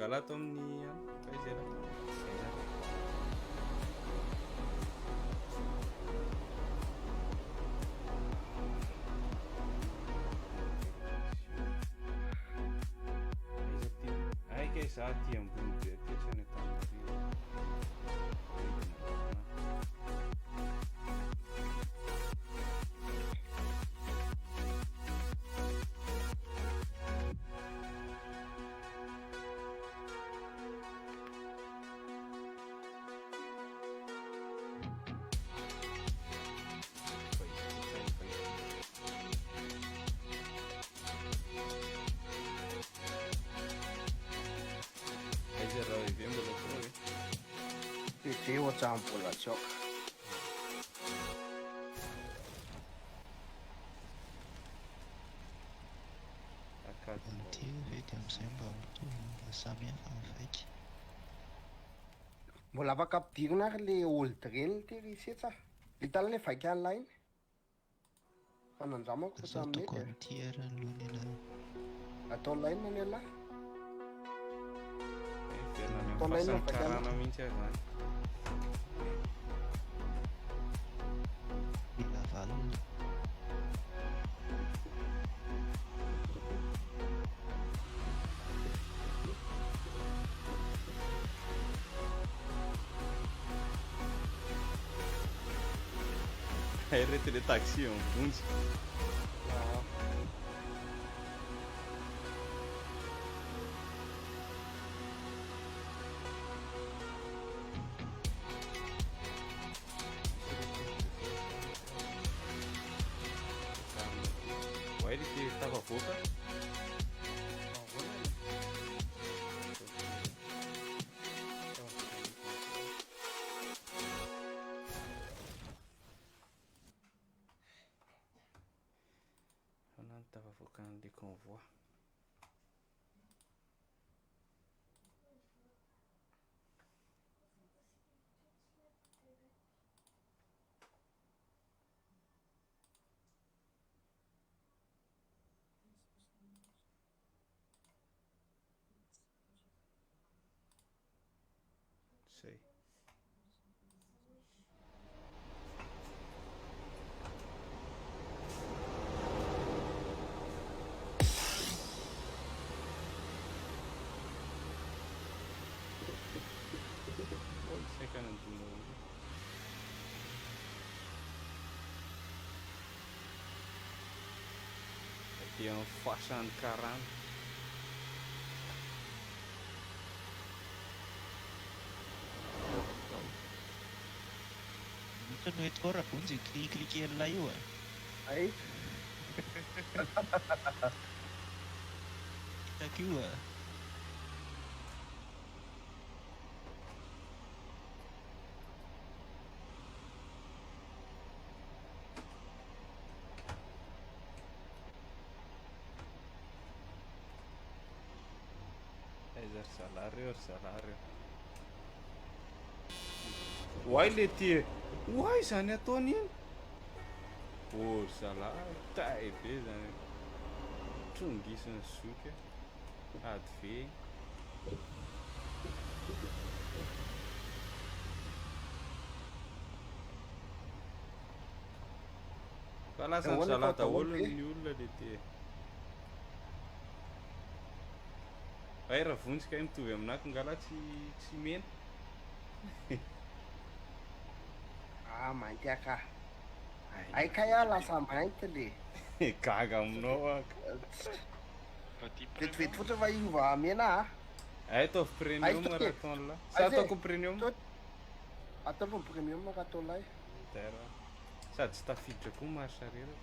Ngala ato amin'ny an, aiza ialahy? Aiza? Aiza ty? Ay kay za aty ambony be aty tsy any Antananarivo. Midina lalana. Aiza raha ve mbola tsy ao e? Bebe ohatran'ny mbola tsy ao ka. Amin'ity ve dia amin'izay mba mitovy mba samy hafa ny vaika. Mbola afaka ampidirina ary le old reny ty ry setsa a! Hitanao le vaika an'lah iny? Fa nandramako fa Aza tsy ataoko mety e! amin'ity ary aloha ny anah. Atao lahy inona ny an'lah? Miverina any Atao amin'ny lahy inona fasan'ny ny vaika karana an'lah? mihitsy aho izany. Mila valiny. Hay reto le taxi eo Vonjy. Oay ry ty tafavoaka. Ahoana ny tafavoakan'ilay convoi? Zay. Oi, saika nandona olona. Aty amin'ny fasan'ny karana. Inona no entiko ao Ravonjy io cliquer-cliquer-n'ilay io a? Hay. Hitako io a. Aiza ry zalahy reo ry zalahy reo. Oay le ty e. Oay zany ataony iny. Oh ry zalahy tay be zany. Trongisin'ny zoky e. Ady ve. Fa lasa Ahoana zalahy fa daholo daholo ve? ny olona le ty e. Hay Ravonjy kay mitovy aminako ngala tsy tsy mena. Ah mainty aho ka. Hay kay aho lasa mainty le. Gaga aminao aho ka. Vetivety fotsiny fa hiova mena ah. Hay ataovy Aiza premium toky e? raha ataon'lah. Sa Aiza e? ataoko premium? Toky. Ataovy ny premium raha ataon'lah e. Terre. Sady tsy tafiditra koa marche arrière.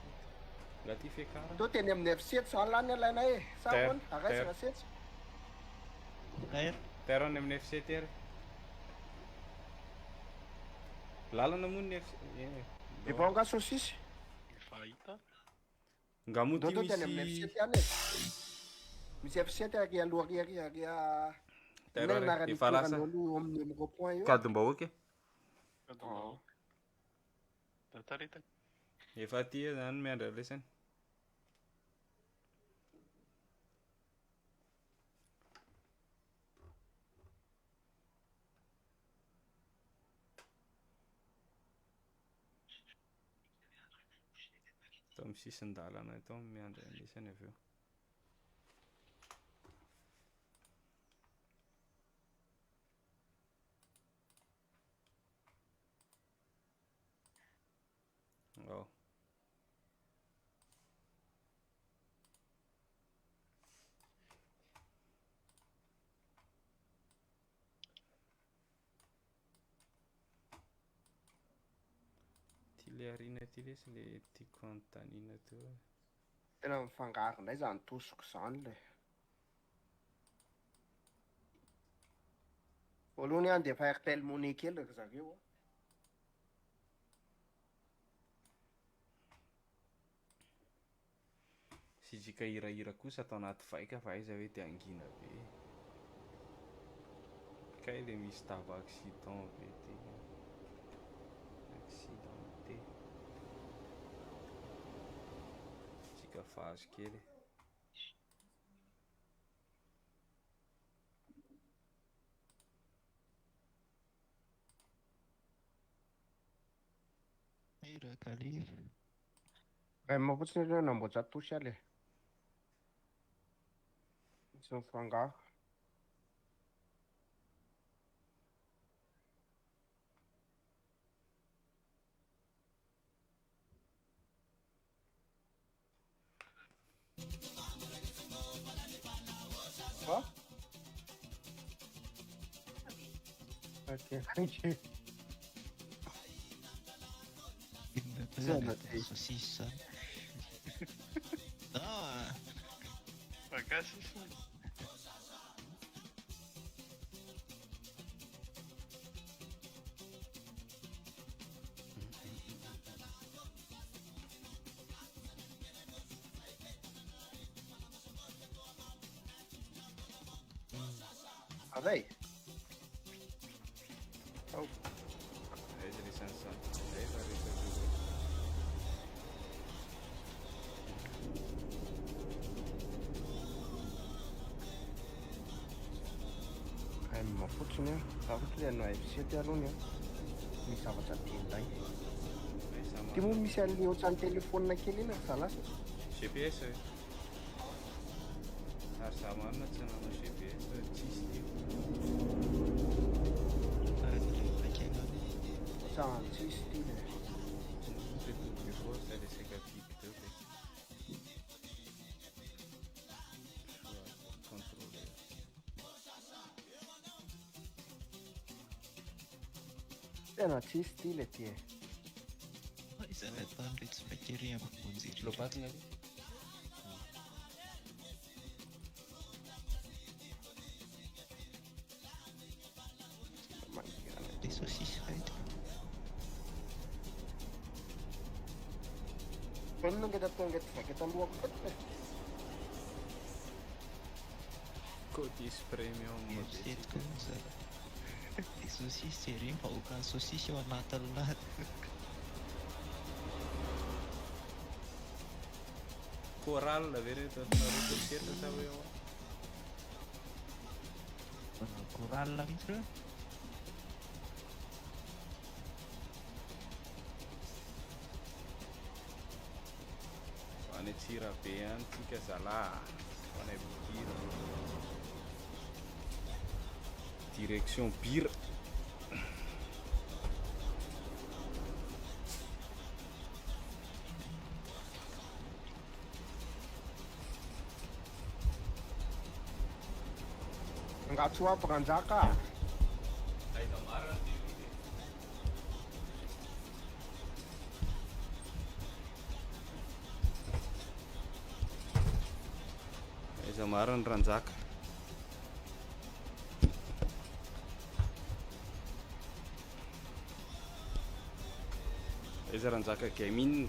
Nga ty fiakarana. Toa teny amin'ny F7 zany lany alainay e. Sa Terre, ahoana? Araiza terre. raha setsy? Terre. Terre any amin'ny F7 ary. Lalana moa ny F eh. Efa ao nga saucisse? Efa hita. Nga moa Ndao ty toa teny amin'ny misy F7 ihany e. Misy F7 ary aloha ary ary ary ah, Terre inona ary. anaran'io Efa lasa. toerana eo aloha eo amin'ny rond point io? Kadim-bahoaka e. Kadim-bahoaka. Dataretaka. Efa aty zany miandry an'ilay amin'ny sisin-dalana eto miandry anisany avy eo. Ao. Ty le arina ty lesy le tiako anontaniana teo e. Tena mifangaro indray zany tosiko zany le. Voalohany aho andefa Airtel Money kely ry zareo a. Sitrika hirahira kosa ato anaty vaika fa aiza hoe de hangina be e. Kay le misy daba accident be ty. Accidenté. Tsika vazo kely e. Irakaliva. Rem fotsiny aloha namboatra tosy aho le. Tsy mifangaro. Quoi? Ok, ok. Inona koa Zay zany no atao ty. saucisse zany? Ah! Vagasy izy. Avay. Ao. Aiza le sansa. Zay fa rehefa eo. Rem fotsiny a. Za fotsiny hanao F7 aloha a. Misy zavatra tianay. Aiza Ty moa misy an'le ohatran'ny telefaonina kely iny ry zalahy. GPS e. Ary za marina tsy nanao GPS tsisy ty. Araka ilay vaika ihany. Ohatran'ny tsisy ty le. Le tour de force le saika pique teo de. Soit contrôlé. Tena tsisy ty le ty e. Izany ataon'iretsy vaika ery amin'ny vonjy ery. Lopatina ve? Mangirana. Les saucisses reto. Fa inona ngeda tonga eto vaika talohako teto e? Codis premium F7 koa moa zany. Les saucisses ery mba ohatran'ny saucisse ao anatin'ny lahy. Chorale ve reto ataonareo concert sa hoe ahoana? Manao chorale mihitsy reo. Any Antsirabe any tsika zalahy. Any Bira. Direction Bira. Angaha tsy ho avy Ranjaka? Aiza marina ty ry e? Aiza marina Ranjaka? Aiza Ranjaka Gaming?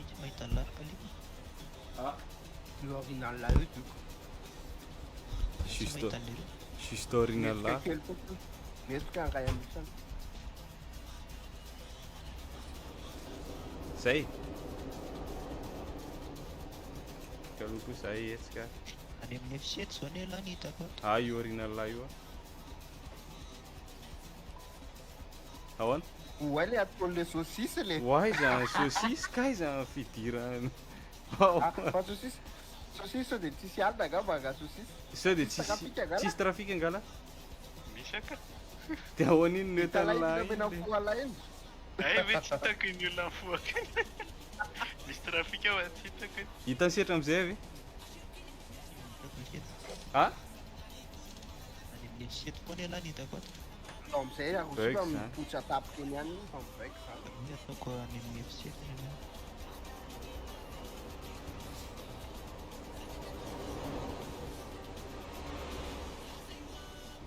Ika mahita lalaka aloha. Ah, L'original io doko. Tsy juste mahita an'ireo. juste original Mihetsika là. kely fotsiny. Mihetsika ny ray amin'isany. Zay. Kaloha koa zay hetsika. Any amin'ny F7 zao anie lahy ny hitako ato. Ah, io original là io. Ahoana? Oay le ataon'le saucisse le. Ho aiza ny saucisse k'aiza ny fidirana Ah, fa saucisse saucisse sao dia tsisy alina angamba raha saucisse. Sao dia Tsisy tsisy trafic angala? tsisy trafic angala? Misy aka. Dia ahoana iny no Hitanay entan'lah iny iny mena le? fo ala iny. Ay ve tsy hitako iny olona mifohaka iny. Misy trafic fa tsy hitako iny. Hitan'i Setra amizay ve? Hitako aketo. Ah? Any amin'ny F7 koa anie lahy ny hitako ato. Atao amizay Bug arosika zany. mipoitra tapaka eny ihany iny fa mibaiko zany. Iny ataoko any amin'ny F7 anie lahy.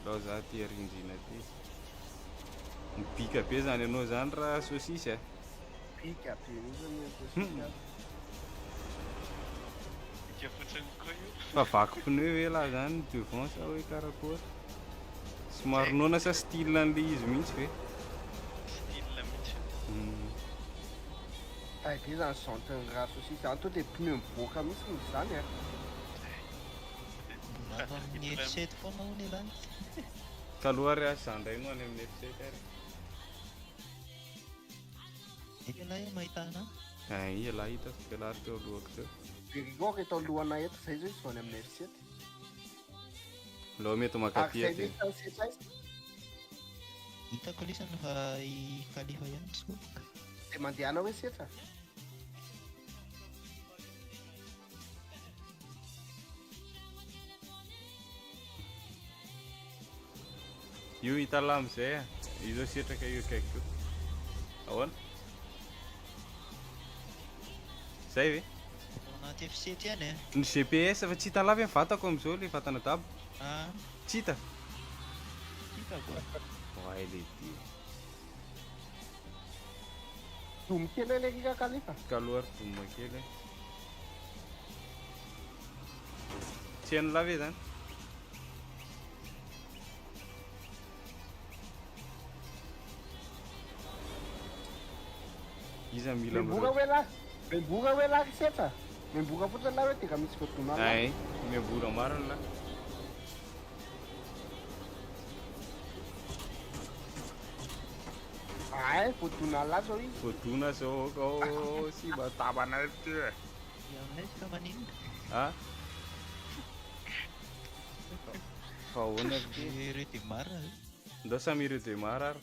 Ndao za ty arindrina ty. Mibika be zany ianao zany raha saucisse a. Bika be mihitsy ny saucisse a. Bika fotsiny koa io. Fa vaky pneu ve lah zany devant sa hoe karakory? Somary noana sa style an'le izy mihitsy ve? Style mihitsy. Tay be zany jante-n'ny raha saucisse zany to dia pneu mivoaka mihitsy ny zany a. Mbola ato amin'ny F7 foana hono ialahy. Taloha ary aho za ndray no any amin'ny F7 ary. Eny ialahy mahita anah. Ay, ialahy hitako, ialahy ary teo alohako teo. Rigor eto alohanay eto zay zao izy vao any amin'ny F7. Aleo mety Ary mankaty zay aty. mihitsy ny setra aiza. Hitako lisany fa i Khalifa ihany tsy koa. Dia mandehana hoe setra. Io hitalahy amizay a. Io zao setraka io akaiky io. Ahoana? Zay ve? Ao anaty F7 ihany e. Ny GPS fa tsy hita lava ny vatako amizao le vatana dabo. Ah. Tsy hita. Hitako a. Oay le ty. Domy kely le rika Khalifa. Kaloha ary doma kely. Tsy hain'ny lava zany. Iza mila Memboka hoe lahy. Memboka hoe lahy ry setra. Memboka fotsiny lahy hoe tena misy voadona lahy. Ay, memboka marina lahy. Ay, voadona lahy zao izy. Voadona zao kao sy mba tabana ty. Ianay fa maninona? Ah? Fa ahoana ry ty? Redémarre ve? Ndao samy redémarre ary.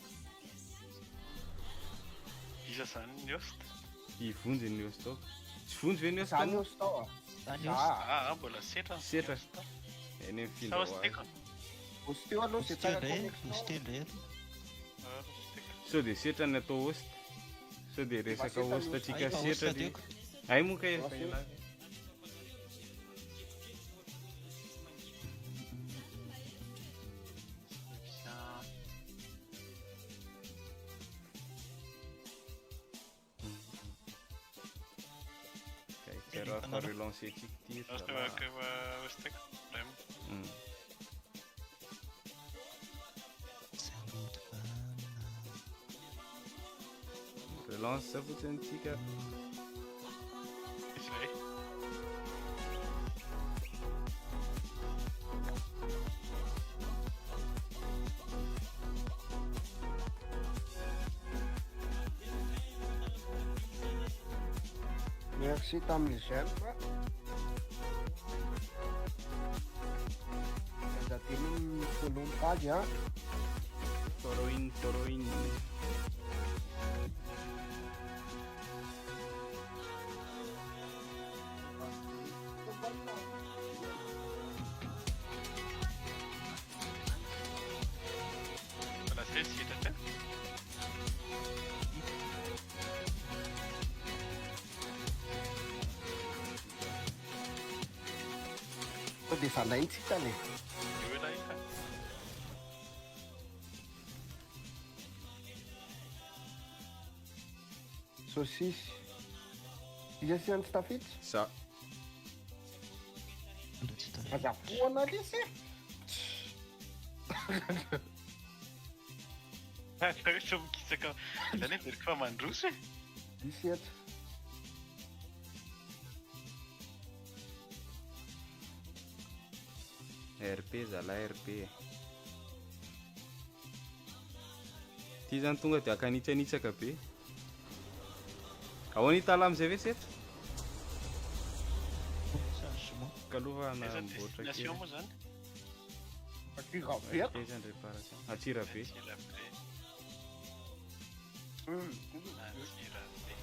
Iza zany ny host? I Vonjy ny host ao. Tsy Vonjy ve ny host Za ny moa? host ao a. Za ny host. Ah, mbola setra ny Setra. host. Eny amin'ny Sa findra ho host azy. teko? Host teo aloha zay Host teo tsara indray, connexion. host teo indray aloha. Ah, host teko. Sao dia setra ny atao host? Sao dia resaka setra ny host host. atsika Ay, fa host setra le. teoko. Ay moa kay efa Efa ela. Kay raha fa relancer tsika ty. Host teo host teko. Vraiment. Relance fotsiny tsika. Izay. Merci tamin'ny j'aime. Aza adino ny follow ny page a. Following, following. Mbola zay tsy hita teo. Sao dia zandray ny tsy hita le. Io ilay hita. Saucisse. Iza sy any tsy tafiditra? Za. Mbola tsy tafiditra. Aza foana lesy e. Hoe tsy mikisaka. Zany hoe veriko fa mandroso e. Misy eto. RP zalahy RP. Ty zany tonga de akanitsanitsaka be. Ahoana hitala amizay ve setra? Chargement. Kaloha Aiza hanamboatra kely. destination moa zany? Antsirabe. Aiza ny réparation? Antsirabe. Antsirabe. Antsirabe.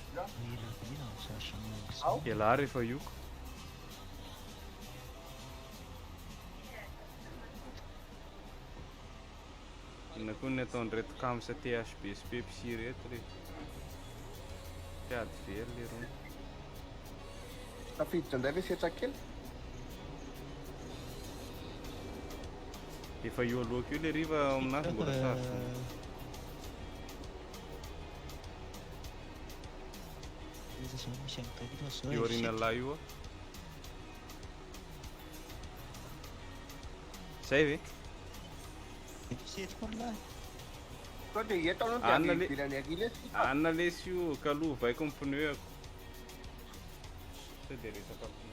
Ela be na ny chargement Ao. am'izao. Ialahy rehefa ioko. Inona koa ny ataon'ireto Kams THB sy Pepsi ireto re? Mpiady very le rony. Tafiditra indray ve setra kely? Efa io aloha io le riva ao aminazy mbola sarotra. Iza zao misy an'i Kalifa zao Io F7. aoriana lahy io. Zay ve? F7 koa ny lahy. Sao dia eto aloha dia Anina le- ivelany ary ilay sisa. Anina lesy io kaloha ovaiko ny pneu-ako. Sao dia resaka pneu.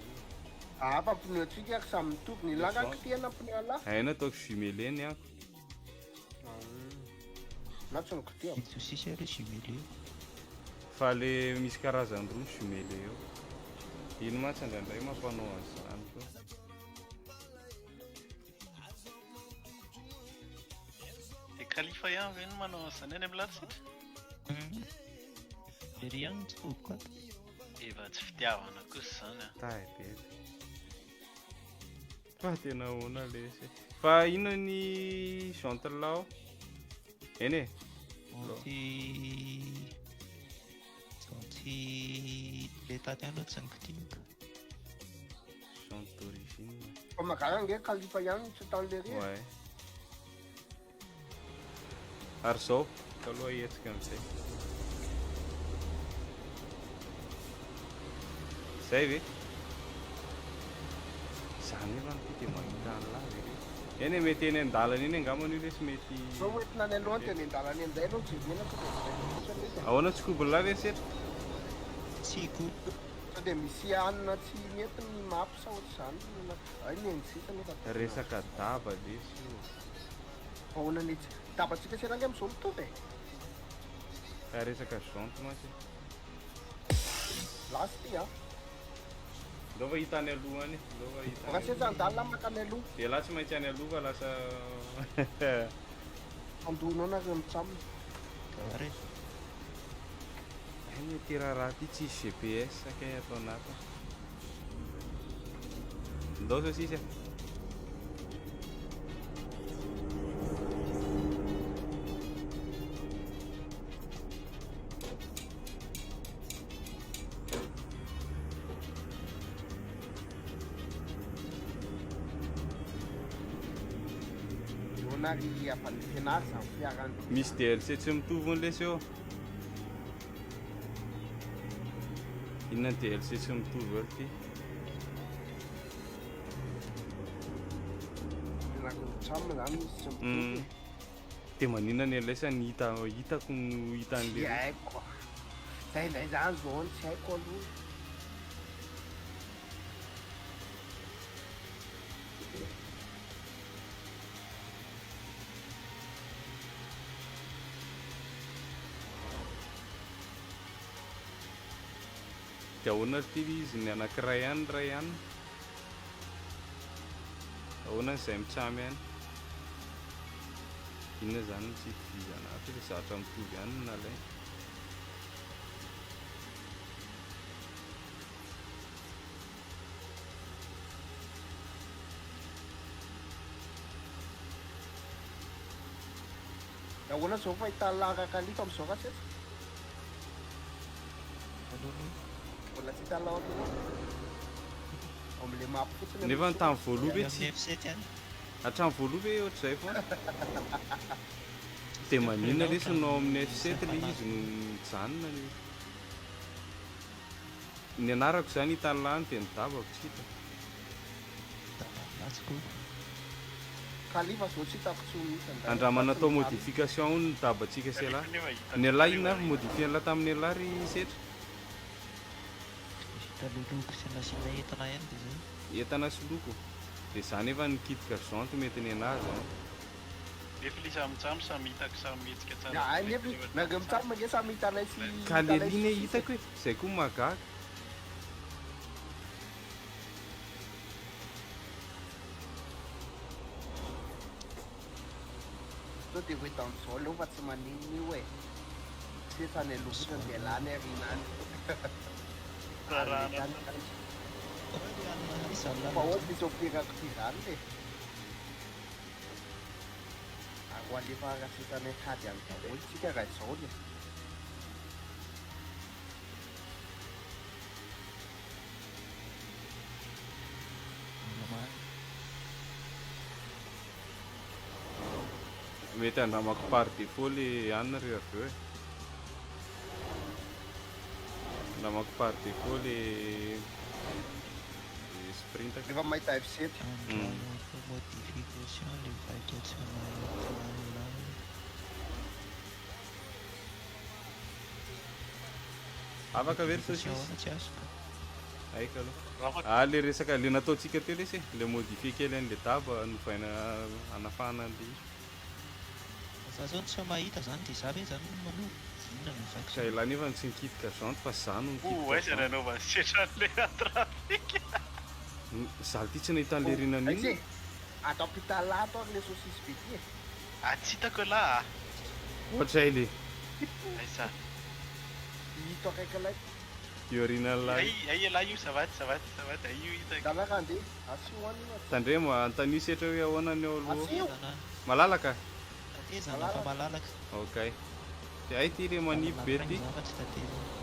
Ah, fa pneu antsika ary samy mitovy. Ny langa kitihana pneu alahy. Aina ataoko jumelé ny ako. Na tsy nikitihako. Misy sosisy ary jumelé. Fa le misy karazany roa ny jumelé eo. Iny mantsy indraindray mampanao an'izany koa. Dia Khalifa ihany ve no manao an'izany any amin'ny latsitra? Ery ihany no tsoboko ato. Efa tsy fitiavana kosa izany a. Tay be. Fa tena ahoana lesy. Fa inona ny jante lao? Eny e. Anti anti le taty ihany aloha tsy nikitihako. Jante d'origine. Fa mahagaga ange Khalifa ihany no tsy hitan'le ry. Ouais. Ary zao, taloha hetsika amizay. Zay ve? Zany nefa ty dia mahita an'lah ve? Eny e, mety eny an-dalana eny angambany io lesy mety. Zao hoentina any aloha dia any an-dalana eny indray aloha jerena sao dia misy ilay izy. Ahoana tsy kobon'lah ve setra? Tsy kobo. Sao dia misy hanina tsy mety ny map sa ohatr'izany no ay ny sisa nefa. Resaka daba lesy io. Ahoana ny tsy dabantsika sy rangahy amin'izao mitovy e. Ka resaka jante mantsy. Lasa ty a. Ndao fa hita any aloha any. Ndao fa hita. Raha seza andalina makany aloha. Dia lahy tsy maintsy any aloha fa lasa Andonao nareo mitsamina. Ary Ay, ty raharaha ty tsisy GPS kay atao anatiny. Ndao sao sisa. Eo nary avy any fianary zany fiarany. Misy DLC tsy mitovy ny lesy eo. Inona ny DLC tsy mitovy eo ty? Nareo mitsamina zany misy tsy mitovy. Dia maninona ny LS ny hita hitako no hitan'le. Tsy haiko. Zay indray zany zao no tsy haiko aloha. Dia ahoana ty izy ny anankiray ihany ray ihany? Ahoana izay mitsamy ihany? Inona zany no tsy itovizana ato fa zatra mitovy ihany no nalaina. Ahoana zao fahitana langa Khalifa amin'izao raha seza? aloha Mbola tsy hita lao aloha. Amin'le map fotsiny. Nefa ny tamin'ny voaloha ve aloha tsy amin'ny F7 ihany. hatramin'ny voaloha ve ohatr'izay foana? Dia maninona lesy no ao amin'ny F7 le izy no mijanona ny ny anarako zany hitan'ny lany dia ny dabako tsy hita. Daban'lahy tsy kobo. Khalifa zao tsy hitako tsy misy andalana. Andramana atao modification hono ny dabantsika sy lahy. Nefa hitako Ny alahy inona avy modifier an'lah tamin'ny alahy ry setra? Vita le loko sy nasiana entana ihany dia zay. Entana sy loko. Dia zany efa nikitika jante mety ny anazy zany. Nefa ilay samy mitsam samy hitako samy mihetsika tsara. Ya, nefa nareo mitsam ange samy hitanay sy Ka le hitanay ligne sy hitako e, zay koa mahagaga. Sao dia ho eto amin'izao aleo fa tsy maninona io e. Sesa any aloha fotsiny dia lany aoriana any. Rarahana. Fa ahoana misy opirako ty izany le? Ary ho alefa sesa any an-kady any daholo tsika raha izao le. Mety andramako par défaut le anona ry avy eo e. Andramako par défaut le le sprint. Rehefa mahita F7. Andramako modification le vaika tsy mahita lalana. Afaka ve ry Modification saucisse? ahoana tsy azoko. Aika aloha. Afaka. Ah le resaka le nataontsika teo lesy e, le modifier kely an'le daba novaina hanafahana an'le izy. Za zao tsy mahita zany dia za ve zany no manova? Inona no vaiko Ka zany? ela nefa tsy nikitika jante fa za no Oh, nikitika aiza jante. nanaovan'ny setran'ilay trafic. Za ty tsy nahita an'le rinan'iny. Aiza e? Ato am-pitalahy ato ary le saucisse be ty e. Ah, tsy hitako lahy ah. Ohatray le Aiza? Hito akaiky ilay. io aorianan'ilay. Ay, ay lahy io, savady, savady, savady, ay io hitako. Dala randeha. Asio any io. Tandremo antanio setra hoe ahoana ny ao aloha. Asio. Tatezana, Malalaka? tatezana fa malalaka. Ok. Ty ay ty le manipy be ty. Za fa tsy tatezana.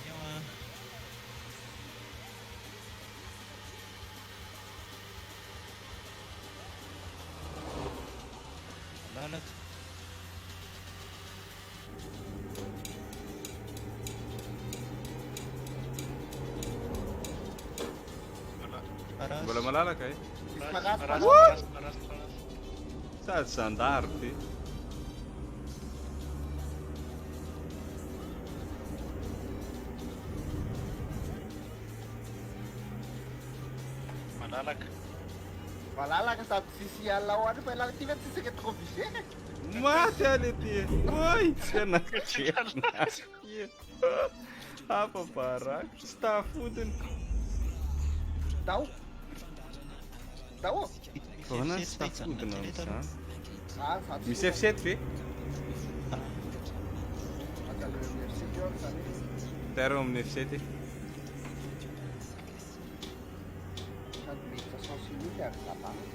Eo ah. Malalaka. Parasy. Mbola malalaka e. Misy Parasy, parasy, parasy, parasy. parasy, parasy, parasy. Sady zandary be. Malalaka. Malalaka sady tsisy ala ho any fa ilay ty ve tsisy rétroviseur e. Maty aho le ty. Oy, tsy anajerina. Hafa baraka. Tsy tafodiny. Dao. Dao. Ahoana Misy tsy F7 fa hijanona tafodina kely eto aloha. amin'izany? Ah, za tsy Misy F7 ve? Aza le F7 io ary zany. Tero amin'ny F7 e. Sady miditra sens unique ary zalahy.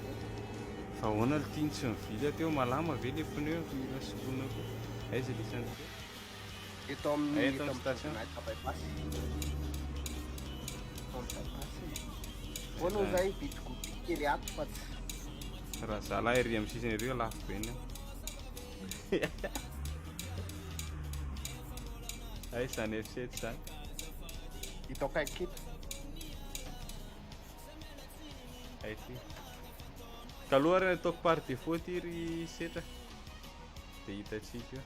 Fa ahoana le ty tsy mivily teo malama ve le pneu mila soloina koa. Aiza le isany? Eto amin'ny Eto eto amin'ny amin'ny station. Voninahitra bypass. Eto amin'ny bypass. Hono zay bitigoty kely ato fa tsy Raha zalahy ery amin'ny sisiny ery lafo be ny. Ay zany F7 zany. hita akaiky eto. Ay ty. Taloha ary nataoko par défaut ty ry setra. Dia hitantsika io.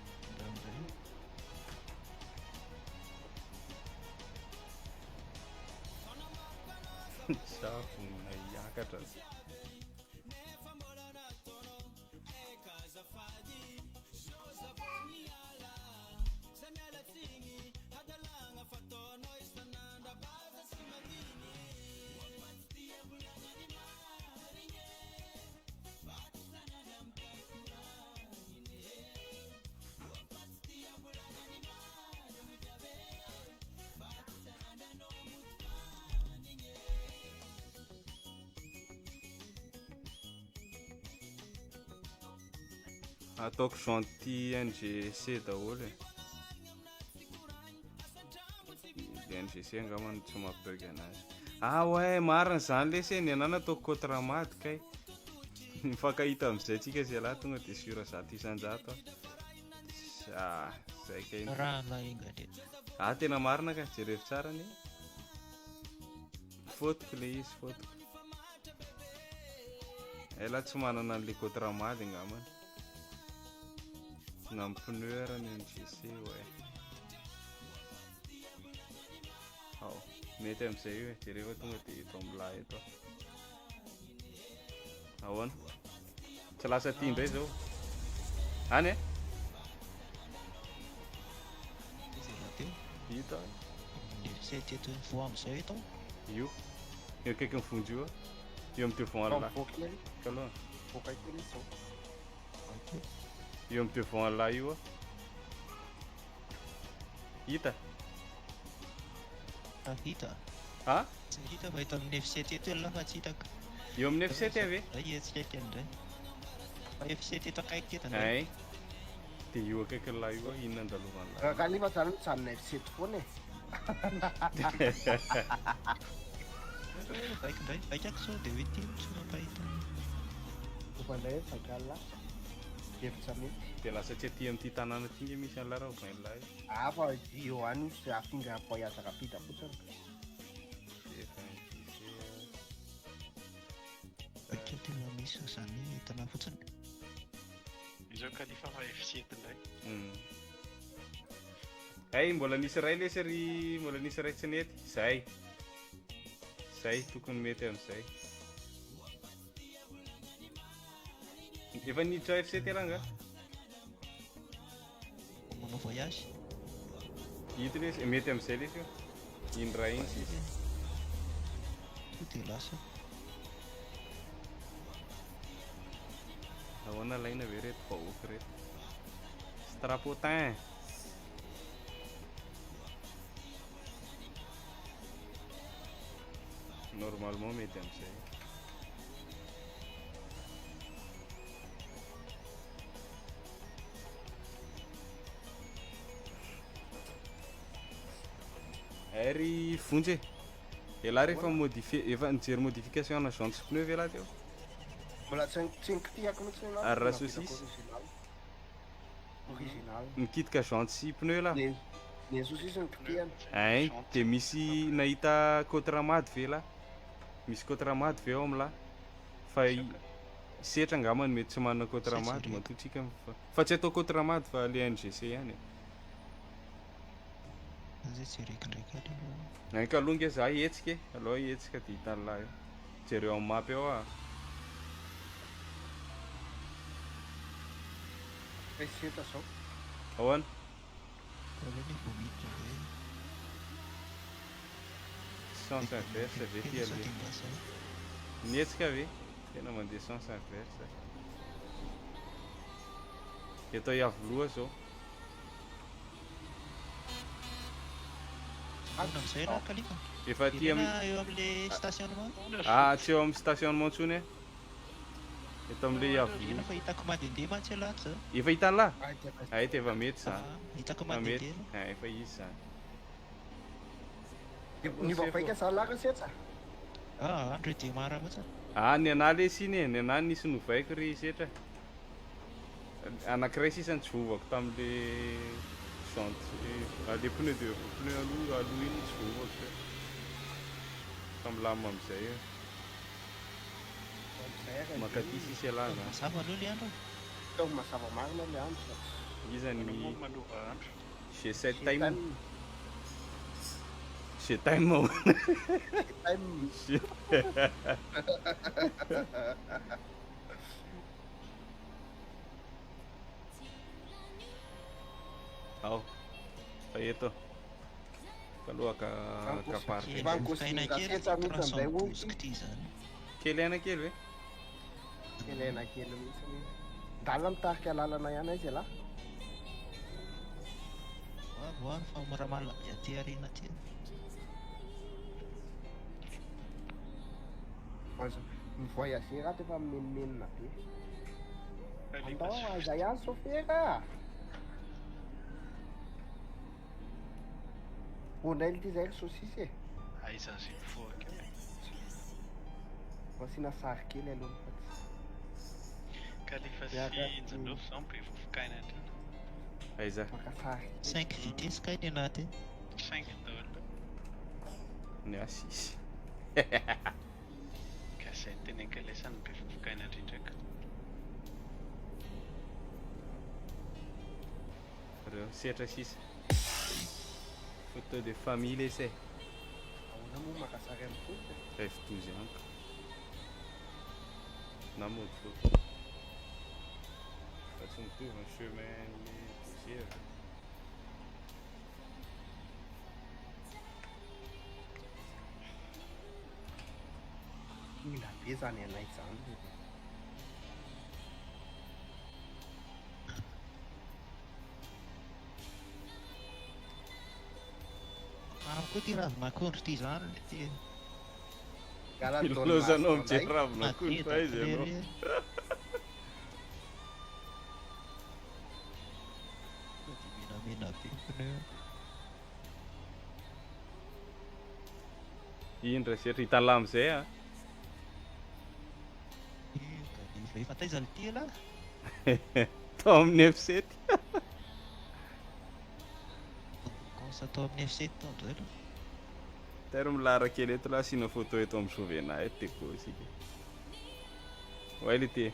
Za vonona hiakatra. Ataoko gentil NGC daholo e. Le NGC angamba no tsy mampibug anazy. Ah ouais, marina zany lesy e, ny anahy nataoko contre kay. Mifankahita amin'izay tsika zay lahy tonga dia sûr 100%. Ah, zay kay. Raha lahy engane. Ah, tena marina ka, jerevo tsara ny. Fotoko le izy, fotoko. Elah tsy manana an'le côte ramady angambany. Na amin'ny pneu ara ny NGC ouais. Ao, mety amin'izay io e, jereo fa tonga dia eto amin'ny lahy eto aho. Ahoana? Tsy lasa aty indray izao. Any e? Iza rahateo? Hita. Ny teto voa amin'izao eto. Io. Eo akaikin'ny vonjy io. Eo amin'ny devant Fa Allah. mivoaka kely, Kaloha. mivoaka kely izy zao. Eo amin'ny devant Allah io. Hita. Ah, hita. Ha? Tsy hita fa eto amin'ny F7 eto ialahy fa tsy hitako. Eo amin'ny F7 ve? Zay hetsika kely indray. Fa F7 eto akaiky eto indray. Ay. Dia io akaikin'ny lahy io, inona andalovan'ny lahy? Raha Khalifa zany mijanona F7 foana e. Vaika indray, vaika ako sao dia hoe ty no tsy mampahita. Ova indray vaika Allah. Hevitra mety. Dia lasa tsy aty amin'ity tanàna ity nge misy an'ilay raha ovain'ny lahy. Ah fa eo any izy afindra voyage rapide fotsiny. Efa NGC. Vaika tena misy izany entana fotsiny. Izao Khalifa fa F7 indray. Ay, mbola nisy iray lesy ry, mbola nisy iray tsy nety. Zay. Zay, tokony mety amin'izay. Efa niditra F7 elah nga? Manao voyage. Hita lesy, mety amin'izay lesy io. Iny ray iny sisa. To dia lasa. Ahoana alaina ve reto vahoaka reto? Strapotin. Normalement mety amin'izay. Ay ry Vonjy e. Elah rehefa modifier, efa nijery modification ana jantes sy pneu ve lah teo? Mbola tsy tsy nikitihako mihitsy ny Ary raha saucisse? Original. Original. Nikitika jantes sy pneu lah? Ny ny saucisse no kitihana. Ay, dia misy nahita côte ramady ve lah? Misy côte ramady ve ao amin'lah? Fa i setra angamba no mety tsy manana côte Tsy ramady jereko. matoa tsika fa fa tsy atao côte ramady fa le NGC ihany e. Zay jereko ndraiky aloha. Ay ka aloha nge za hihetsika e, aleo hihetsika dia hitan'lah eo. Jereo amin'ny map eo ah. F7 zao. Ahoana? Aleo ny vao miditra indray. Sens inverse ve ty Tena sao aloha? dia mba zay. Nihetsika ve? Tena mandeha sens inverse. Eto Iavoloha zao. Ahoana amin'izay raha Khalifa? Efa aty amin'ny Jerena eo amin'le stationnement. Ah, tsy eo amin'ny stationnement intsony e. Eto amin'le Jerena Iavoloha. fa hitako mandehandeha mantsy ialahy zao. Efa hitan'lah? Ay dia efa Ay, efa mety zany. Ah, hitako Efa mety. mandehandeha aloha. Ah, efa izy zany. Ny vaika zany lah resetsa. Ah, andro démarre mihitsy. Ah, ny anahy lesy iny e, ny anahy nisy novaiko ry setra. Anankiray sisa ny tsy voavako tamin'le jante, le pneu de pneu aloha aloha iny tsy voavako teo. Fa milamina amin'izay eo. Amizay Makaty sisa ialahy zany. Mazava aloha le andro. Tao mazava marina le andro fa tsy. Iza ny Manao moa manova andro. G7 time? G time ahoana? Time. G Ao. Fa eto. Taloha ka kabary. Kely Efa nikosin'ny aina kely rasetsa mihitsy amin'izay hoy. 312 kity zany. Kely aina kely ve? Kely aina kely mihitsy. Ndalina mitarika lalana ihany aiza ialahy. Voavoary fa mora malina be aty aoriana aty. Mivoyager raha efa mimenomenona be. Khalifa Andao aiza ihany sofera. Ondray ity zay ry saucisse e. Aiza zay mivoaka eo. Asiana sary kely aloha fa tsy. Khalifa sy Miaraka Injandofo zao be vovokaina hatrany. Aiza? Maka sary. 5 vitesse kay ny anaty. 5 daholo. Ny ahy sisy. Ka Izay niteneniko elaisany no bevovoka aina indrindra ka. Reo setra sisa. Photo de famille lesy e. Ahoana moa maka sary amin'ny tolika? F12 ihany ka. Na mode photo. Fa tsy mitovy ny chemin ny dossier avy eo. Mila be zany anay zany. Mamy koa ty ravin'akondro ty zany le ty. Ilaozanao mijery ravin'akondro fa aiza ianao? Sady menamena be ny pneu. Indra setra hitan'lah amizay a. Efa taiza le ty elah? Tao amin'ny F7. Vacances tao amin'ny F7 tao ndray aloha. Tairo milahara kely eto lah asiana photo eto amin'ny Jovena eto dia go isika. Oay le ty.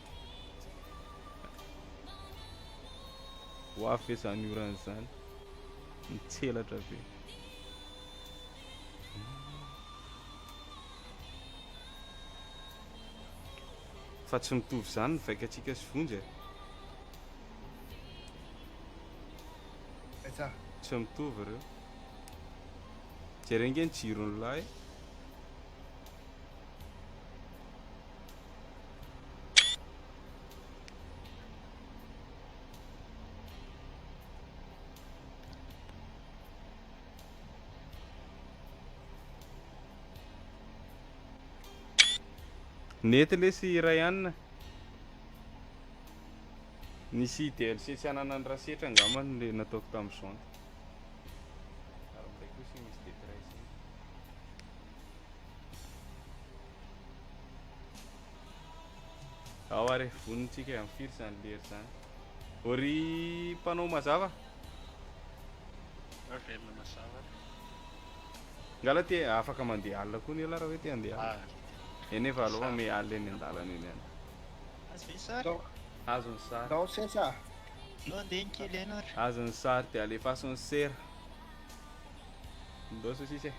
Ho avy ve zany orana zany? Mitselatra be. Fa tsy mitovy zany ny vaikantsika sy vonjy e. Aiza? Tsy mitovy ireo. Jereo ange ny jiron'ny lahy. Nety lesy iray anina. Nisy DLC tsy ananan'i Rasetra angambany le nataoko tamin'ny jante. Ary milay kosa iny misy D13 iny. Ao ary e, vonona tsika e, amin'ny firy izany lery izany? Ô ry mpanao mazava. Velona mazava ary. Ngala te afaka mandeha alina koa ny elah raha hoe te handeha alina. Eny efa aleo ame alina eny an-dalana eny ihany. Azo ve ny sary? Azo ny sary. Ndao sesa a. Aleo andeha ny kely aina ary. Azo ny sary dia alefaso ny sera. Ndao sosisy e.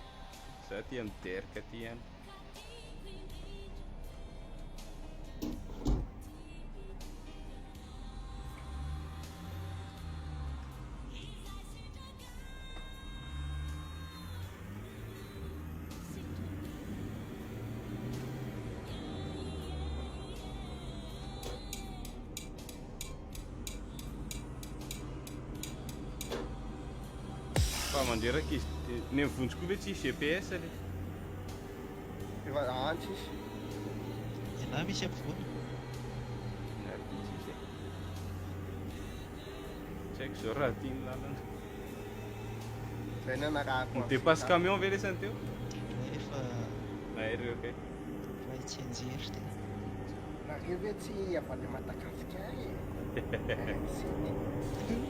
Za ty amin'ny derka ty ihany. Fa mandreraka izy. Ny vonjy koa ve tsisy GPS le? Efa any tsisy. Elah misy ampovoany. Ny aty tsisy e. Tsy haiko zao raha aty ny lalana. Zay ny anarahako Ny dépasse camion ve lesany teo? Efa. Na ireo kay. Ray tsianjery tena. Nareo ve tsy avy any Madagasikara e?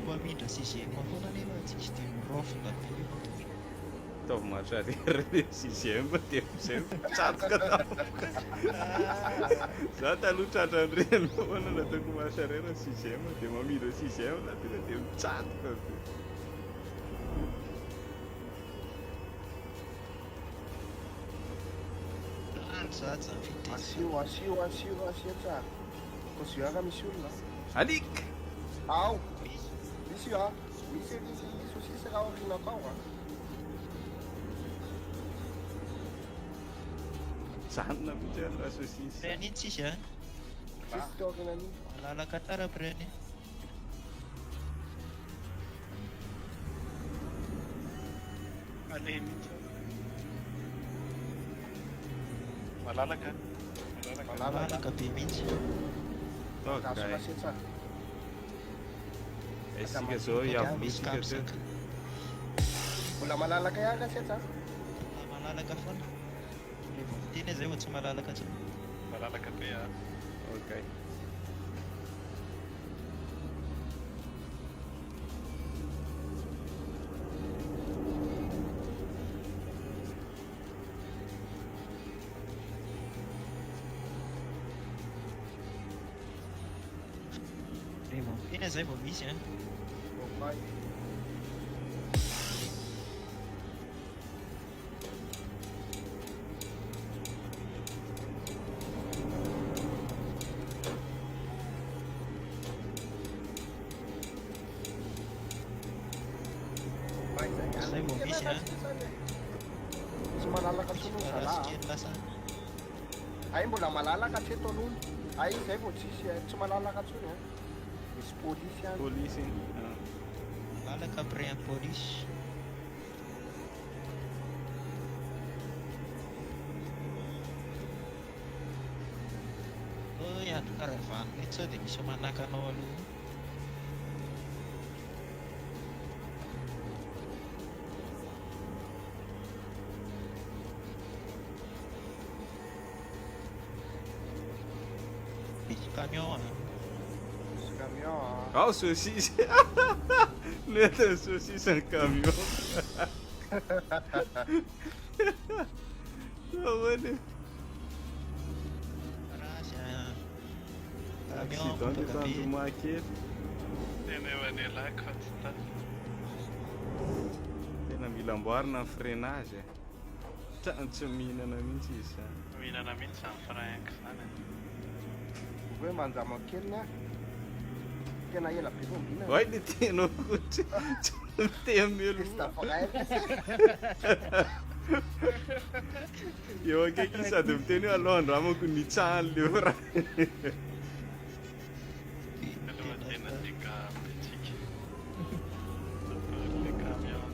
Mamindra sixième foana nefa tsisy de miraofina be moto. Ataovy marche arrière le sixième dia amizay mitsatoka tampoka. Za taloha tratran'ireny foana nataoko marche arrière sixième dia mamindra sixième za tonga dia mitsatoka be. Asio asio asio asio tsara. Kozio ara misy olona. Alika! Ao! Misy io a! Misy ery sosisy raha aorianako ao a! Mijanona mihitsy ary raha sosisy. Après an'iny tsisy a! Tsisy teo aorianan'iny. Malalaka tsara après an'iny. Aleha mihitsy. Malalaka. Malalaka be mihitsy. Okay. Isika zao hiavontsika teo. Mbola malalaka ihany rasetsa? Mbola malalaka foana. Rehefa miteny aho zay vao tsy malalaka intsony. Malalaka be ah. Okay. Tena zay vao misy an. Okay. Zay vao misy an. Tsy malalaka intsony Misy zalahy parasy a. kely lasa. Ay mbola malalaka hatreto aloha. Ay zay vao tsisy tsy malalaka intsony a. Misy polisy any. Polisy iny. Ah. Malalaka après un police. Oh, hiandry caravane mihitsy sao dia misy manakana ao aloha. Misy camion an. Misy camion a. Ao saucisse. Nentin'ny saucisse ny camion. Ahoana e? Parasy an. Camion Accident bobaka teto be. Andomakely. Tena eo anelako fa tsy tafa. Tena mila amboarina ny freinage e. Trano tsy mihinana mihitsy izy zany. Mihinana mihitsy zany frein-ko zany e. Hoe manjama kely ny ahy. Tena ela be vao mihinana. Oay le tenao koa tsy tsy miteny Test aloha. frein. Eo akaiky izy sady miteny hoe aloha andramako nitsahany le frein. Aloha Tena tena fa dégâts be tsika. Le camion.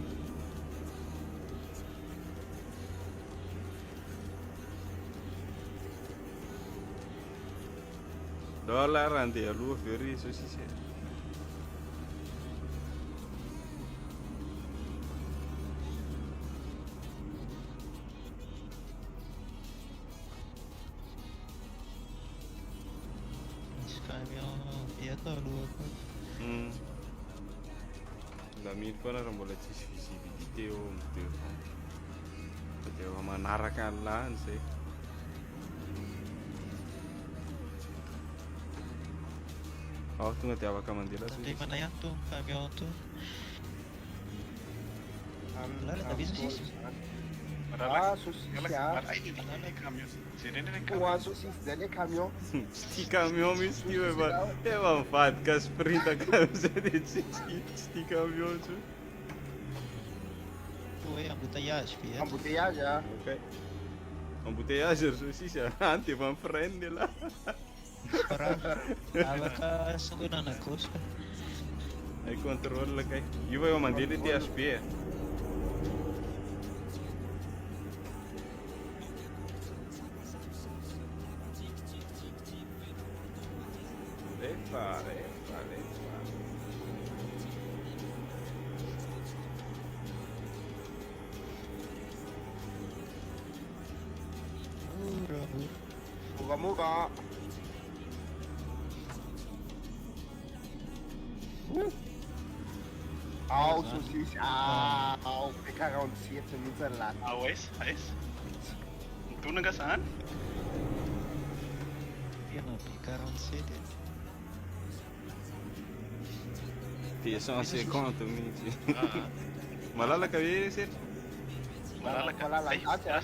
Ndao lahy raha andeha aloha avy eo ry saucisse e. misy camion be ato aloha koa. Lamino foana raha mbola tsisy visibilité eo amin'ny devant. Fa dia efa manaraka ny lany zay. Ao tonga dia afaka mandeha la saucisse. Tandremana ihany to camion to. Malalaka ve saucisse? Ah, saucisse a. Malalaka camion. Jerena le Ho camion. saucisse zay le camion. Tsy tia camion mihitsy ty efa efa mivadika sprint amizay dia tsy tsy tia camion intsony. Hoe embouteillage be ato. Embouteillage a. Ok. Embouteillage ry saucisse a. Any dia efa mi-freine elah. Misy parade. Afaka songonana gauche. Hay contrôle kay. Io fa efa mandeha le THB e. Alefa, alefa, alefa. Mora mora. Moramora. Ao saucisse. Ah, ao B47 mihitsy ny lahy. Ah aiza? Aiza? Midona nga zany? Tena B47 e. 250 mihitsy. Ah, Malalaka ve setra? malalaka. Malalaka a.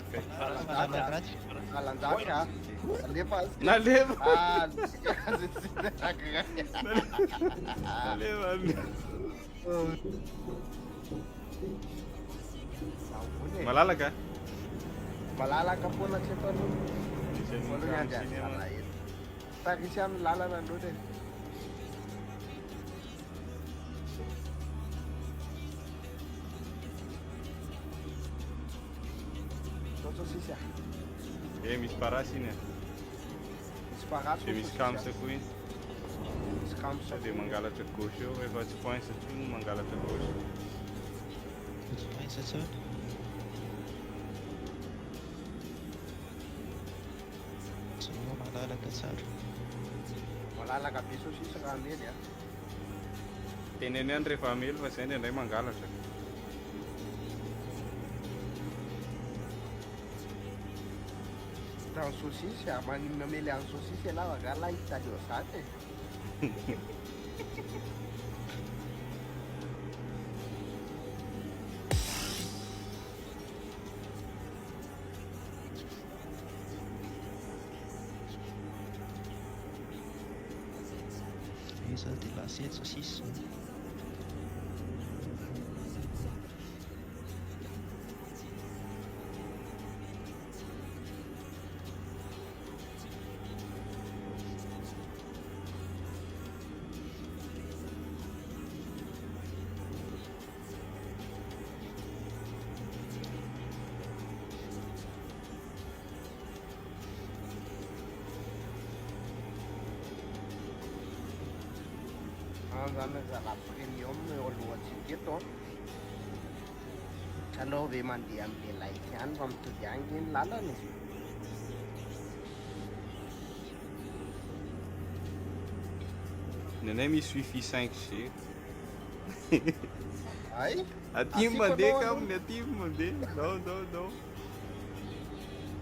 Malalaka ratsy. Lalanjaky a. Alefa azy. Nalefa. Ah, Nalefa. Malalaka. Malalaka foana tsy eto aloha. Misy an'iny Voalohany trano andeha cinéma. zalahy eto. Tarisy amin'ny lalana aloha e. Zao saucisse a. Eh misy parasy iny e. Misy parasy Dia misy saucisse a. kams koa iny. Misy kams Sao dia mangalatra gauche eo rehefa tsy poince intsony mangalatra gauche. Tsy poince intsony. Zao malalaka tsara. Malalaka be saucisse raha hamely a. Teneno ihany rehefa hamely fa zay indraindray mangalatra. Dans saucisse a, maninona hamely any saucisse ialahy fa angaha lahy hitalio zato e. Io zao dia lasa eto sosisy zao. Any zany ry zalahy premium eo alohantsika eto an. Tsy aleo ve mandeha amin'ilay light ihany fa mitovy ihany nge ny lalana e. Ny anay misy wifi 5G. Ay, Aty Asiako mandeha anao ka aloha. aminy aty mandeha. Ndao ndao ndao.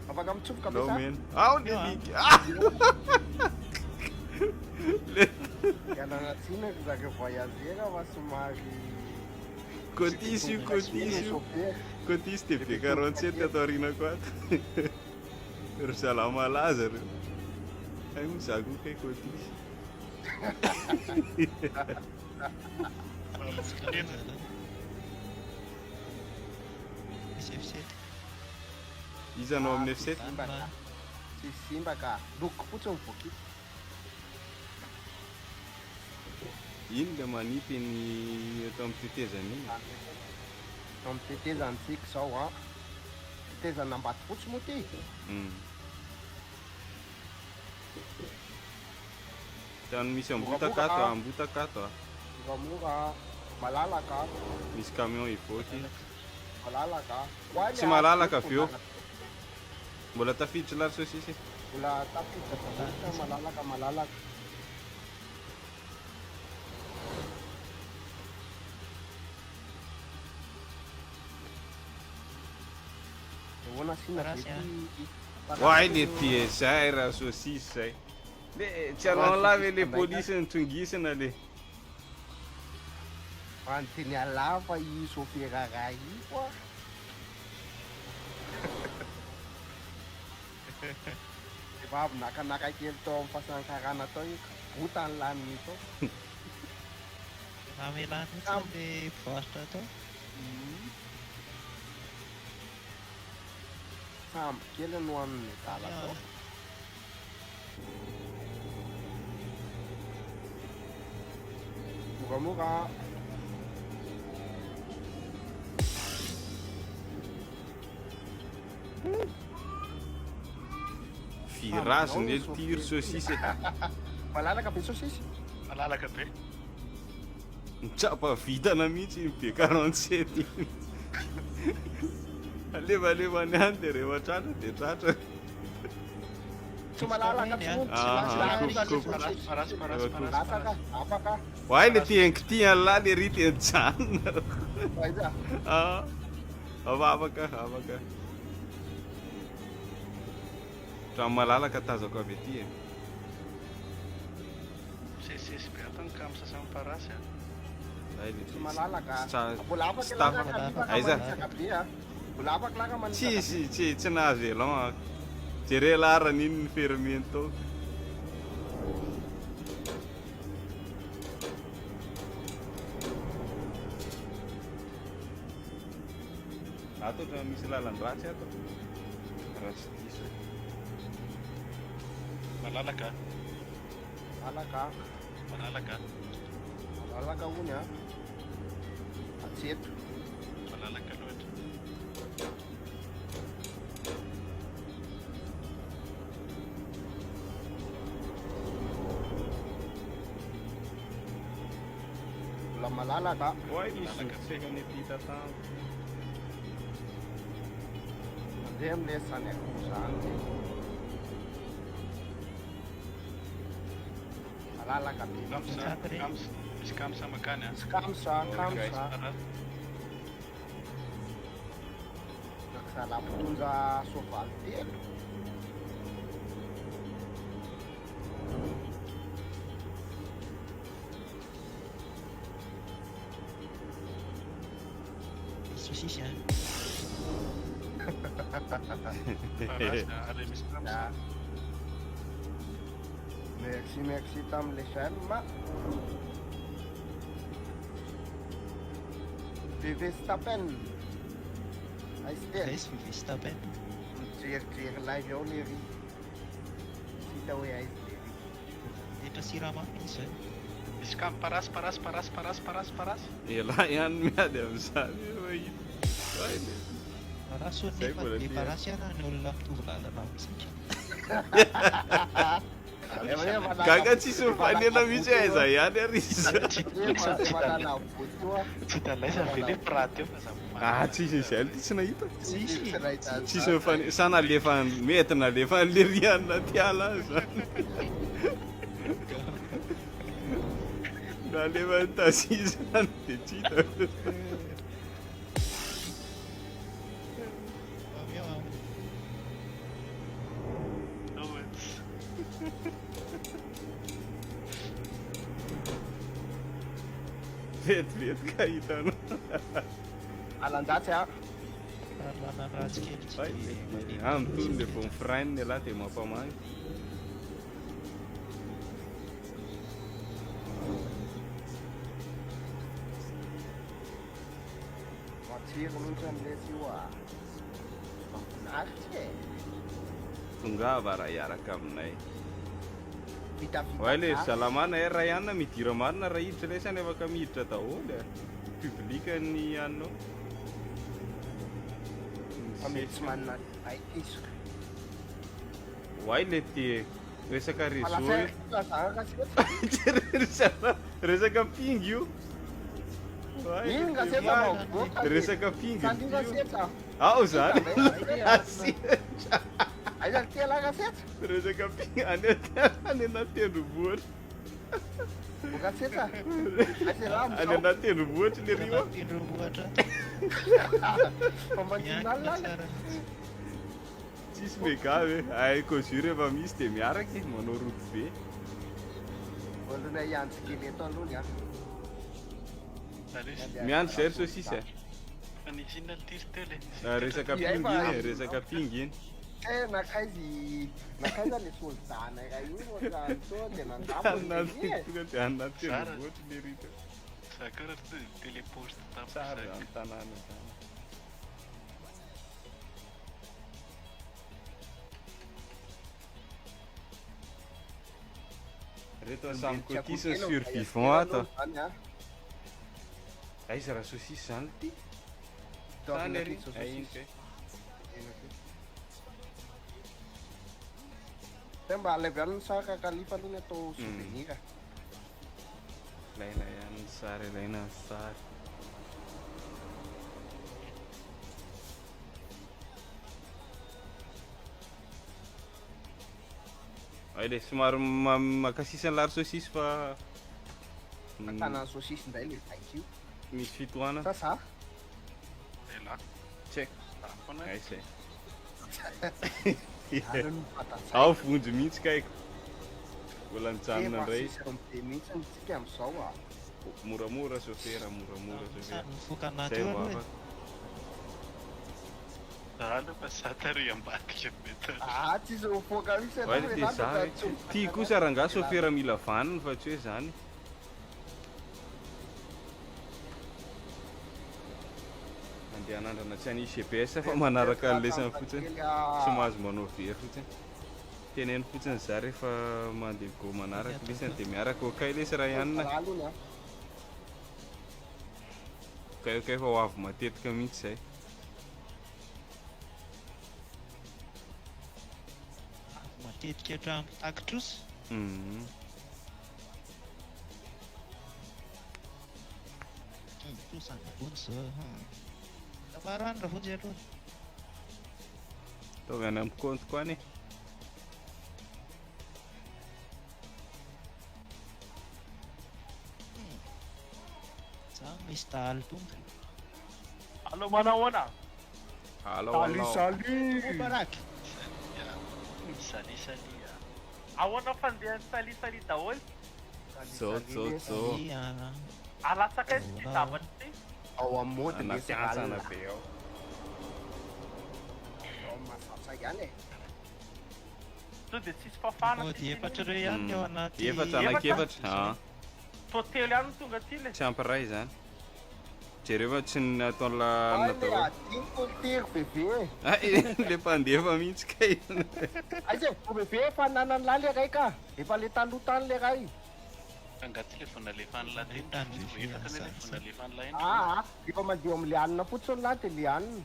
Afaka mitsofoka Ndao ve sa? mena. Ao ny alika. Ah! Le Ialana tsiny ry zareo voyageur fa somary Cotisse io, cotisse io. chauffeur. Cotisse TB47 ato aorianako ato. Ry zalahy malaza reo. Hay moa za koa kay cotisse. Misy F7. Iza no amin'ny F7? Simba ka. Tsisy simba ka. Loko fotsiny voakita. Iny le manipy ny eto amin'ny tetezana iny. Eto amin'ny tetezantsika izao an. Tetezana Ambatofotsy moa ity? Trano misy ambotaka ato a, ambotaka ato a. Moramora, malalaka. Misy camion hivoaka. Malalaka. Tsy malalaka avy eo. Mbola tafiditra lary sosisy. Mbola tafiditra tafiditra malalaka malalaka. Ahoana asiana be ty? Oay le ty zay raha sosisy zay. Le tsy anao lava le polisy nitsongisina le. Anteny alava io chauffeur ray io koa. Efa avy nakanaka kely tao amin'ny fasankarana tao io ka bota ny laniny tao. Namelany mihitsy le mpivarotra tao. Sambo kely no amin'ny dala tao. Moramora. Virage ny tir saucisse. Malalaka be saucisse. Malalaka be. Mitsapa vitana mihitsy iny B47 iny. Alevaleva ny any dia rehefa tratra dia tratra. Tsy malalaka tsy mony. Ah, Parasy, parasy, parasy. Afaka, afaka. Oay le tianky an'lah le ry ty nijanona. Aiza? Ah, afaka, afaka. Trano malalaka tazako avy aty e. Misesisesy be ato ny kamo sasany parasy a. Zay le Tsy malalaka. Tsy tra- Mbola afaka tsy tafa- laka Aiza? manisaka be a. Mbola afaka laka manisaka be. Tsisy, tsy tsy nahazo élan ah. Jere larany iny ny fermier tao. Ato ohatran'ny misy lalan-dratsy ato. Raha tsy diso. Malalaka. Malalaka. Malalaka. Malalaka hono a. Hatreto. Malalaka loatra. Mbola malalaka. Oay misy zotsika ny mpita tany. Mandeha amin'ilay zany akoho zany. Malalaka be. Kamsa, kamsa. Misy kamsa makany a. Misy kamsa, kamsa. Parasy. Zalahy mpitondra soavaly telo. Sosisy a. Parasy a, ary misy kamsa. Merci merci tamin'le j'aime. Bebe Stapen. Aiza tena? Aiza Bebe Stapen? Mijerijery live ao lery. Tsy hita hoe aiza lery. Rehetra siramamy izy zany. Misy kamo parasy parasy parasy parasy parasy parasy. Elah ihany miady amin'izany efa hita. Oay le. Parasy hono Zay nefa mbola be tia. parasy ara ny olona mitovy lalana amintsika. Gaga tsisy mifanena mihitsy hoe aiza ihany ary izy zany. Tsy hitan'ilay ve le pirate eo fa za Ah tsisy izay aloha tsy nahita. Tsisy Tsisy mifane sa nalefa mety nalefa an'le Rihanna tiala azy zany. Nalefa an'i Tazi zany de tsy hita. Vetivety ka hitanao. Alanjatsy a. Lalana ratsy kely tsy dia maninona. Ah, mitony le vao mi-frein ialahy dia mampamangy. Matsiro mihitsy an'ilay io a. Mahafinaritra e. Tongava raha hiaraka aminay. Vitavita Oay le gasy. zalamana eh Rayan midira marina raha hiditra lesy any afaka miditra daholo eh. Public ny anao. Fa mety tsy manana baiko izy. Oay le ty resaka Fa réseau lasa io. lasa rasetsy. Resaka pingy io. Oay, Iny le ty rasetsy marina. mivoaka. Resaka pingy Sady io. rasetsy. Ao zany. Aiza Aiza ty ala rasetsy? Resaka pingy any any anaty tendrombohitra. Rasetsy. Aiza raha Any amin'izao. anaty tendrombohitra le rio. Tendrombohitra. Fa mantsina Miankina lalana. tsara mihitsy. Tsisy mega ve? Ay cosure rehefa misy dia miaraka e, manao route be. Voalohany hiandry kely eto aloha ny ahy. Miandry zay ry saucisse e. Fa nisy inona ny tiry teo le? Ah, Resaka Iay pingy fa- iny e, resaka pingy iny. Eh, nakaizy nakaiza le soldat iray io ohatrany toa dia nandambo Any ny anaty e. tonga dia any anaty Tsara. tendrombohitra le ry teo. Za karaha to de téléporte tampoka Tsara za. zany tanàna zany. Reto samy cotise ny survivant ato. Zany a. Aiza raha saucisse zany ty? Toa Zany avy ary. ny Ay, iny saucisse. kay. Dia mba alaivo ihany ny sary kalifa aloha ny atao souvenir. Ilaina ihany ny sary, ilaina ny sary. Ay le somary makasisa ny lary saucisse fa Fakana ny saucisse indray le baiko io. misy fitohanana. Sa za? Ela. Tsy haiko. Za foana. Ay zay. Ary no fantatsay. Ao vonjy mihitsy kaiky. Mbola nijanona indray. Sisy be mihitsy ny tsika amin'izao a. Moramora sofera, moramora sofera. Sary mifoka anaty Zay eo vao aloha e. afaka. Za aloha fa za tary ambadika be tary. Ah, tsisy mifoka mihitsy Oay ianao le lehilahy za. fa tsy mifoka Ty kosa rangahy sofera mila vaniny fa tsy hoe zany. Andeha hanandrana tsy hanisy GPS fa manaraka ny lesany fotsiny. Tsy mahazo manao very fotsiny. Teneno fotsiny za rehefa mandeha go manaraka lesany dia miaraka okay lesy raha ihanina. Raha aloha ny ahy. Okay okay fa ho avy matetika mihitsy zay. Matetika hatramin'ny mpitaky-trosa. Trosa ny Vonjy zao. Tafarano raha Vonjy aloha. Ataovy any amin'ny compte koa any e. Za misy dahalo tonga. Allo manahoana? Allo Salut, allo. salut. Baraky. Sali sali a. Ahoana fandehan'ny sali sali daholo? Zao zao zao. Sali, ah, Alatsaka izy ty Ahoana? zavatra ty. Ao amin'ny mode Anaty lesy hantsana alina. be ao. Ao mahatsatsa ihany e. Sao dia tsisy fafana Mody tsisy efatra inona. ireo ihany ny ao anaty. Efatra, anaky efatra. Ah. Toa telo ihany no tonga aty le. Tsy ampy iray izany. Jereo fa tsy ny ataon'la Ay anona le daholo. adinoko ny tery bebe e. Ay, le mpandefa mihitsy kay. Aiza e, o bebe efa nanan'lah le ray ka. Efa le taloha tany le ray. Angaha tsy le vao nalefan'lah teny? Tany Vao bebe efatra anie le zany. vao nalefan'lah iny. Aa, efa mandeha ao amin'le hanina fotsiny lah de le hanina.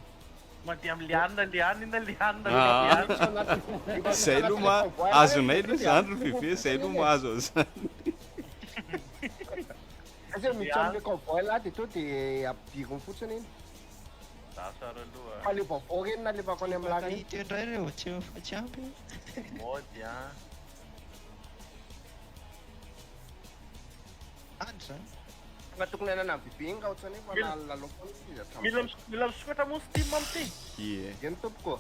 Mandeha amin'ny lianina lianina lianina Ah. lianina. Zay aloha ma azonay aloha izany ry bebe, zay aloha mahazo an'izany. Aiza miditra amin'le convoi lah de to de ampidiriny fotsiny iny. Lasa ary aloha. Fa le vaovao reny nalefako any amin'lah reny. Mahita indray reo tsy efa tsy ampy. Mody an. Any zany. Fa tokony hanana bebe iny raha ohatrany hoe efa Mila- nalalao foana izy hatramin'izay. Mila mila misokatra moa Steam amin'ity. Ie. Eny tompoko.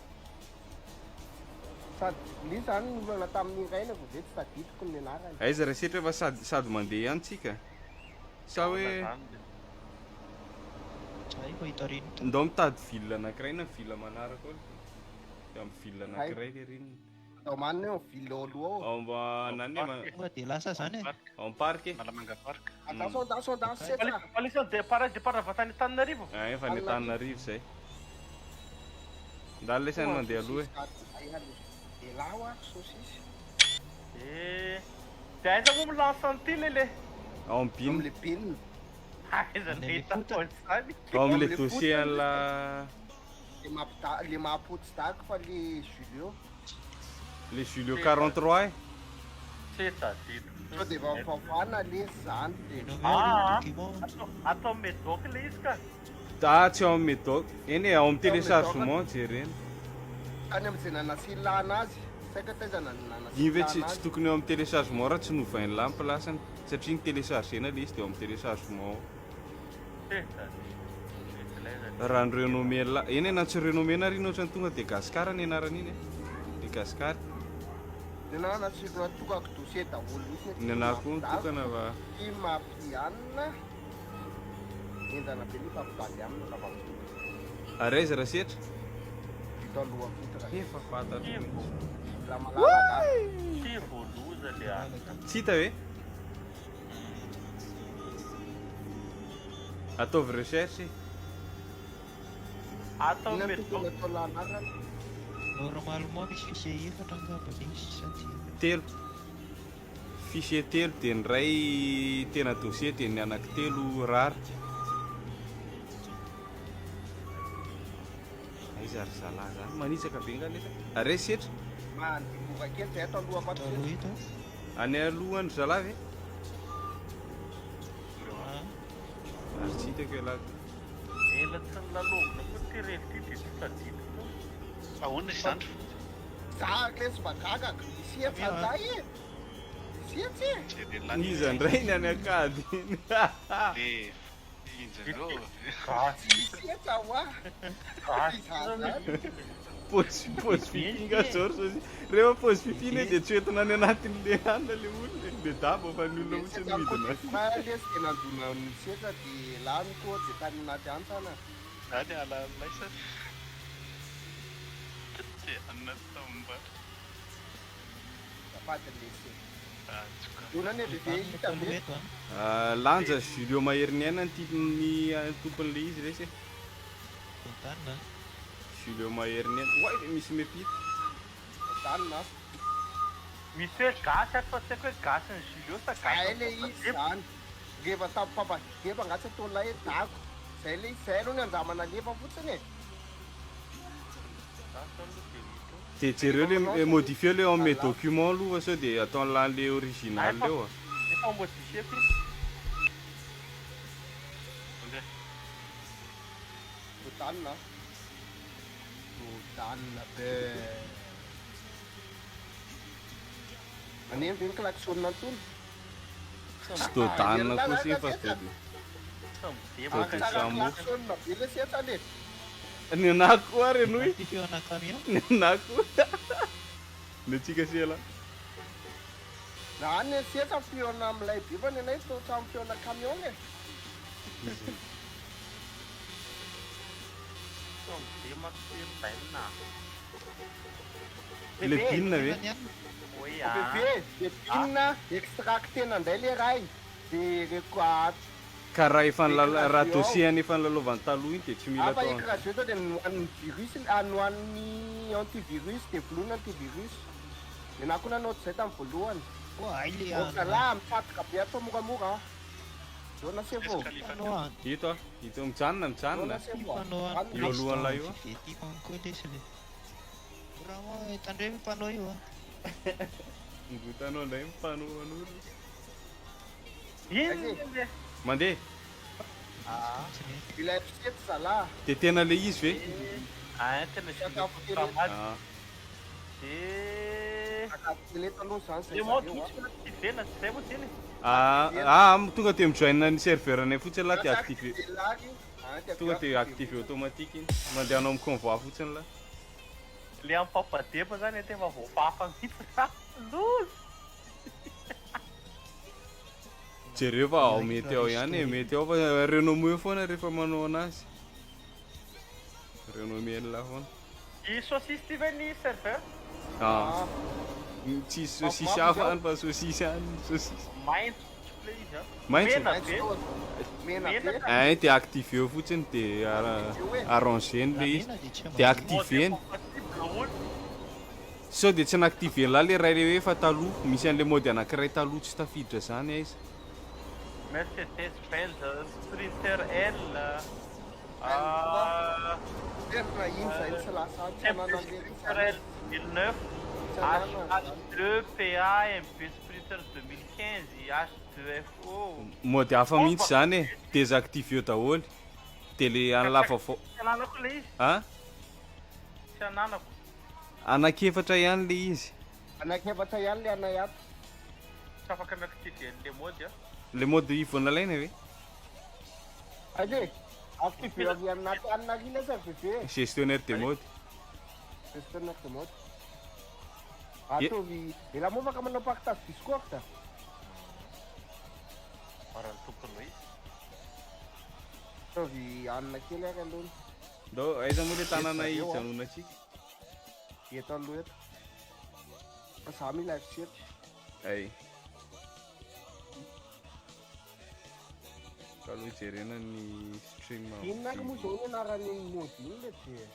Sady le zany ny olana tamin'ny iray na vao ve tsy tadidiko ny anarany. Aiza raha setra fa sady sady mandeha ihany tsika. Sa hoe Zay vao hita reny. ndao mitady ville anankiray na ville manaraka ao. Dia amin'ny ville anankiray le rinona. Atao manina eo amin'ny ville ao aloha ao. Ao mba nany e, ma- Tonga dia lasa zany e. ao amin'ny parc e. Analamanga park. Attention, attention, attention, setra. Fa départ départ avy tany Antananarivo. Ah, efa ny Antananarivo zay. Ndalo lesy any mandeha aloha e. Elahy hoa saucisse. Eh. Dia aiza moa milance an'ity lele? Ao amin'ny bin. Amin'le bin. Aiza Any ny amin'ny hitako an'izany? Ao amin'le Amin'le dossier fotony. an'la Le mampida le mahapotsy dago fa le Julio. le Julio 43 e. Tsy tadidiko. Sao de efa fafana le zany de. Ianao Ah. hoe document. Atao atao Médoc le izy ka. Ah, tsy ao amin'ny Médoc. Eny e, ao amin'ny Ao amin'ny téléchargement jerena. Any amin'izay nanasilana azy. Saika taiza Iny ve tsy nanasilana tsy azy. tokony eo amin'ny téléchargement raha tsy novain'ny lahy ny place-ny satria ny téléchargena le izy dia ao amin'ny téléchargement ao. Tsy tadidiko. Mety ilay Raha ny renommé la eny e, na tsy renommé na ry ohatrany tonga dia Gasikara ny anarany iny e. Dia Gasikara. Ny anahy nasirona tokako dossier daholo mihitsy. Ny anahy koa nitokana fa Ty mampianina. Enjana be ny mpampijaly aminy raha vao mitokana. Ary aiza raha setra? Vita aloha fototra. Efa fantatro mihitsy. Raha malalaka. Tsy voaloza le any. Tsy hita ve? Ataovy recherche e. Atao Inona no Médoc. tokony atao lahy anarany? Normalement misy fichier efatra angamba izy sa dimy. Telo. Fichier telo dia ny iray tena dossier dia ny anankitelo rare. Aiza ry zalahy zany? Manitsaka be nga nefa. Ary aiza setra? Mandeha mora kely zay ato aloha Atao ato. aloha eto. Any alohany ry zalahy ve? Ah, Ary tsy hitako ialahy. Ela tsy nilalaovina koa ty revy ty dia tsy tadidiko. Ahoana izy zany? Za lesy mba gagaka. Isia fanday e. Isia tsy e. Jeren'lah. Iza indray ny any an-kady iny? Le injy reo. Gasy. Isia tsa hoa. Gasy. Iza zany. Pause pause fifi nga George ozy. Rehefa pause fifi ne dia tsy hoentina any anatin'le hanina le olona e. Le dabo fa ny olona mihitsy no midina. Fa lesy de nandona ny setra de lany koa de tany anaty antsana. Zany ala laisa. Tsy anona tamba. Azafady lesy. Ah, tsoka. Dona ne bebe hita atao aloha be. eto an. Ah, Lanja Julio Maheriniaina ny titon'ny tompon'le izy resy e. Fontanina. Julio Maheriniaina. Oay, misy mepita. Danina. Misy hoe gasy ato fa tsy haiko hoe gasy ny Julio sa gasy. Zay le izy zany. Rehefa tamin'ny papagepa nga tsy atao lay dago. Zay le izy zay aloha ny anjamana alefa fotsiny e. Gasy aloha dia mety. Dia jereo le modifier le ao amin'ny document aloha fa sao dia ataon'lah le original eo. Efa modifié ko izy. Mandeha. Danina. Danina be. Maneno ve ny klaxon antony? Tsy dodanina kosa fa to dia. Tsy To midebaka. dia Tsara samo. klaxon be le setra le. Ny anahy koa ary anoy. Ty feo ana camion. Ny anahy koa. Ny antsika sy elahy. Raha ny setra fiona amin'ilay be fa ny anay to samy fiona camion e. Tsy midemaka sy bainina. Le bin ve? Oui ah. Bebe, de bin extractena indray le ray de reko Ka raha efa nilala- raha dossier any efa nilalaovany taloha iny dia tsy mila Hafa atao. écrasé to de nohanin'ny virus, ah, nohanin'ny antivirus de vonoina antivirus. De na koa nanao zay tamin'ny voalohany. Oa, ay le Oh, zalahy mitsatoka be atao moramora. ah. Zona sefo. Ito ah, ito mijanona mijanona. Zona sefo. Io alohan'ilay io. Vety koa lesy le. Raha tandremo mpanao io ah. Ngotanao indray mipanoan'olona. Inona le? Mandeha. Ah, ilay fitsety zalahy. Dia tena le izy ve? Ah, tena Sakafo kely. Ah. De Sakafo kely eto aloha zany zay Le mode zareo, ah. misy activé-na tsy zay moa zany e. Ah, ah, tonga dia mijoin ny serveur anay fotsiny lah dia Lasa activé. activé lahy io. Ah, dia Tonga dia activé activé automatique iny. Mandeha anao amin'ny convoi fotsiny lah. Le ampapadepa zany e tena voafafa mihitsy raha. Loza. Jereo fa ao mety ao ihany e, mety ao fa renommé foana rehefa manao anazy. Renommé lah foana. I saucisse ty ve ny serveur? Ah. Tsisy saucisse hafa any fa saucisse any saucisse. Maitso le izy ah. Maitso? Mena be. Mena be. Ein dia activé eo fotsiny dia arrangé-ny le izy. Dia activé-ny. Sao dia tsy nactivé lah le ray le hoe efa taloha, misy an'le mode anankiray taloha tsy tafiditra zany aiza. Mercedes Benz Sprinter L. Ah, Verina iny zay tsy lasa any, tsy ananan'le ry Sprinter zany. L 2009. Tsy ananana zany. H2 PA MB Sprinter 2015 H2FO. Mode hafa mihitsy zany e, désactivé daholo. Dia le any lava vao. Tsy ananako le izy. Ah? Tsy ananako. Anankiefatra ihany le izy. Anankiefatra ihany le anay ato. Tsy afaka miactivé an'le mode ah. Le mode vao nalaina ve? Allez, activé avy anaty anina ry lasa bebe. Gestionnaire de mode. Gestionnaire de mode. Ataovy, ela moa afaka manao partage Discord. Raha ny tokony ho izy. Ataovy anina kely ary aloha. Ndao, aiza moa le tanana Eto zareo, ah. hijanonantsika? Eto aloha eto. Fa za mila F7. Ay. Ka aloha jerena ny stream. Inona ary moa zao ny anaran'iny mode iny le de?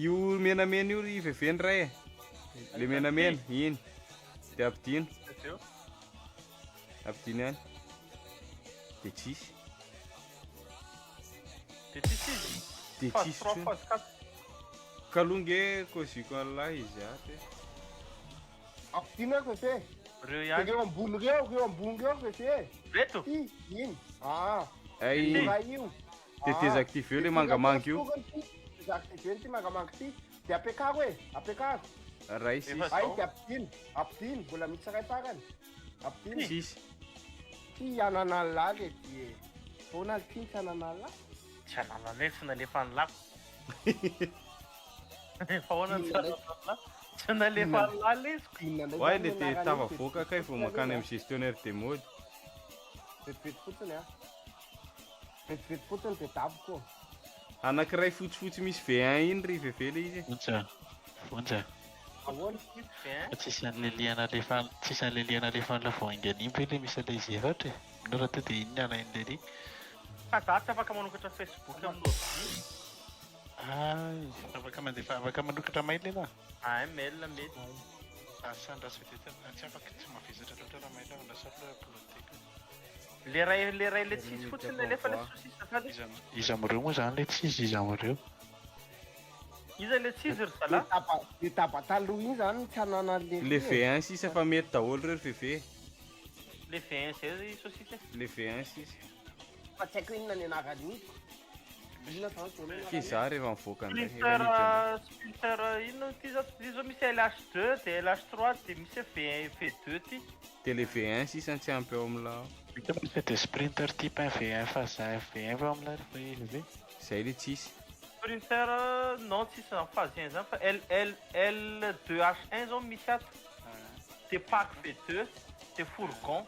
Io menamena io ry VV ny ray e. Le menamena, iny. Dia ampidino. Ampidino ihany. Dia tsisy. Dia tsisy izy. Dia Phase tsisy 3, intsony. phase 4. Ka aloha nge koziko an'lahy izy ato e. Ampidino ary VV. Reo ihany. Reo ambony reo, reo ambony reo VV. Reto? Ty, iny. Ah. Ay. Io ray io. Dia Ah. désactivé le mangamanga io. Désactivé ty mangamanga ty. Dia ampiakaro e, ampiakaro. Ray sisy. Ay, dia ampidino, ampidino, mbola misy ray farany. Ampidino. Sisy. Ty anana lahy le ty e. Foana ty tsy anana lahy. Tsy anananay tsy nalefa ny lako. Fa ahoana ny tsy ananan'ny lahy? Tsy nalefa ny lahy le izy. Oay le dia tafavoaka kay vao mankany amin'ny gestionnaire de mode. Vetivety fotsiny ah. Vetivety fotsiny dia daboko. Anankiray fotsifotsy misy V1 iny ry VV le izy. Vonja, vonja. Ahoana? Fa tsisy an'le liana alefa tsisy an'le liana alefa an'la voaingana iny ve le misy an'le izy efatra e? Anao raha to dia iny ny alain'le ry. Fa za tsy afaka manokatra Facebook amin'ny ordi. Ay, afaka mandefa afaka manokatra mail ianao? Ah, mail mety. Asa andraso vetivety, tsy afaka tsy mavesatra loatra raha mail fa lasa aloha uploadeko. Le ray le ray le tsisy fotsiny alefa le saucisse azafady. Iza iza amin'ireo moa zany le tsisy iza amin'ireo? Iza le tsisy ry zalahy? Le daba taloha iny zany tsy ananan'le Le V1 sisa fa mety daholo reo ry VV. Le V1 zay ry saucisse. Le V1 sisa. Fa tsy haiko inona ny anaran'iny. Inona zany zao ny Ty za rehefa mivoaka indray. Sprinter Sprinter inona ty zao? Ty zao misy LH2 dia LH3 dia misy V1 V2 ty. Dia le V1 sisa tsy ampy ao amin'la. Hita misy de sprinter type 1 V1 phase 1 V1 va amin'ilay ry VV. Zay le tsisy. Sprinter non tsisy zany phase 1 zany fa L L L2H1 zao misy ato. Dia pack V2 dia fourgon.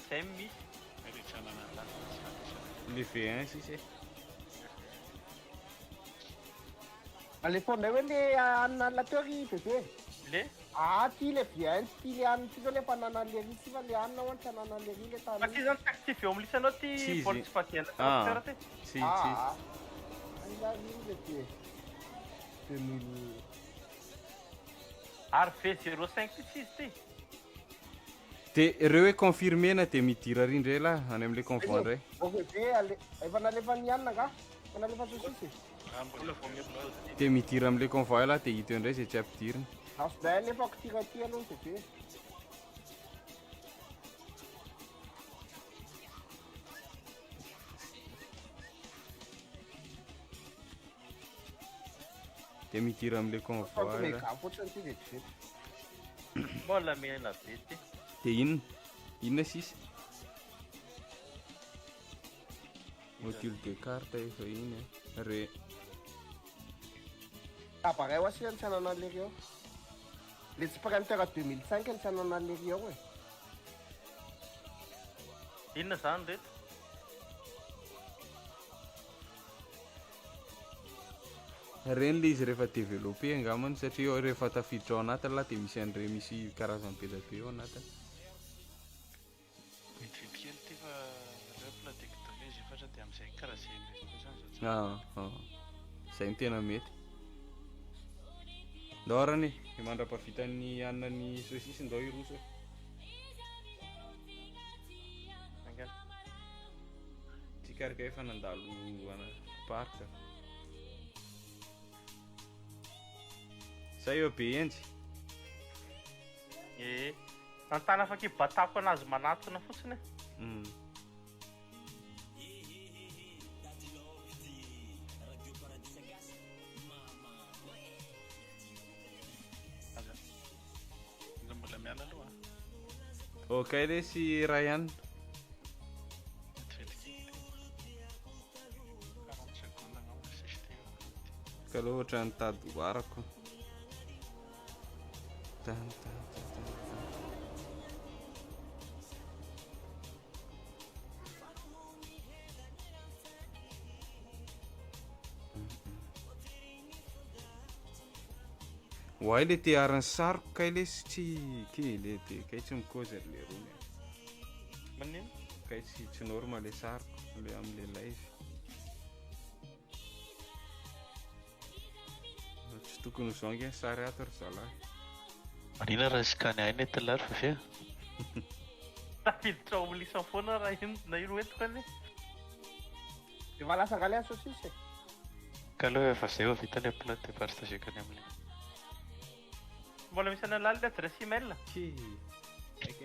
Zay misy. Le V1 sisa e. Alefa indray hoe le anona alina teo ry bebe. Le? Ah ty le V1 tsy ty le anona ty zao le efa ananan'le ry ty fa le anona hono tsy ananan'le ry le Fa tany. ty zany tsy active eo amin'ny lisanao ty Tsy izy. Volkswagen Ah. Raptor ty. Tsy tsy izy. Ah, aiza iny le ty e? 2000. Ary V05 ty tsy izy ty. De ireo hoe confirmena de midira ary indray lah any amin'le convoi indray. Ok be ale efa nalefa ny anona nga? Efa nalefa sosisy. Ah, mbola vao mi-upload ty. De midira amin'le convoi lah de hita eo indray zay tsy ampidirina. Azo dai alefako ty raha ty aloha bebe. De midira amin'le Fa convoi lah. mega fotsiny ty vetivety. Mbola mena be ty. De inona? Inona sisa? Module de carte efa iny a. Re Appareil ho asiana tsy ananan'le ry ao. Le Sprinter 2005 tsy ananan'le ry ao e. Inona zany reto? Reny le izy rehefa développé angambany satria ao rehefa tafiditra ao anatiny lah de misy an'ireny misy karazany be dia be ao anatiny. Vetivety kely ty fa aleo uploadeko daholo izy efatra dia amin'izay karaha izay mety kosa izao tsara. Ah, ah. Zay no tena mety. Ndao arany e, mandra-pahavitan'ny hanina ny saucisse ndao hiroso e. Angana. Tsika araka efa nandalo ana parc. Zay eo be enjy. Eh. Tantana afaka hibatako anazy manatona fotsiny e. Aza. Aza mbola miala aloha. Ok le sy Ryan. Vetivety kely ty. 40 secondes angamba sisy ty. Ka aloha ohatran'ny nitady hoarako. Tan, tan, tan, tan, tan. Oay le te haran'ny sariko kay le sy tsy ke le te kay tsy mikozy ry le rony. Manino? Kay tsy tsy normal le sariko le amin'le live. Tsy tokony ho zao ange ny sary ato ry zalahy. Manina raha scan aina eto lary fa feo? Tafiditra ao amin'ny lisany foana raha ino na ino entiko anie. Efa lasa nga le saucisse e. Ka aloha efa zay vao vita le upload de partageko any amin'le. Mbola misy any an'lala le adresse email. Ki.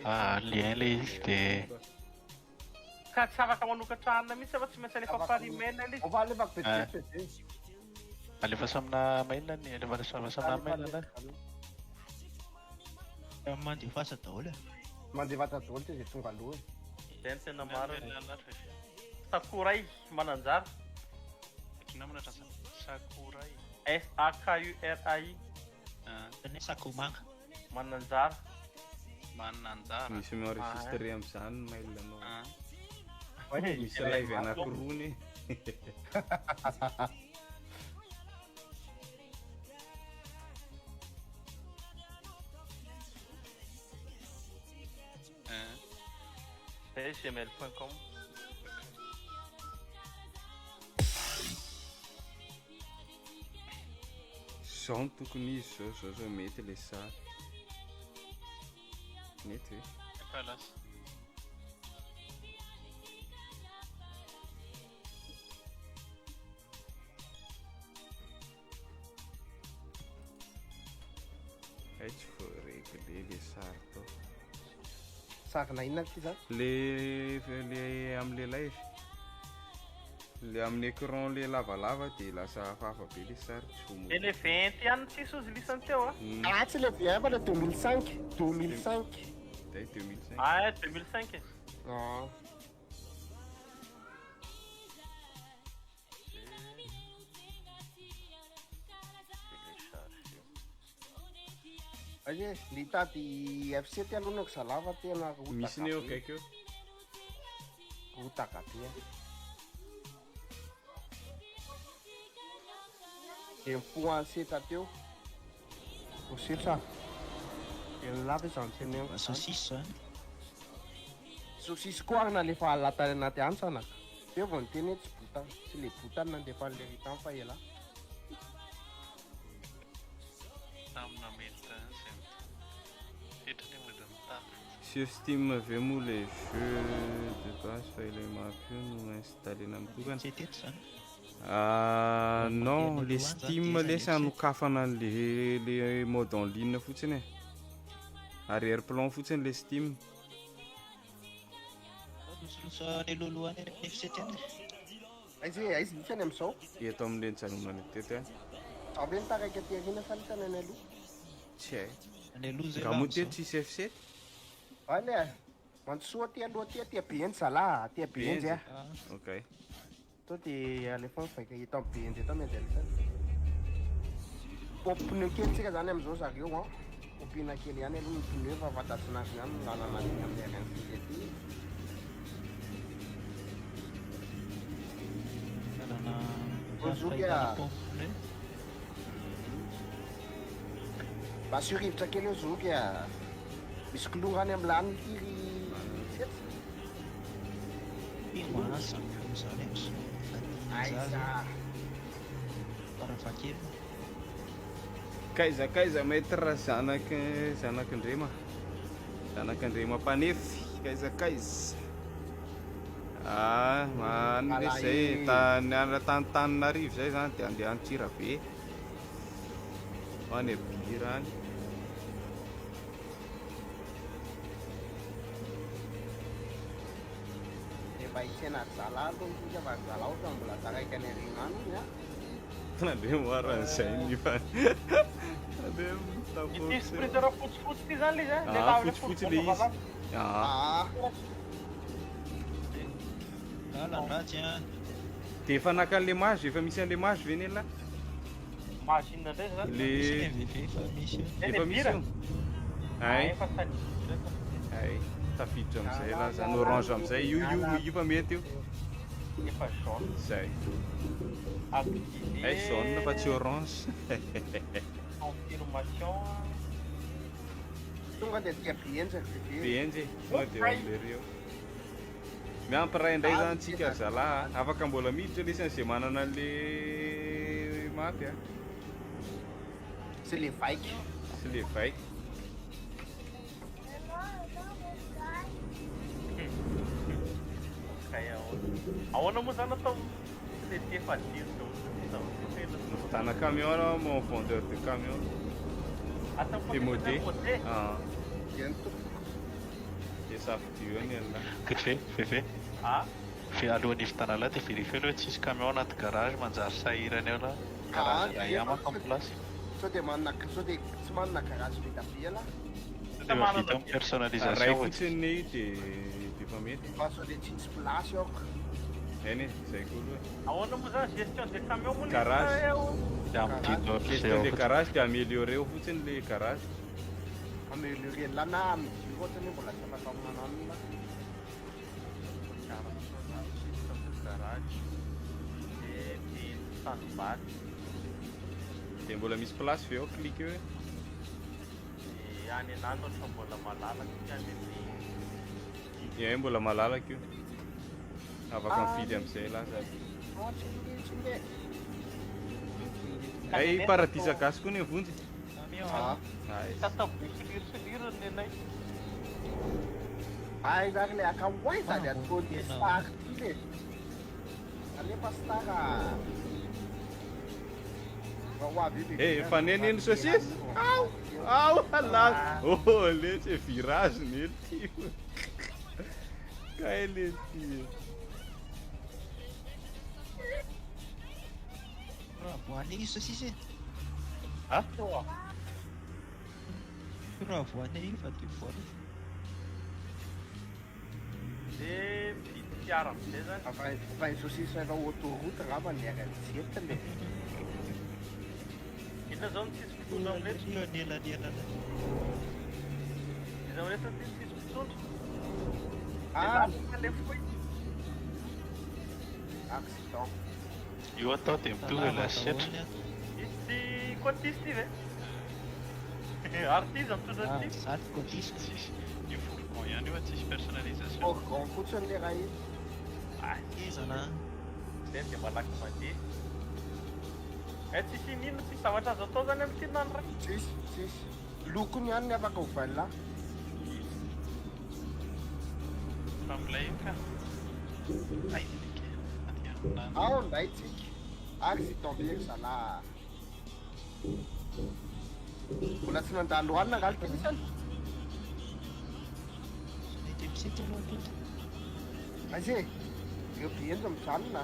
Ah, lien le izy de Ka tsy afaka manokatra hanina mihitsy fa tsy maintsy alefa par email le izy. Efa alefako vetivety bebe. alefa amina mail ny alefa amina mail na. Mandefasa daholo e. Mandefasa daholo ty zay tonga aloha e. Zay no tena marina. Sakurai Mananjara. Sakurai. S A K U R A I. Ah. Ny Sakomanga. Mananjara. Mananjara. Misy mi-enregistré amin'izany ny mail anao. Ah. Misy live anankiroa ny. Ah. Zay gmail.com. Zao no tokony izy zao zao zao mety le sary. Mety ve? Efa lasa. Ay tsy voaréglé le sary tao. Sarina inona ty zany? Le le amin'le live. Le amin'ny écran le lavalava de lasa hafahafa be le sary tsy ho De le V1 ihany tsisy ozy lisany teo a. Ah tsy le V1 fa le 2005. 2005. Day 2005. Ah 2005. Ah. Aye, nitady FC ty aloha no zalava tena rotaka Misy ny eo be. akaiky eo. Rotaka be. Dia mifoha any setra teo. Ho setra. Dia lava izany teneniko Mba izany. saucisse zany. Saucisse koa ary nalefa alina tany anaty antsana. Teo vao niteny hoe tsy botany, tsy le botany nandefa an'le ritany fa elah. Samy namely tany izay mitovy. Setra anie mody mitafy fotsiny. Sur Steam ve moa le jeu de base fa ilay map io no installena mitokana? Tsy teto zany. Ah, Mandeha non, any le aloha any zany Steam dia aiza lesy le FC? anokafana an'le le mode en ligne fotsiny e. Arrière plan fotsiny le Steam. Losoloso any alohaloha any amin'ny F7 any. Aiza e, aiza misy any amin'izao? Eto amin'le nijanonana teto e. Ao ve ny taraiky aty aoriana sa ny tany any aloha? Tsy hay. Any aloha zay Nga lah moa teto amin'izao. tsisy F7? Any e, Mandrosoa aty aloha aty, aty Behenjy zalahy, aty Behenjy Behenjy. a. Ah. Ok. To dia alefa mivaika eto amin'ny Behenjy eto miandry an'izany. Pompe pneu kely tsika zany amin'izao zareo an. Pompina kely ihany aloha ny pneu fa fantatrinareo ihany ny lalana aty amin'ny RN6 aty. Lalana Bonjour fahitana a. pompe pneu. Mba asio rivotra kely eo zoky a. Misy kilonga any amin'ny laniny ity ry Setsy. Firy mahazo zany kilonga zany amin'izao fa ny Aiza. zaza farafahakeliny. Kaiza kaiza maître zanak zanak'Andrema. Zanak'Andrema mpanefy. Kaiza kaiza. Ah, any lesy zay tany any tany Tananarivo zay zany dia andeha Antsirabe. Any Bira any. Dia mba hitsena zalahy aloha isika fa zalahy ohatra mbola taraiky any aoriana any hono a. Andremo aran'izay ny fa. Andremo Ity sprinter fotsifotsy ity zany le izy a? Le Ah, lava le fotsifotsy le fourgon izy. vazaha. Ah. Ah. Lalan-dratsy an. Dia efa naka an'le mage, efa misy an'le mage ve nela? Mage inona indray zany? Le Misy ny MVV efa misy io. Le efa misy bira? io. Ah, Ay. efa tadidiko. Ay, tafiditra amin'izay lah zany orange amin'izay io io io fa mety io. Efa jaune. Zay. Activé. Ay jaune fa tsy orange. Confirmation. Tonga dia aty Behenjy ry bebe. Behenjy e, tonga dia eo amin'le ry eo. Miampy ray indray zany tsika ry zalahy a. Afaka mbola miditra lesy an'izay manana an'le mapy a. Sy le vaika. Sy le vaika. Kay ahoana? Ahoana moa zany atao tsy le ty efa adino daholo satria zavatra tena Nivitana camion aho, mon vendeur de camion. Atao Démodé. modé. Ah. Dia ny tompoko. Dia safidio eo ny an'lah. Fefe, fefe. Ah? Fe alohan'ny hivitana lahy dia vérifier aloha hoe tsisy camion anaty garage manjary sahirana eo lahy. Garage iray ihany manko amin'ny place. Sao dia manana sao dia tsy manana garage vita be ialahy? Sao dia efa vita amin'ny personnalisation Ray vao fotsiny ny dia dia efa mety. Fa sao dia tsisy place ao ka. Eny e, zay koa aloha. Ahoana moa zany gestion de camion moa le Garage. izy eo? Dia amin'ny dix heures Gestion eo de fotsiny. garage dia améliorer eo fotsiny le garage. Améliorer là na amidiro ohatra hoe mbola tsy afaka manao an'la. Gestion de garage. Dia dia tanimbary. Dia mbola misy place ve ao clique eo e? Dia any anany ohatra mbola malalaka ty any amin'ny Ie, mbola malalaka io. Afaka mifidy amin'izay lah sady. Ah, tsinge tsinge. Ay, paradisa gasy koa ny vonjy. Ah. Ay. Tataboy soliro ny anay. Ay, zany le aka ho aiza le ataon'ny star ty le. Alefa star a. Mba ho avy io bebe. Eh, efa neny ny saucisse? Ao, ao, la. Oh, le tsy virage ny ty. Kay le ty. Raha voanina iny saucisse e. Ah? Raha voanina iny fa dia voanina. Dia mividy fiara amin'izay zany. Fa ny saucisse efa autoroute angamba ny RN7 le. Inona zao no tsisy mpitondra amin'ireto? Io anelanelana. Iza amin'ireto ty tsisy mpitondra? Ah, Le fohy. accident. Io atao dia mitovy Lava ilay setra. daholo ny ato. Izy ty cotiste ty ve? Ary ty iza mitondra Ah, an'ity? za ty cotiste. Tsisy. Io fourgon ihany io fa tsisy personnalisation. Fourgon fotsiny le raha iny. Ah, Ezana. zay dia malaky mandeha. Eh, tsisy inoninona, tsisy zavatra azo atao zany amin'ity na ny ray. Tsisy, tsisy. Lokony ihany ny afaka ovaina lahy. Fa milay io ka. Ay, nike. Aty amina. Ao ndray tsika. Accident be ry zalahy. Mbola tsy nandalo hanina angaha ty isany? Mety misety aloha tonta. Aiza e? Ireo be hendry mijanona.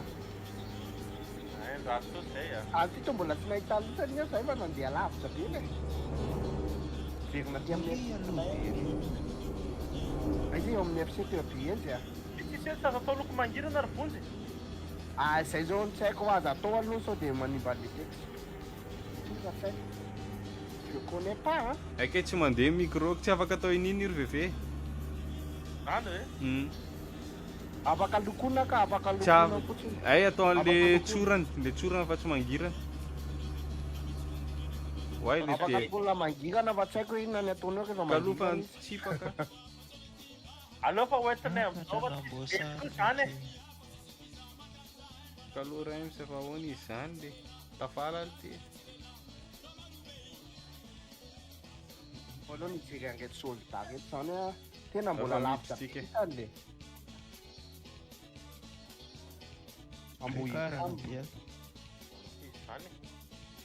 Ay, raha toa zay ah. Ary ty to mbola tsy nahita loatra anie zahay fa nandeha lavitra be le. Verina aty amin'ny Ry aloha be ry. Aiza eo amin'ny FC teo be hendry ah. Ty tsisy hoe tsy azo atao loko mangirana ry vonjy. Ah, zay zao no tsy haiko fa aza atao aloha sao dia manimba le texte. Tonga tsy haiko. Je connais pas hein. Haika tsy mandeha micro, tsy afaka atao inin io ry veve. Zany ve? Afaka lokoina ka, afaka Tsy lokoina av- fotsiny. Hay atao an'le Afaka lokoina. tsorany, le tsorany fa tsy mangirana. Oay le Afaka te. lokoina mangirana fa tsy haiko hoe inona ny ataonao rehefa Kaloha fa mangirana izy. nitsipaka. Aleo fa hoentinay amin'izao fa tsisy be tokoa zany e. Kaloha Raims fa ahoana izy zany le. Tafala le ty. Voalohany nijery an'ireto soldat reto zany ah, tena mbola Efa lavitra be miditsika. isany le. Karana Ambohitrano. be. Zany e.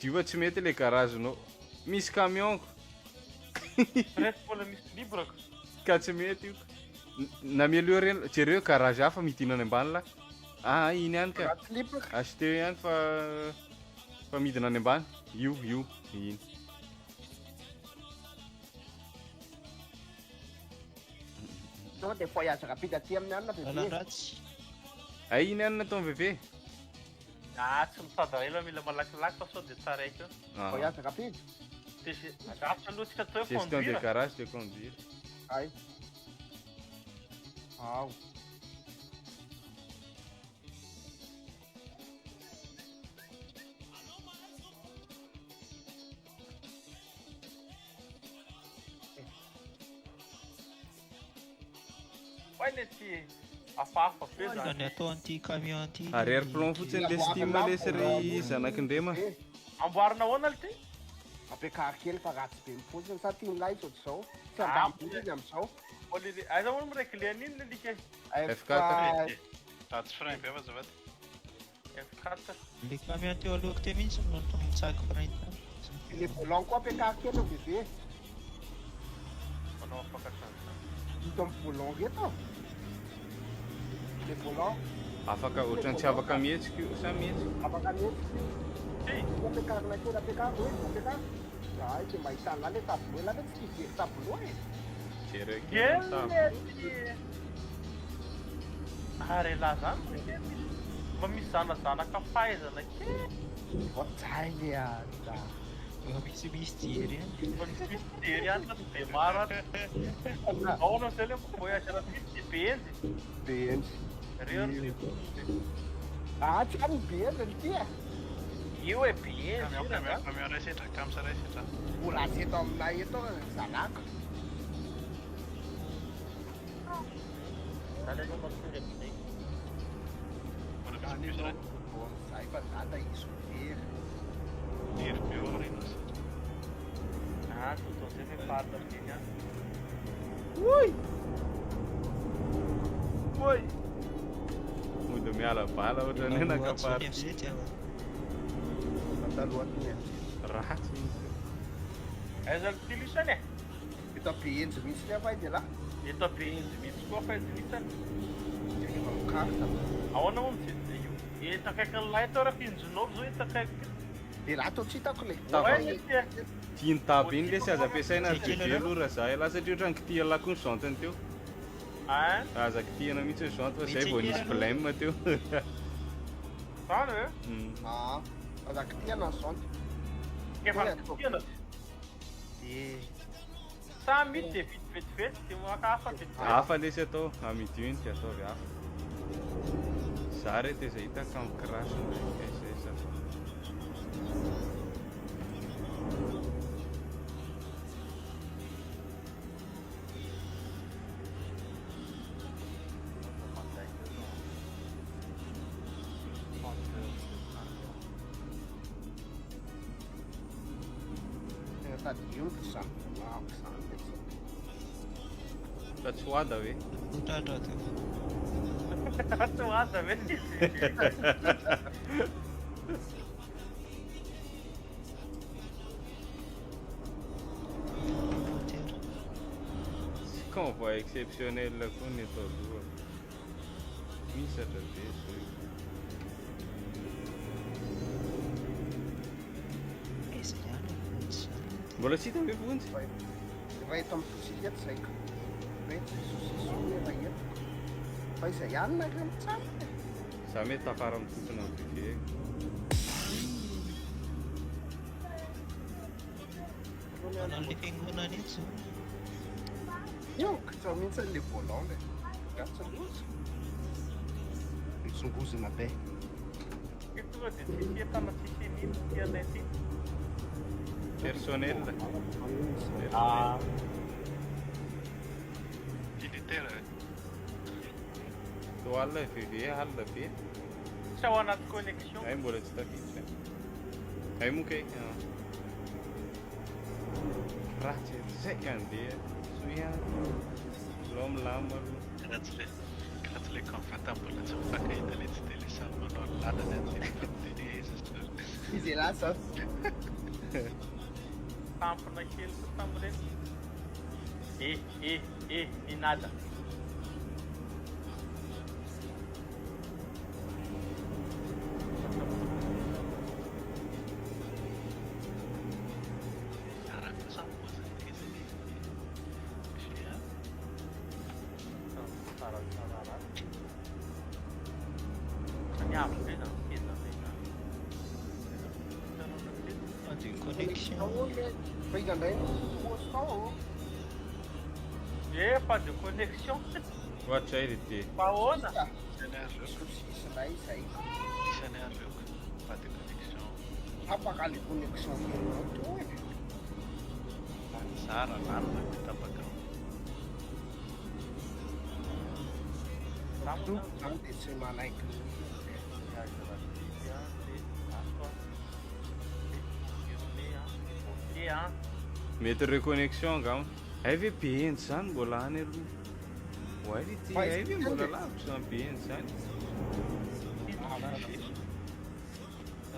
Dio fa tsy mety le garagenao. Misy camion ko. Reto mbola misy libre ko. Ka tsy mety io. Nameleo reny, jereo garage hafa midina any ambany lah. Ah, iny ihany ka. Raha tsy libre. Acheteo ihany fa fa midina any ambany. Io, io, iny. Tonga dia voyage rapide aty amin'ny alina bebe. Lalan-dratsy. Ay, iny ihany nataon'ny veve. Ah, tsy mitady ela mila malakilaky fa sao dia taraiky eo. Ah. Voyage rapide. Dia andraso aloha tsika atao hoe Gestion de conduire. garage de conduire. Ay. Ao. Oay le ty hafahafa be Ny zany. atao an'ity camion ity. Arrière plan fotsiny le steam le sy ry zanak'indrema. Eh, Amboarina ahoana le ty? Ampiakary kely fa ratsy be mifotsiny sa tiany lahy izao zao. Tsy Ah. ambany izy amin'izao. Mbola iry- Aiza moa no miregle an'iny le lika? F4. Ratsy frein be fa azafady. F4. Le camion teo alohako teo mihitsy no nitsaky frein tany. Le volant koa ampiakary kely eo bebe. Manao afaka hatrany. Hita amin'ny volant reto. Le volant Afaka ohatrany tsy afaka mihetsika io sa mihetsika. afaka mihetsika. Ty, Ampiakarina kely ampiakary hoe ampiakary. Ay, dia mahita an'lahy le tableau lahy tsy hijery tableau e. Jereo kely kely ny table. le ty. Ary lahy zany ve kely misy mba misy zanazanaka fahaizana kely. Voatsahy le aza. Mba misimisy jery ihany. Mba misimisy jery ihany fa tsy be maro ary. Ahoana am'zay le voyage rapide de be enjy. Be endry. Reo ry Ah, tsy any be endry ty e. Io e be enjy. Camion, io camion, rangahy. camion ray setra, kamsa ray setra. Mbola tsy eto aminay eto zanako. Zany aloha matory amin'izay. Mbola misy bus ray. Zay fa dada izy very. Tery be ao aoriana setra. Ah, tontolo zay ve faritra be ihany. Oy! Oy! Mody miala bala ohatrany hoe naka parti. FC Taloha ty ny FC. Ratsy izy. Aiza le ty lisany e? Eto be endry mihitsy nefa izy lahy. Eto be enjy mihitsy koa fa izy lisany. Jereva amin'ny carte. Ahoana moa mijery io? Eto akaikin'ny lahy tao raha finjonao zao eto akaiky. De lahy to tsy hitako le. Tava. Oay le ty. Tiany taby iny le sy aza ampiasaina ry Tsy kely bebe aloha. aloha raha za elahy satria ohatrany kitihana lahy koa ny jantiny teo. Ah, Aza kitihana mihitsy ny jante fa zay Mihitsy vao nisy kely aloha. blème teo. zany ve? Ah, aza kitihana ny jante. Efa Oay, kitihana. De Sa mihitsy de vite vetivety de maka hafa vetivety. Hafa lesy atao, amidio iny de ataovy hafa. Za re teza hita ka mi-crash ndraiky, aiza aiza fa. Sady hiongotra izany voalavo izany ilay izy. Fa tsy ho ada ve? Ho tratra teo. Tsy ho ada ve izy? Motera. Tsy convoi exceptionnel koa ny eto aloha. Misatra be zao io. Aiza ihany ny vonjy izany? Mbola tsy hita ve vonjy? Efa eto amin'ny tosika eto izay ka. Efa eto izay saucisson efa eto. Fa izay ihany nareo mitsara e. Za mety tafara mitotona ny buffet. Manao le fiangonana etsy zao. Miongotra mihitsy le volant le. Ratsy loatra. Mitsongozona be. Io tonga dia tsisy entana tsisy an'ino ity anay ity. Personnel. Ah. Militaire e. Tô alina VV alina be. Tsy ao anaty connexion. Ay mbola tsy tafiditra. Ay moa kay. Ah. Ratsy zay andeha. Soa Alao milamina aloha. Raha tsy le raha tsy le convoi mbola tsy mifankahita le tsy de le samy manao ny lalany any le mifampiteny aiza zao. Izy lasa. Tampona kely koa tamin'ireny. Eh eh eh ninada. Tsara kosa ny paoziny izy ny GA. Tsara tsara ratsy. Ny avo be zany seza be zany. Pas de connexion. Fa iza indray no hostan? Eh, pas de connexion. Ohatray ry ty. Fa ahoana? Isany aleoko. Saucisse indray izay. Isany aleoko. Pas de connexion. Tapaka le connexion kely teo e. Zara lalina de tapaka. Zany dia tsy manaiky. Ok ah. Mety reconnexion angamba. Ay ve be enjy zany mbola any aloha. Oay ry ty, ay ve mbola lavitra zany be enjy zany.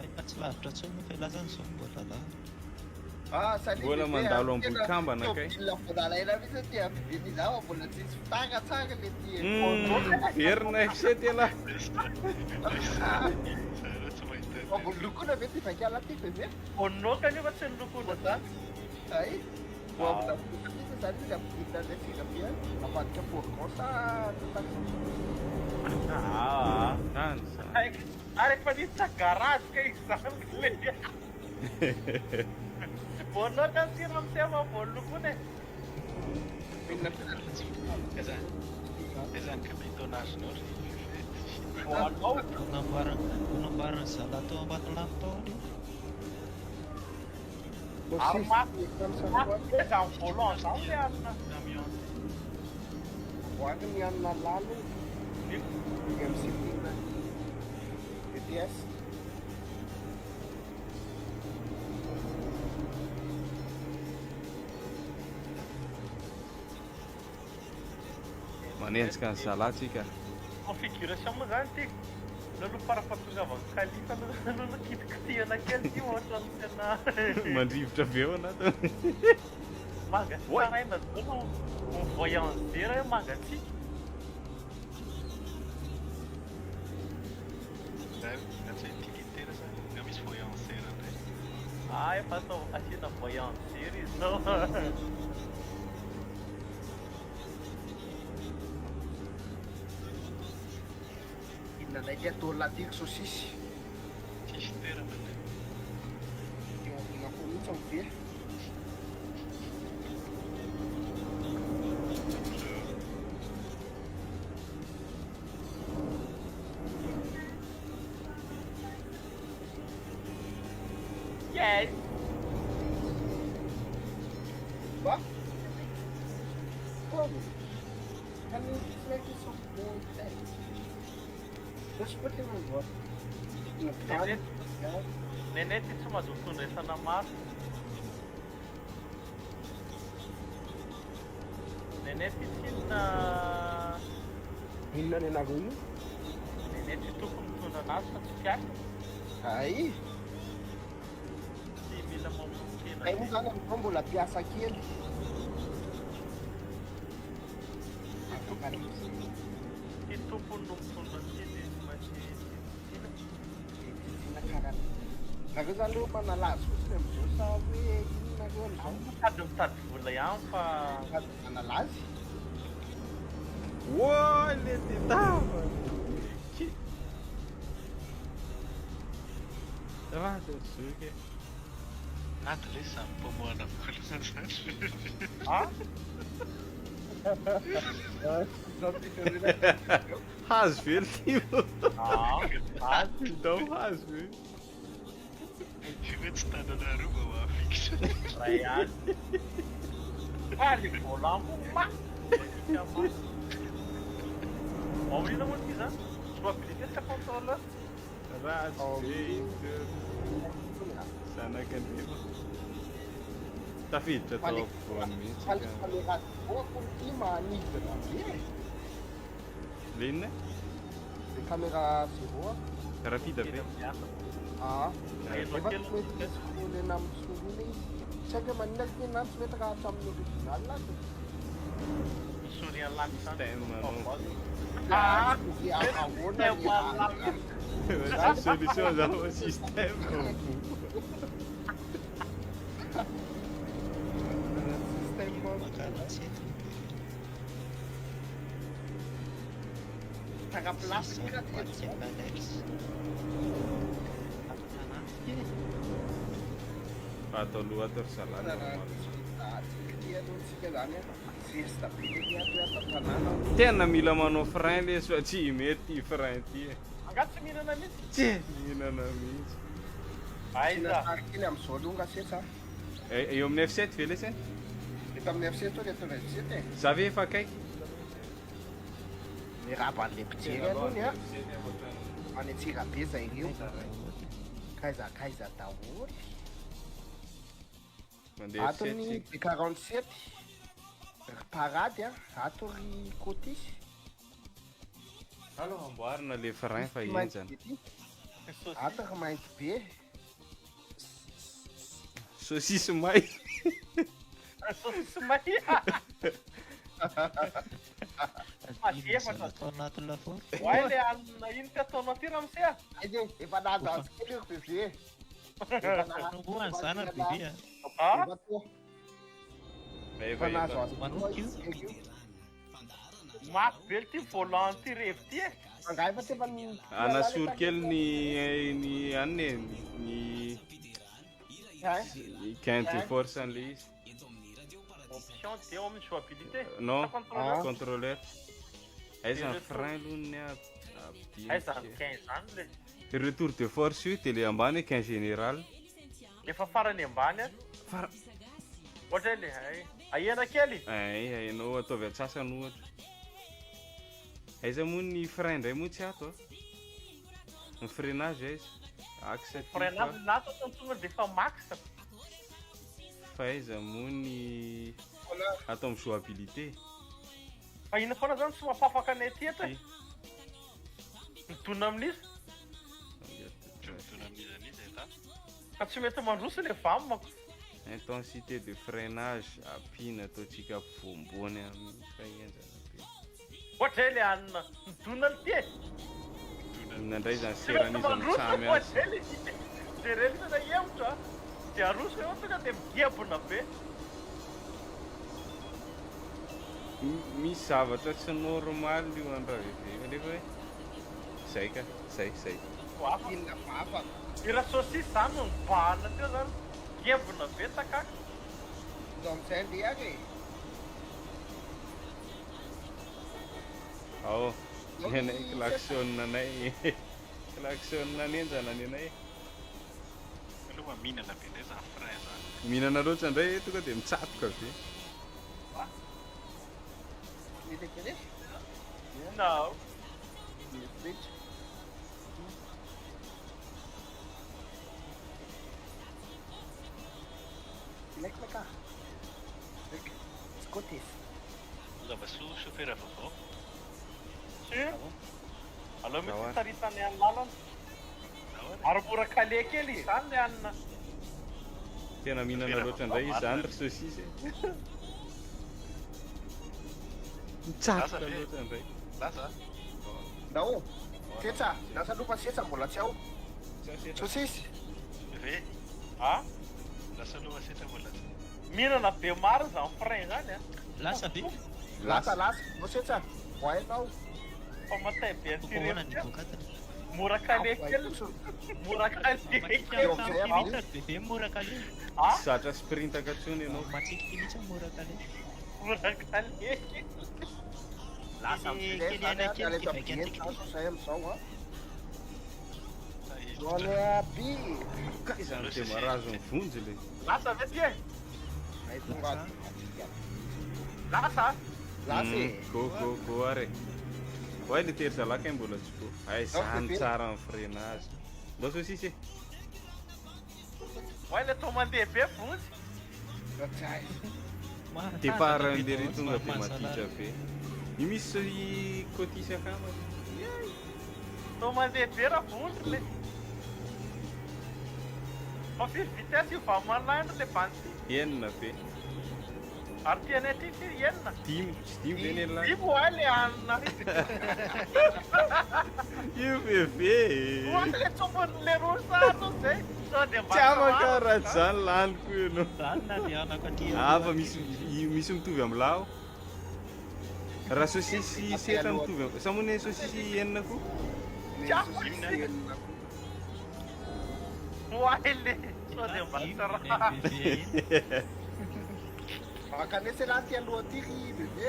Efa tsy lavitra intsony moa fa ilazany izao mbola lavitra. Ah, salut Mbola bébé, mandalo ah, Ambohikambana tena kay. tomobile vao nalaina mihitsy aty amin'ny izaho mbola tsisy fitaka tsara le ty. Verina FC tena. Zareo tsy mahita. Fa mbola lokona ve ty vaikala ty bébé? Vonoka nefa tsy nilokona zany. Ay, vao avy naboaka mihitsy zany izy ampidinina ilay sira be any. Avadika fourgon sa taxi? Ah. Zany zany. Ary efa niditra garage ka izy zany le. Vonoka ny sira amin'ny voalokona e. Inona Aiza aiza ny capitonage-nao ry bébé? Voanao. Namboarana zalahy tao Ambatolampy tao aloha. Ary mafy mafy be zany volant zany le alina. Camion. Voary ny anina lalo iny amin'ny sipina BTS. Manenjika ny zalahy tsika. Configuration moa zany ty. Aloha farafahatongavan'ny kalifa aloha aloha kitikitihana kely ty ohatran'ny tena Mandrivotra be ao anatiny. mangatsaraina zao no voyant zera hoe mangatsiaka. Zay tsy hoe utilitaire zany. Nga misy voyant zera indray. Ah, efa atao asiana voyant zera izy zao. Inona indray ty atao latiky saucisse? Tsisy toerana. Tena tena koa mihitsy ny be. Yes. Quoi? Como? Can you make it some more sense? Just put it on what? In a pan? Yeah. Nenay ty tsy mahazo fitondraisana maro. Nenay piscine. Inona ny anareo io? Nenay tsy tokony mitondra anazy fa tsy mpiasa. Ay. Tsy mila mamono tena. Ay moa zany amin'izao mbola mpiasa kely. Ty tompony no mitondra an'ity dia tsy maintsy tsitsiana. Tsitsiana karaha. Nareo zany aloha manala azy fotsiny amin'izao sa hoe inona nareo amin'izao? Sady mitady vola ihany fa. Sady manala azy. Woa le titava! Ki. Ça va, zoky e. Ato le samy mpamoahana vola zany. Ah? Hazo ve ty? Ah, hazo. Então hazo ve? Io tsy tananareo mba mahafikitra. Ray azy. Ah, le volant koa mafy. Ao inona moa ty zany? Jouabilité sa contrôleur? Ratsy be iny teo. Zanak'Andriana. Tafiditra tao ampovoany mihitsy. Fa le caméra zéro ty manidina be. Le inona? Le caméra zéro. Rapide be. Ah. Efa tsy mety misy scrollena amin'ny souris izy. Tsy haiko hoe maninona ny tena tsy mety raha hatramin'ny original aza. Souris en lame zany. Système anao. Ah, ahoana ny Tsisy solution zany fa système. Système. Makana tsy eto. Tsara place kely aty. Madika Alex. Fa atao aloha ato ry zalahy normal. Tena mila manao frein le izy fa tsy mety ty frein ty e. Angaha tsy mihinana mihitsy? Tsy mihinana mihitsy. Aiza? Kely amin'izao aloha nga sesa. Eo amin'ny F7 ve lesy? Eto amin'ny F7 eo eto amin'ny F7 e. Za ve efa akaiky? Miraba an'ilay mpijery aloha ny a. Any Antsirabe zay ireo. Kaiza kaiza daholo. Mandeha Ato F7 ny tsika. B47. Ry parady a, ato ry Cotis. Aloha amboarina le frein fa Mainty henjana. be ty. Ato ry mainty be. Saucisse may. Saucisse may. Adino atao anaty lafaoro. Oay le hanina ino ty ataonao ty ramose a? Aiza e, efa nahazo azy kely ry bébé. Efa nahazo- Fanombohana zany ry bébé a. Ah? Efa to- Efa efa nahazo efa. azy Manoky io. kely io. Mafy be ty volant ty revy ty e. Angaha efa tsy efa ny- Anasory kely ny ny anona e, ny Hein? ny gain de force an'le izy. Option de eo amin'ny jouabilité. Non, Sa contrôleur. contrôleur. Aiza ny Retour. frein aloha ny Aiza ny ampidiniko. 15 zany le. Retour de force io de le ambany gain général. Efa farany ambany a. Fara Ohatra hoe le ay. Ahena kely. ay hainao ataovy antsasany ohatra. Aiza moa ny frein indray moa tsy ato a. Ny freinage aiza? Axe aty Freinage fa nato atao tonga de efa max. fa aiza moa ny atao amin'ny jouabilité. Fa ina foana zany tsy mampafaka anay aty eto e. Ty. Midona amin'izy. Midona amin'iza n'iza e, ta? Fa tsy mety mandroso le vamako. Intensité de freinage ampiana ataontsika ampovoamboany amin'ny fahenjana be. Ohatra hoe le hanina midona an'ity e. Inona indray zany Tsy mety seran'izy mandroso mitsamy azy. ohatra hoe le jerena tena hemotra. De aroso eo tonga de migebona be. Misy zavatra tsy normal io an-dRaveve io nefa hoe zay ka, zay zay. Hafa. Inona vafa. I raha saucisse zany no nibahana teo zany. Gebona be takaka. Zao amin'izay andeha ary e. Ao, Zao ny anay ny klaxon anay. Klaxon nenjana ny anay. Aloha mihinana be indray zany frein zany. Mihinana loatra indray tonga dia mitsatoka be. Mety kely e. No. Mety. Ilaiko maka. Look, it's Cotis. Tongava soa chauffeur vaovao. Sûr? Aleo mihitsy Zaho ary. taritany any lalana. Zaho ary. Ary mora kale kely izany le anina. Tena mihinana Chauffeur loatra indray vaovao izy zany marina. ry saucisse e. Lasa Mitsatoka ve? loatra indray. Lasa? Ndao. Setsa, lasa aloha fa setsa mbola tsy ao. Saucisse. Ve? Ah? Lasa aloha setra mbola tsy. Mihinana be marina zany frein zany a. Lasa be. Lasa lasa. Ndao setsa. Voainao. Fa matay be an'ity Ahoana ny rehetra. vokatiny? Mora kale kely. Mora kale kely. Eo amizay Matsiky avy. mihitsy bebe mora kale. Ah? Tsy zatra sprintaka intsony ianao. Matsiky mihitsy mora kale. Mora kale kely. Lasa Kely amizay kely zany aina a. kely Miala ty eto vaika Abieny antsika zany ty. zay amizao a. Hiditra. Johnny Abi. Kay zany Aleo dia sisy. marazo mivonjy le. Lasa ve ty e? Ay tonga Lasa. atsika. Lasa? Lasa e. Go go go ary. Oay le tery zalahy kay mbola tsy go. Ay Ndao zany bebe. tsara ny freinage. Ndao saucisse e. Oay le atao mandeha be vonjy. Ratsay. Départ Mahatanjaka be an'le ry daholo tonga dia mahazalahy. maditra be. Io misy cotisy akama. Atao mandeha be raha vonjy le. Fa firy vitesse io vao manandro le bandy. Enina be. Ary ty anay ty firy enina. Dimy, tsy dimy ve ny lahy? Dimy oay le anina. Io bebe. Oay le tsombony le roa sato zay. Sao dia mba Tsy afaka tsara. raha tsy zany laniko ianao. Zany na andehanako aty Ah, fa misy io misy mitovy amin'ny lahy. Raha saucisse setra mitovy am- sa moa ny saucisse enina koa? Ny Tsy afaka. saucisse enina koa. Oay le. Sao dia mba tsara. Mankanesa lahy ty aloha ty ry bebe.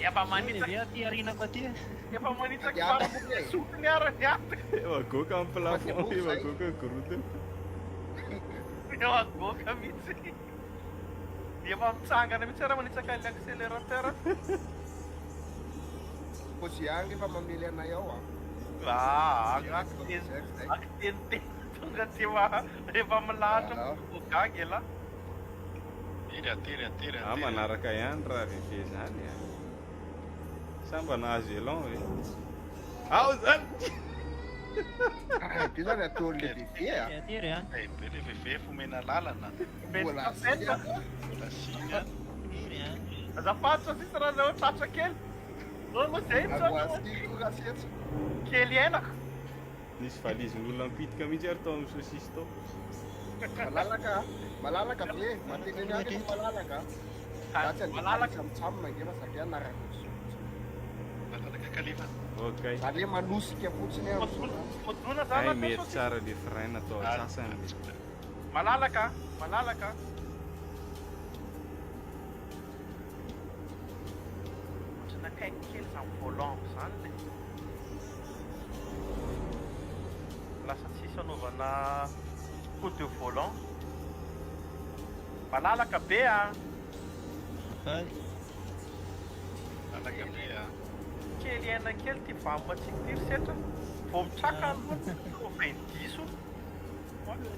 Efa manitsaka Bebe aty arinako aty. efa manitsaka Andehanako moa e. sofiny ara ny ato. Efa goaka amin'ny plafond, efa goaka ny gorodona. Efa goaka mihitsy. Efa mitsangana mihitsy raha manitsaka ny accélérateur. Kozy agny efa mamely anay ao a. Ah, akiteniteny tonga ty ma rehefa milahatra gagy ela. Tery a, tery a, tery a. Ah, tery a. manaraka ihany raha bebe zany a. Sa mba nahazo élan ve? Ao zany! Ah, be zany ataon'le bebe a. Aty ry a. Ay, be le bebe fomena lalana. Mbola siny a. Mbola siny a. Ry a. Azafady saucisse raha zao tratra kely. Zao aloha zay Mbola misaotra. siny koa raha setsa. Kely ainako. Nisy valizin'olona mipitika mihitsy ary tao amin'ny saucisse tao. Malalaka a. Malalaka be. Mateneny agny efa malalaka. Za tsy andeha Malalaka. mitsamina nge fa satria anaraka Malalaka kalefa. Ok. Za le manosika fotsiny amizao. Modona zany Ay, atao mety saucisse. tsara le frein atao antsasany. Malalaka, malalaka. Ohatrany akaiky kely zany volant zany le. Lasa tsisy anaovana coup de volant. Malalaka be a. Ay, Malalaka be a. Kely aina kely ty vambatsika ty ry setra. Vao mitraka aloha tonga diso.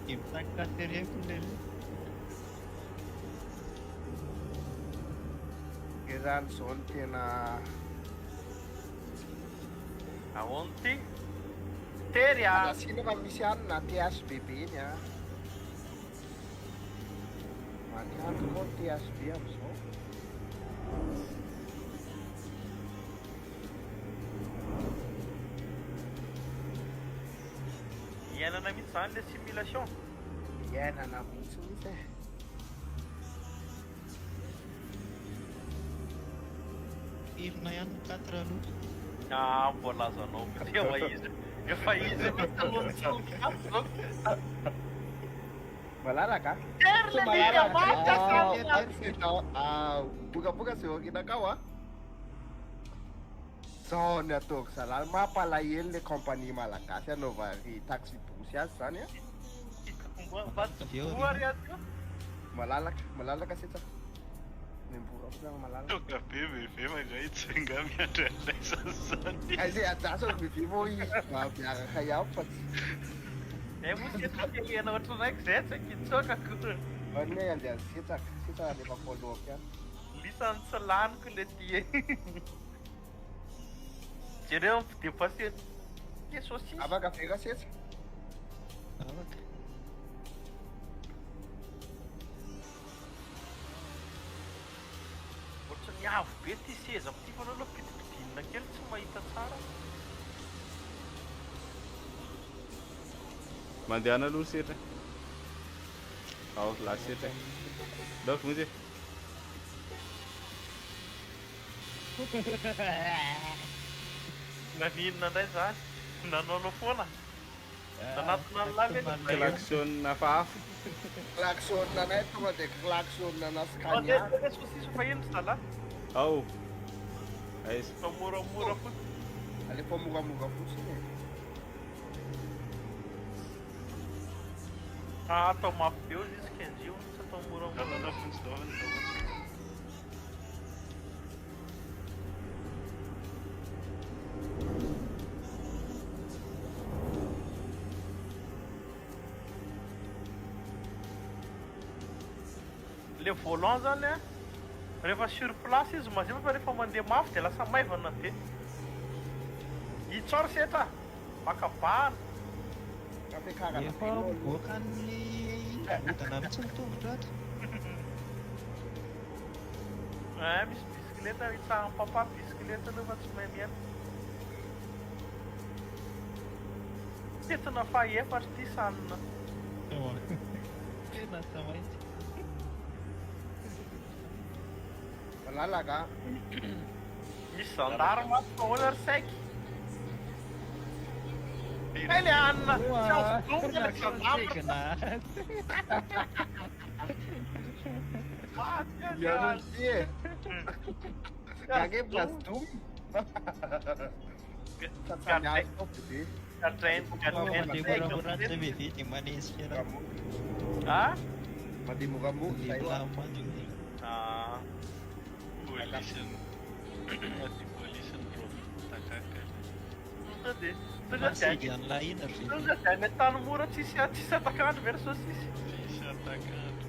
dia mitsaka tereko le. Zany zao no tena Ahoana ty? Tery a. Alasina fa misy any na THBB iny a. Maniandro koa ny THB amizao. Iainana mihitsy zany le simulation. Iainana mihitsy mihitsy e. Irina ihany ny quatre aloha. Ah, voalazanao mihitsy efa izy. Efa izy mihitsy aloha tsy zao. Malalaka a. Tery le ligne maty asa. Ah, bokaboka zay aorianakao a. Zao ny ataoko zalahy mampalahelo le compagnie malagasy anaova ry taxi brousse azy zany a. Mba tsy voa ry ato. Malalaka, malalaka setsa. Mimbora fotsiny malalaka. Tonga be bebe mandray tsinga miandry an'ilay zany. Ay zay ajaso ry bebe vao izy mba miaraka ihany fa tsy. Eh, moa setra kely aina ohatran'aiko zay tsy ankitsokako. Manome andeha setsaka, setsaka alefa voalohako ihany. Lisany tsy laniko le ty e. Jereo ny fidepasser ny saucisse. Afaka ve rasesa? Afaka. Ohatran'ny avo be ty sezako ty fa aleo aloha pidipidinina kely tsy mahita tsara. Mandehana aloha setra. Ao, lasa setra. Ndao vonjy e. Naninona indray zany? Nanaonao foana? Nanatona an'lah ve le Klaxon hafahafa. Klaxon anay tonga dia klaxon ana Scania. Mandeha le saucisse fa ino zalahy? Ao. Aiza? Fa moramora fotsiny. Alefa moramora fotsiny e. Ah, atao mafy be ozy izy Kenji io, tsy atao moramora. Le volant zany a, rehefa sur place izy mazava fa rehefa mandeha mafy dia lasa maivana be. Itsao ry setra, maka bahana. Fampiakarana Efa vélo aloha. mivoaka ny rodana mihitsy ny tongotra ato. Eh, misy bisikileta hitsahan'ny papa bisikileta aloha fa tsy mahay miaina. Tetina fahaefatra ity sanina. Tena tsy maintsy. Malalaka. Misy gendarme ato fa ahoana ry saiky? Hay le hanina tsy azo domina le gendarme. Maty le Miaro hanina. ty e. Gage blastoum. Tsatsany azy tao bebe. Gadrainy gadrainy Mandeha saiky moramora amizay. ny bebe dia manenjika raha. Ah? Mandeha moramora zay. Mandeha milamina. Ah. Polisiny. Polisiny Takaka. Tonga dia tonga dia Masegy an'lah iny ry bebe. tonga dia any an-tany mora tsisy tsisy atakandro ve ry saucisse? Tsisy atakandro.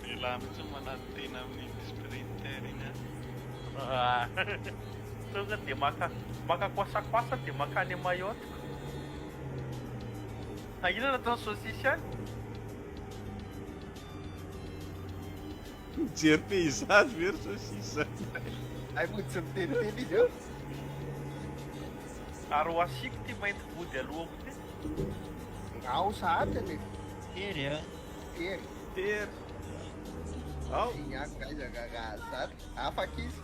Lehilahy mihitsy manatena amin'iny sprinter iny a. Ah. Tonga dia maka maka kwasa-kwasa dia makany Mayotte. Ah, inona nataon'ny saucisse any? Mijery paysage ve ry saucisse? Ay moa tsy miteniteny izy eo. Ary ho asiako ty mainty vody alohako ty. Ngao sahady ane. Tery a. Tery. Tery. Ao. Igny aiza raha zany. Afaka izy.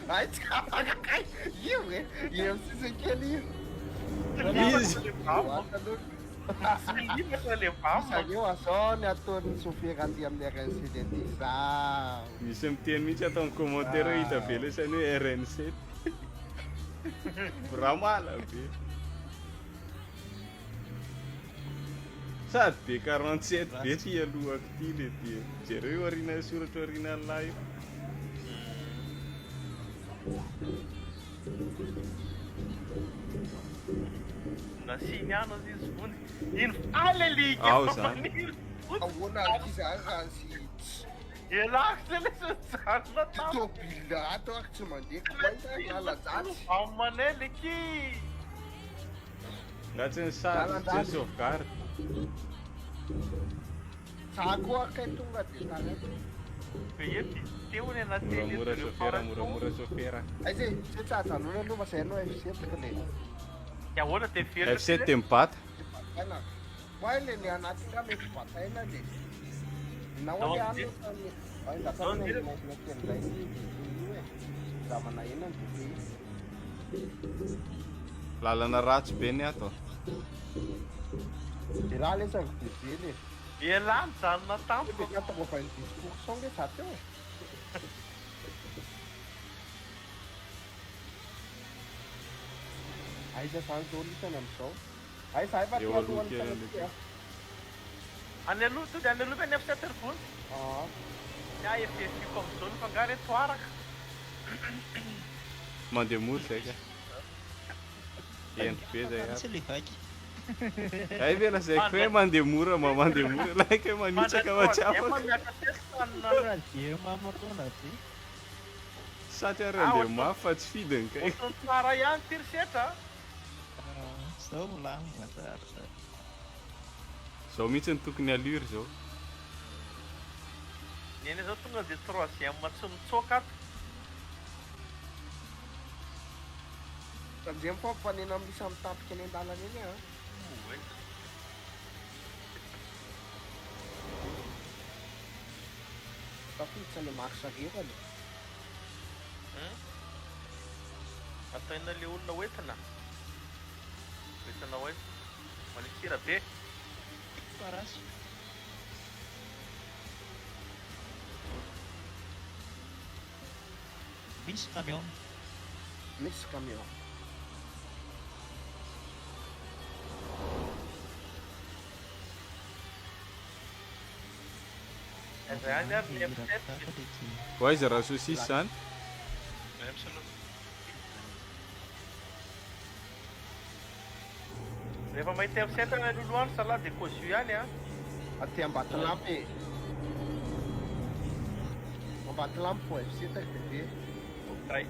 Ay tsy afaka kay. Io e. Io amin'ny sisa kely io. Izy. Tsy limatra le vamo. Zareo azao ny ataon'ny sofera aty amin'ny RNC de ty zao. Misy miteny mihitsy ato amin'ny commentaire hoe hita be lesany hoe RNC. Ramala be. Sady be 47 be ty alohako ty le ty. Jereo aoriana soratra aoriana lahy io. Nasiany ihany ozy izy vony. Iny faly alika Ao efa zany. maniry. Ahoana aty zany raha sy Elahy le le janona ty tôbile ato ary tsy mandeha koa lalan-dratsy. Amanay le ki. Nga tsy ny sary, tsy ny sauvegarde. Za koa kay tonga dia taraiky. Be ety teo ny anaty Moramora sofera, moramora sofera. Aiza e, tsy hoe tsy ajanona aloha fa zay no F7 le. Dia ahoana dia velona F7 dia mibata. Bataina. Oay le ny anaty nga mety bataina le. Nao Non, le any de- ay ndasa Non, ny de- imagine kely ndray ny io e. Zamana ena ny DPI. Lalana ratsy be ny ato. De raha le sary bebe le. Elahy mijanona tampoka. Be 90% nge za teo e. Aiza zany zao lisany amin'izao? Aiza efa Eo ty aloha alohan'ny kely tany aloha ty a. Any aloha to dia any aloha ve ny F7 ry vony? Ah. Ya FFiko amin'izao ny fangah reto araka. Mandeha mora zay ka. Hendry be zay Mihitsy ato. le vaky. Hay ve lazaiko hoe mandeha mora mba mandeha mora like hoe manitsaka fa tsy afaka. Troisième mamorona be. Satry ary andeha mafy fa tsy fidiny kay. Ohatran'ny tsara ihany ty ry setra. Zao milamina tsara zao. Zao mihitsy ny tokony allure zao. Neny zao tonga de troisième tsy mitsoaka ato. Tandremo fa mifanena amin'ny isan'ny tapika eny an-dalana eny a. Oay. Tafiditra le marche arrière aloha. Atao inona le olona hoentina? Hoentina ho aiza? Manisira be. Parasy. Misy camion. Misy camion. Aiza ihany ary ny F7? Ho aiza raha saucisse zany? Rehefa mahita F7 any aloha any salah de causu ihany a. Aty Ambatolampy e. Ambatolampy vao F7 ry bebe. Okay.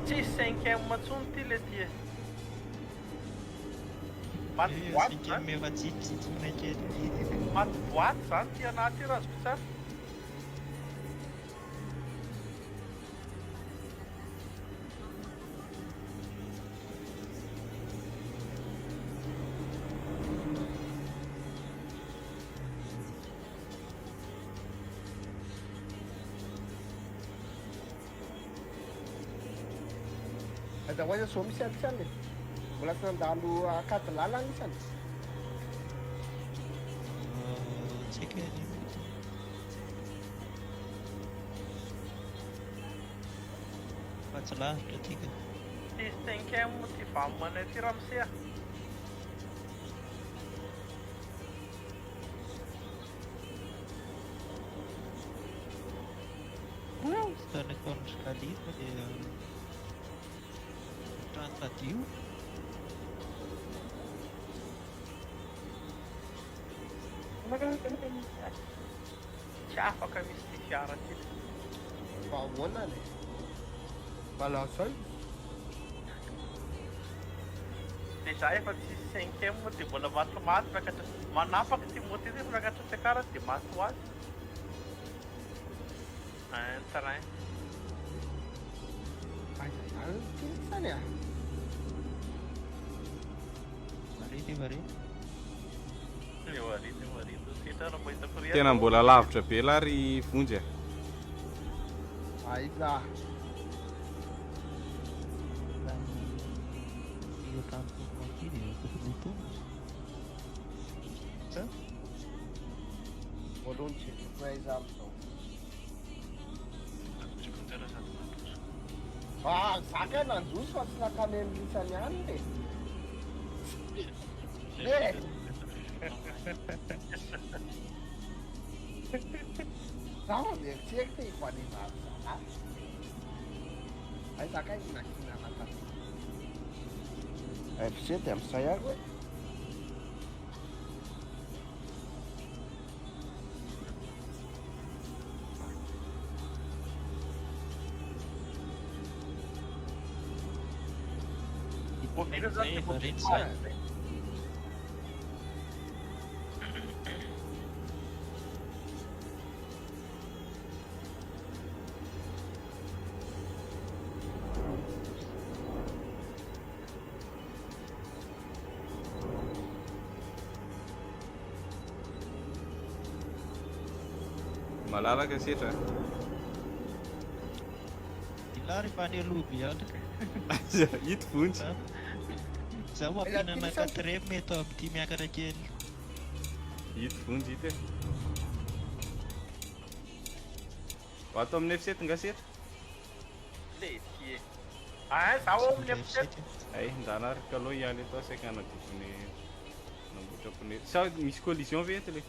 Tsisy cinquième intsony ty le ty e. Maty boîte zany. Cinquième efa tsitsitsitsina kely. Maty boîte zany ty anaty raha azoko tsara. Aiza ho aiza zao misy an'isany e. Mbola tsy nandalo akady lalana isany. Tsy haiko hoe anio. Fa tsy lavitra aty ka. Tsisy cinquième ty vamomanay ty ramose a. Tany ataon'ny Kalifa dia trano tadio. Tsy afaka misy ty fiara ty. Mba ahoana le? Mba lazay. Déjà efa tsisy cinquième de mbola matimaty miakatra manapaka ty moto ty miakatra fiakarana de maty ho azy. Un train. Aiza ihany ty isany a. Mare dia mare. Eo arito eo arito setra raha mahita korea. Tena mbola lavitra be lah ry Vonjy a. Aiza. Raha ny io trano tokony aty dia tokony ho tonga. Sa? Voalohany jereko aiza amin'izao. Ah, za kay nandroso fa tsy nakany amin'ny isany ihany le. Eh! Za vao mieritreritra hifanena amin'ny zalahy. Aiza kay nakinana taty. F7 amin'izay ary hoe. Mobile zany Efa ty reny zay. Malalaka setra. Ila rehefa any aloha be any. Aiza ito Vonjy. Za mampihinana quatrième eto amin'ity miakatra kely. Ito Vonjy ito e. Ho ato amin'ny F7 nga setra? Le ty e. Ah, za ao amin'ny F7. Ay, ndana ary kaloha hiala eto aho saika hanadio pneu. Namboatra pneu. Sa misy collision ve eto le?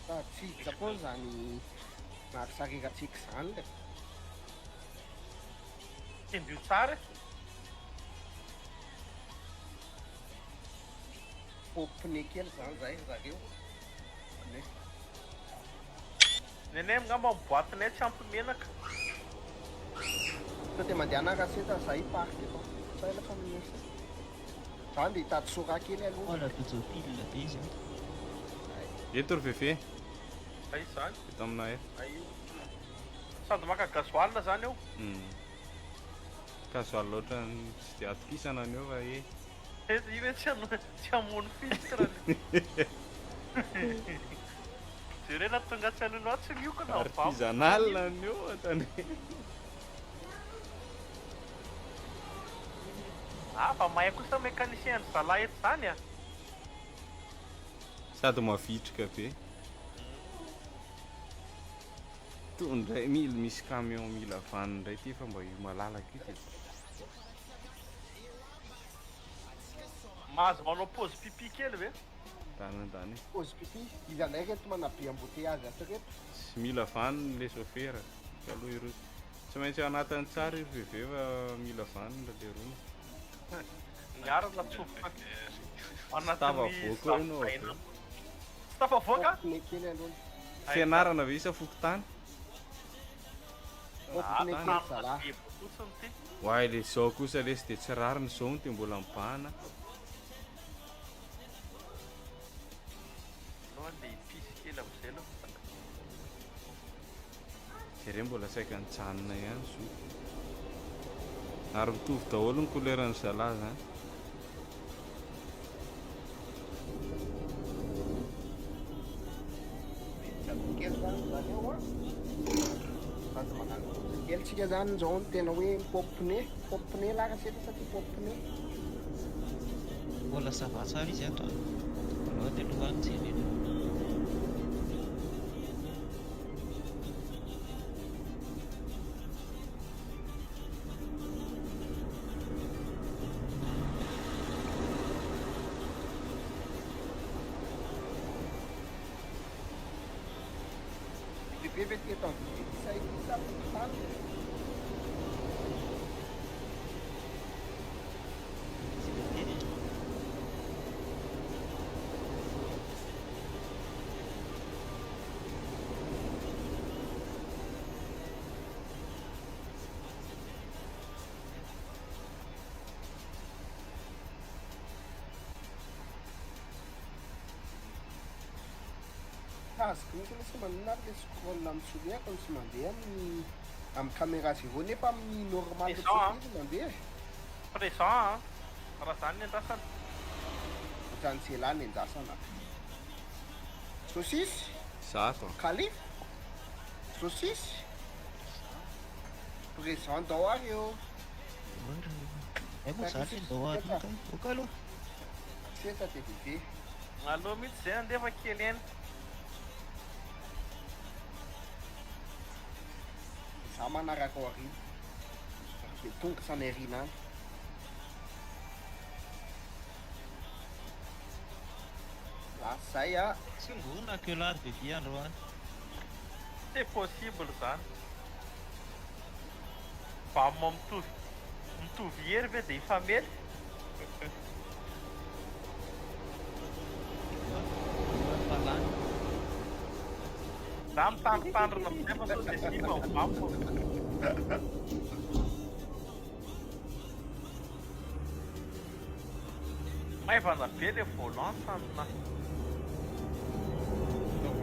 Fa tsy hita koa zany marche arrière-tsika zany le. Tendrio tsara e. Paopine kely zany zahay ry zareo. Pneu. Ny anay angamba ny boîte-nay tsy ampy menaka. Sao dia mandehana raseta zahay parc eto. Sa ela fa miasa. Za andeha hitady sora kely aloha. Mbola tojo pile be izy ato. Eto ry Fefe. Aiza izany? Eto aminay eto. Aio. Sady maka gasoil zany eo. Gasoil ohatran'ny tsy dia atokisana ny eo fa e. Io hoe tsy tsy hamono filtre. Jerena tonga tsy aloha tsy miokona. Artisanal ny eo atany. Ah, fa mahay kosa mécanicien ny zalahy eto zany a. Sady mavitrika be. Tony indray mila misy camion mila vaniny indray ty fa mba io malalaka io dia. Mahazo manao pause pipi kely ve? Danandany. Pause pipi, iza indray reto manabe embouteillage ato reto? Tsy mila vaniny le chauffeur. Aloha ireo. Tsy maintsy ao anatin'ny tsara io VV fa mila vaniny le rony. Miarana tsofoka. Tsy tafavoaka eo ianao avy eo. Tsy tafavoaka? Paopine kely aloha. Fianarana ve isa fokontany? Paopine kely zalahy. Oay le zao kosa lesy dia tsy rariny zao no dia mbola mibahana. Aloha andeha hipisy kely amin'izay aloha. Jereo mbola saika nijanona ihany zoky. Ary mitovy daholo ny couleur-n'ny zalahy zany. Kely zany zareo a. Sady magnano kely tsika zany zao no tena hoe paopine, paopine lah raseta sa ty paopine? Mbola ça va tsara izy ato a. Aleo dia aloha any jerena. Bebe ve ty eto amin'ny vide sa ity sa fokontany? Azoko mihitsy aloha tsy maninona ary le scroll amin'ny soriako no tsy mandeha amin'ny amin'ny caméra zéro nefa amin'ny normal Présent, hein. tsy mandeha. Présent hein. Raha zany ny andrasana. Ohatran'ny tsy ela ny andrasana. Saucisse? Zato. Kalif? Saucisse? Présent dao ary eo. Ay moa zany ndao ary kay. Ok aloha. Seta TVV. Aloha mihitsy zay andefa kely eny. Za manaraka ao aoriana. Dia tonga sany aoriana any. Lasa zay a. Tsy ngona que l'art de vie androany. C'est possible zany. Bam mitovy mitovy hery ve dia hifamely? Falany. Za mitandritandrina amin'izay fa sao dia simba ny bam. Maivana be le volant sanina.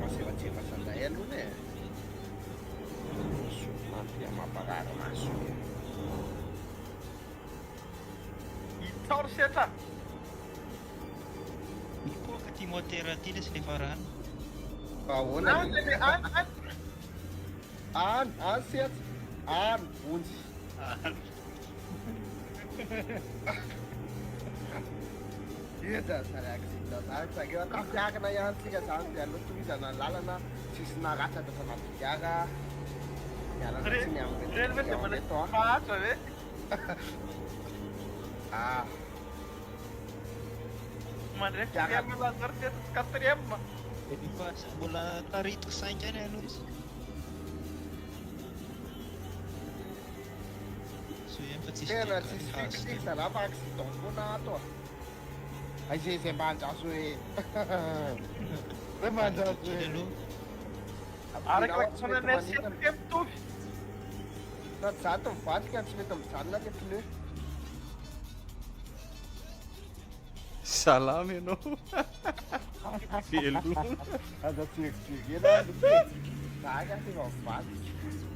Masevatsevatra indray aloha e. Mampia mamparary maso. Hitsao ry setra. Mipoaka ty moteur ty lesy le farany. Ahoana? Any le any any. Any, any setra. Any, vonjy. Io zany accident zany zareo tafiarina ihany tsika zany dia aloha tohizana ny lalana tsisy naratra tato anaty fiara. Mialana tsiny amin'ny Reny ve dia mbola reto a. mahantra ve? Ah, Mandray quatrième lazare setra tsy quatrième. Efa mbola taritiko 5 any aloha izy. Soa Nefa tsisy Tena dégâts tsisy le hazo fikitika teo. zalahy fa accident foana ato a. Aiza izay mba andraso hoe. Zay mba andraso Kely hoe. aloha. Arakaraka Tsy mety ny manina. R7 mitovy. Sady zato mivadika tsy mety mijanona le pneu. Salama ianao. Veloma. Aza tserijerena aloha e. Zaka efa mivadika.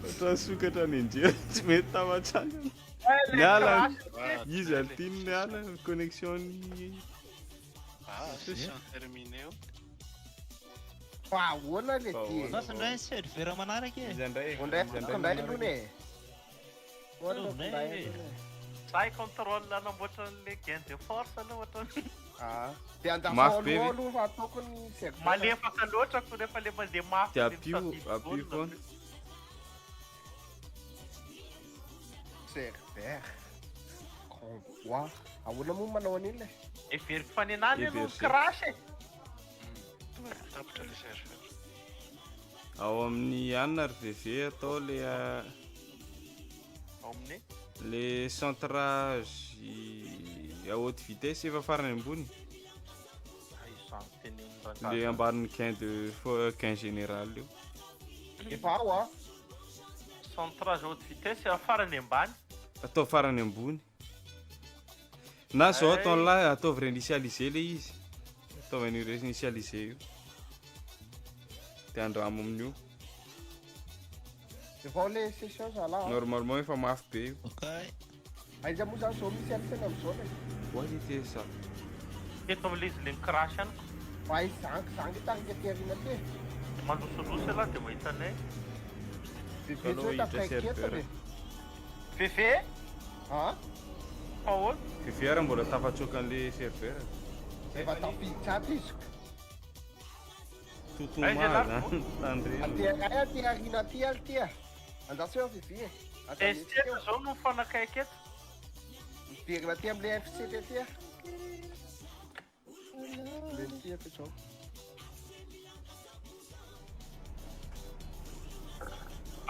Ohatran'ny sokatra nenjera tsy mety tafatsangana. Eh, le Miala. crash. Izy aty no miala connexion-ny. Ah, session terminée eo. Fa ahoana le Fa ty e? ahoana? Lasa indray ny serveur manaraka e. Izy indray. Ondray izy indray indray manaraka. aloha e. Ohatra Indray. indray aloha e. Zay contrôle nanamboatra an'le gain de force aloha ohatran'ny Ah. Dia andraso Mafy be aloha ve? aloha fa ataoko ny serveur. malefaka loatra ko rehefa le mandeha mafy Dia le ampio, mitady ampio baolina. foana. Serveur. Convoi. Ahoana moa manao an'iny le? Heveriko fanenana aloha Héberger. crash e. Tonga dia tapitra le serveur. Ao amin'ny anina ry VV atao le Ao amin'ny le centrage à haute vitesse efa farany ambony. Ah, izany teneniny Le rangahy. ambanin'ny gain de gain général io. Efa ao ah. Centrage haute vitesse farany ambany. Atao farany ambony. Na zao Ay. ataon'lahy ataovy réinitialiser le izy. Ataovy an'io réinitialiser io. Dia andramo amin'io. Efa ao le session zalahy. ah. Normalement efa mafy be io. Ok. Aiza moa zany zao misy arsena amin'izao le? What it is ça? Teto amin'ilay izy le mi-crash ihany ko. Fa izany zany tarika aty aoriana aty. Mandrosondroso ialahy dia mahita anay. Bebe Aloha tsy hoe hiditra tafakaiky eto serveur. le. Fefe, Ah? fa ahoana? VV ary mbola tafatsoaka an'le serveur. Efa tafiditra ato izy. Totoma Aiza ialahy zany. Tandremo. Aty ay aty aoriana aty ary ty ah. Andraso eo Vivi e. Aza mihetsika S7 eo. zao no mifanakaiky eto. Miverina aty amin'ilay FC aty ah. Le ty aty zao.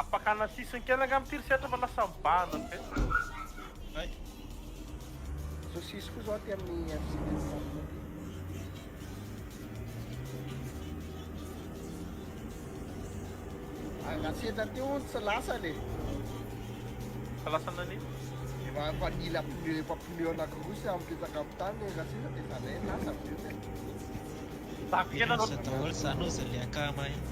Apakana sisiny kely angamba ity ry setra fa lasa mibahana be. Ay. Saucisse koa zao aty amin'ny FC aty. Raha teo tsy lasa le. Fa lasa nanino? Efa efa nila pneu efa pneu anankiroa sy mipetraka amin'ny tany raha seza dia zany hoe lasa avy eo e. Zako kely Velona aloha. daholo zany ozy le akama iny.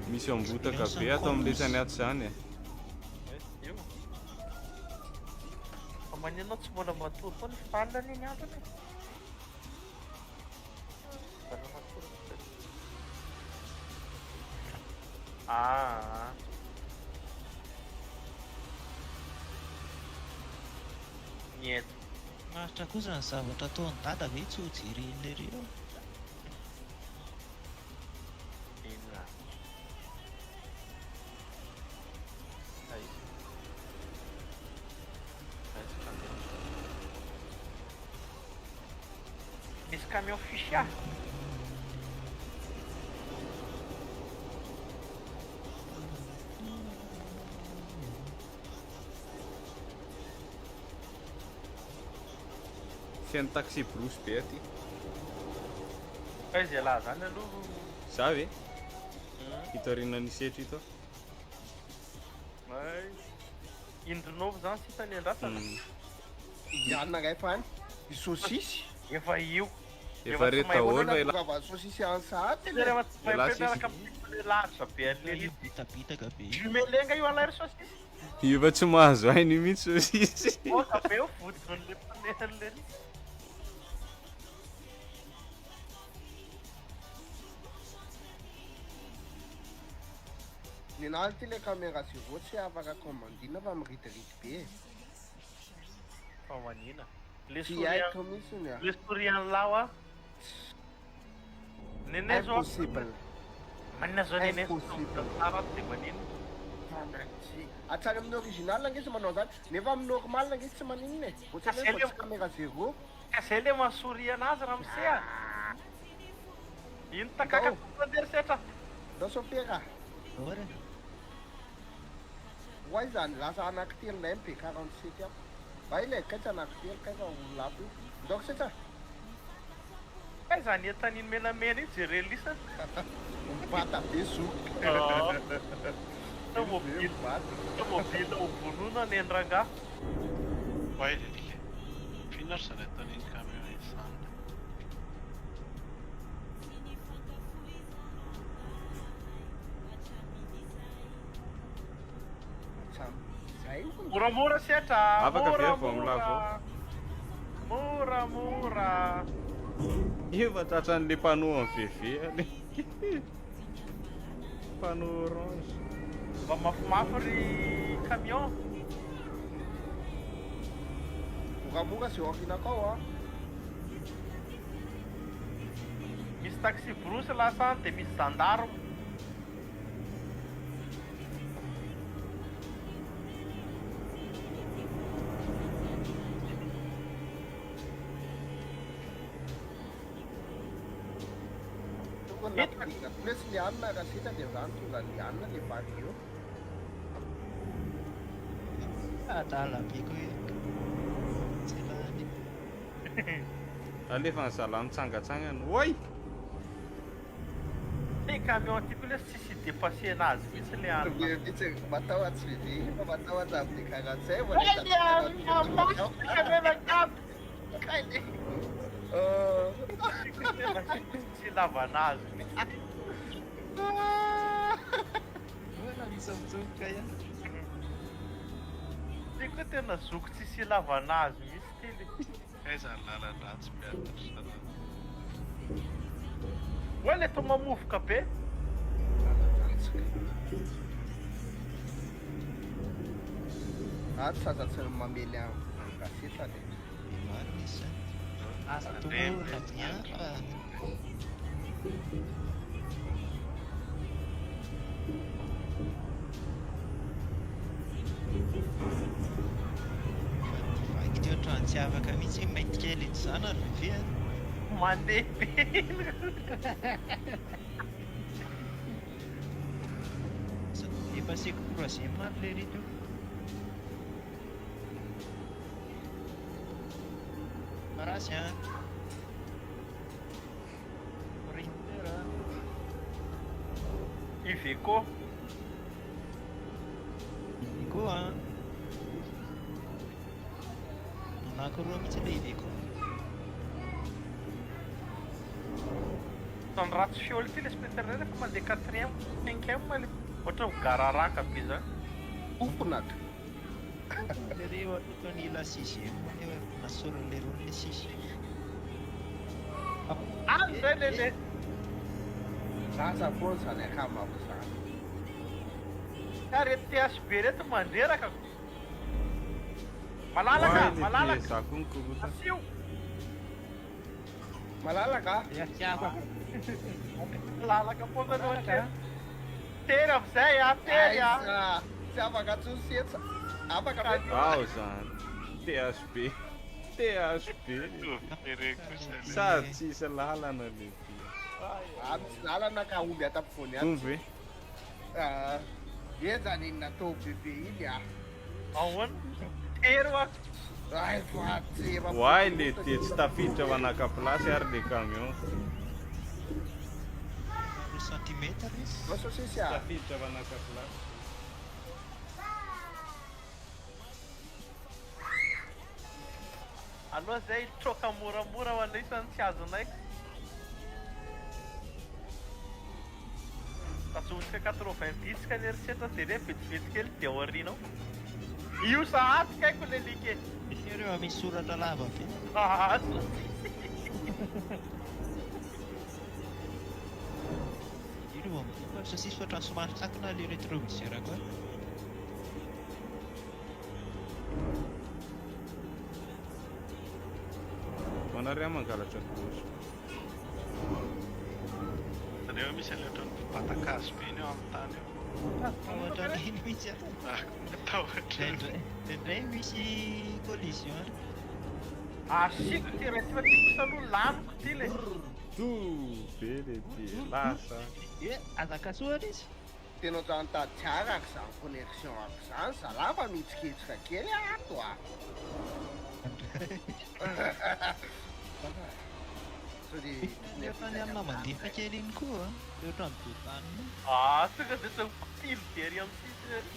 Misy ambotaka be ato amin'le sany ato zany e. Io. Fa maninona tsy mbola matory koa ny falina iny androny e? Mbola matory. Ah. Ny eto. Maharitra kosa ny zavatra ataon'ny dada ve tsy ho jeren'le reo. Inona? Aiza? Aiza camion? Misy camion fuchsia. Feno taxi brousse be aty. Aiza ialahy zany aloha? Za ve? Ito aorianan'ny setra ito. Ay. Indronova zany sisa ny andrasana. Ianona ngay fa any. I saucisse. Efa io. Efa re daholo Ahoana ela. tongava saucisse any sahady le. Rehefa tsy mahay Ialahy be miaraka amin'ny large be an'le Io bitabitaka be io. Jumelé nga io alahy ry saucisse. Io efa tsy mahazo aina io mihitsy saucisse. Oka be io vodin'le pneu-n'le. Ny anahy ty le caméra zéro tsy afaka commandina fa miridiridy be. Fa manina. Le Tsy souris haiko mihitsy ny ah. le souris an'lahy ah. Nene zao. Impossible. Manina zao nene. Impossible. Tsara dia manina. Hatrany amin'ny original ange tsy manao zany nefa amin'ny normal ange tsy maninona e. Ohatrany hoe vao tsy caméra zéro. Ka zay le mahasory anazy ramose ah. Ino takaka mandeha setra. Ndao sopera. Ahoana? Ho aiza ny lasa anankitelo indray ny B47 ato. Hay ilay kay tsy anankitelo kay fa olona hafa io. Ndao k'se tsa. Kay zany entan'iny menamena iny jereo lisany. Mibata be zoky. Tomobile tomobile ho vonoina ny an-drangahy. Oay le F'inona ary zany ataon'iny camion iny zany? Moramora setra Afaka ve vao milavo? Mora mora. Efa tratran'le panneau en VV ale. Panneau orange. Mba mafimafy ry camion. Moramora zay aorianako ao an. Misy taxi brousse lasa any dia misy gendarme. Tokony nampidinina koa lesy ny anona raha sita dia zany tonga ny anona le vario. Adala be koa io. Tsy lany. Alefa ny zalahy mitsangatsangana. Oay! Ty camion ty koa lesy tsisy hi-depasser nazy mihitsy le anona. Be mihitsy matahotra bebe fa matahotra amin'ny 45 vao Kay le. Tsy ilavana azy mihitsy. Mbola misy mitsofoka ihany. Ty koa tena zoky tsisy ilavana azy mihitsy ty le. Aiza ny lalan-dratsy be ato ry zalahy? Oay le toa mamovoka be. Lalan-dratsy ka. Ato sasa tsy mamely an-gazety le. Marina izy zany. Aza Toa ndremy olona bien fa Fa ty vaky ty ohatran'ny tsy afaka mihitsy mainty kely iny zany ary ve a? Mandeha be iny. Efa seko troisième ary lery ito. Parasy an. Sprinter an. Iveco. Iveco an. Anankiroa mihitsy ilay Iveco. Ohatran'ny ratsy fiôly ity le sprinter refa mandeha quatrième, cinquième le ohatran'ny migararaka be zany. Tompona ka. Lery ohatran'ny ila sixième nasoron'ilay roa ilay sixième. Any zay le le. Zaza foana zany akamako zany. Ka reto THB reto mandreraka. Malalaka, Oay le malalaka. za koa mikorotana. Asio. Malalaka. Malalaka foana aloha hatreto. Tery amizay a, tery a. Aiza. Tsy afaka intsony setsa. Afaka ve? Ao zany. THB. THB. Mitovy kosa le. Sady tsisy lalana le ty. Ah, misy lalana ka omby ato ampovoany ato. Omby ve? Ah, Eza ny natao bebe iny ah. Ahoana? Tery wa. Ay, fa tsy efa Oay le ty tsy tafiditra fa naka place ary le camion. Roa centimètre izy. Zao sosisy ah. Tafiditra fa naka place. Aloha zay hitroka moramora ho an'isany tsy azonay. Tazomintsika 90 ka ny herisetra jereo vetivety kely dia aoriana ao. Io sahady kaiko le like. Ireo misy soratra lava be. Ah, Ireo fa sosisy ohatran'ny somary takona le rétroviseur koa. Manary mangalatra gauche. Zareo misy an'ilay ohatran'ny mpibata-kazo be iny eo amin'ny tany eo. Ohatran'iny mihitsy ato. Ah, matahotra. Indraindray misy collision. Asiko ty raha ty fa ty kosa aloha laniko ty le. To be le ty lasa. Eh, aza kasohana izy. Tena ohatran'ny tady tsy araka izany connexion ako izany zalahy fa mihetsiketsika kely ato a. Sao dia Efa ny alina mandefa kely iny koa a. Dia ohatran'ny dodany iny. Ah, tonga dia tsy mikotily be ery amin'ny sisiny ery.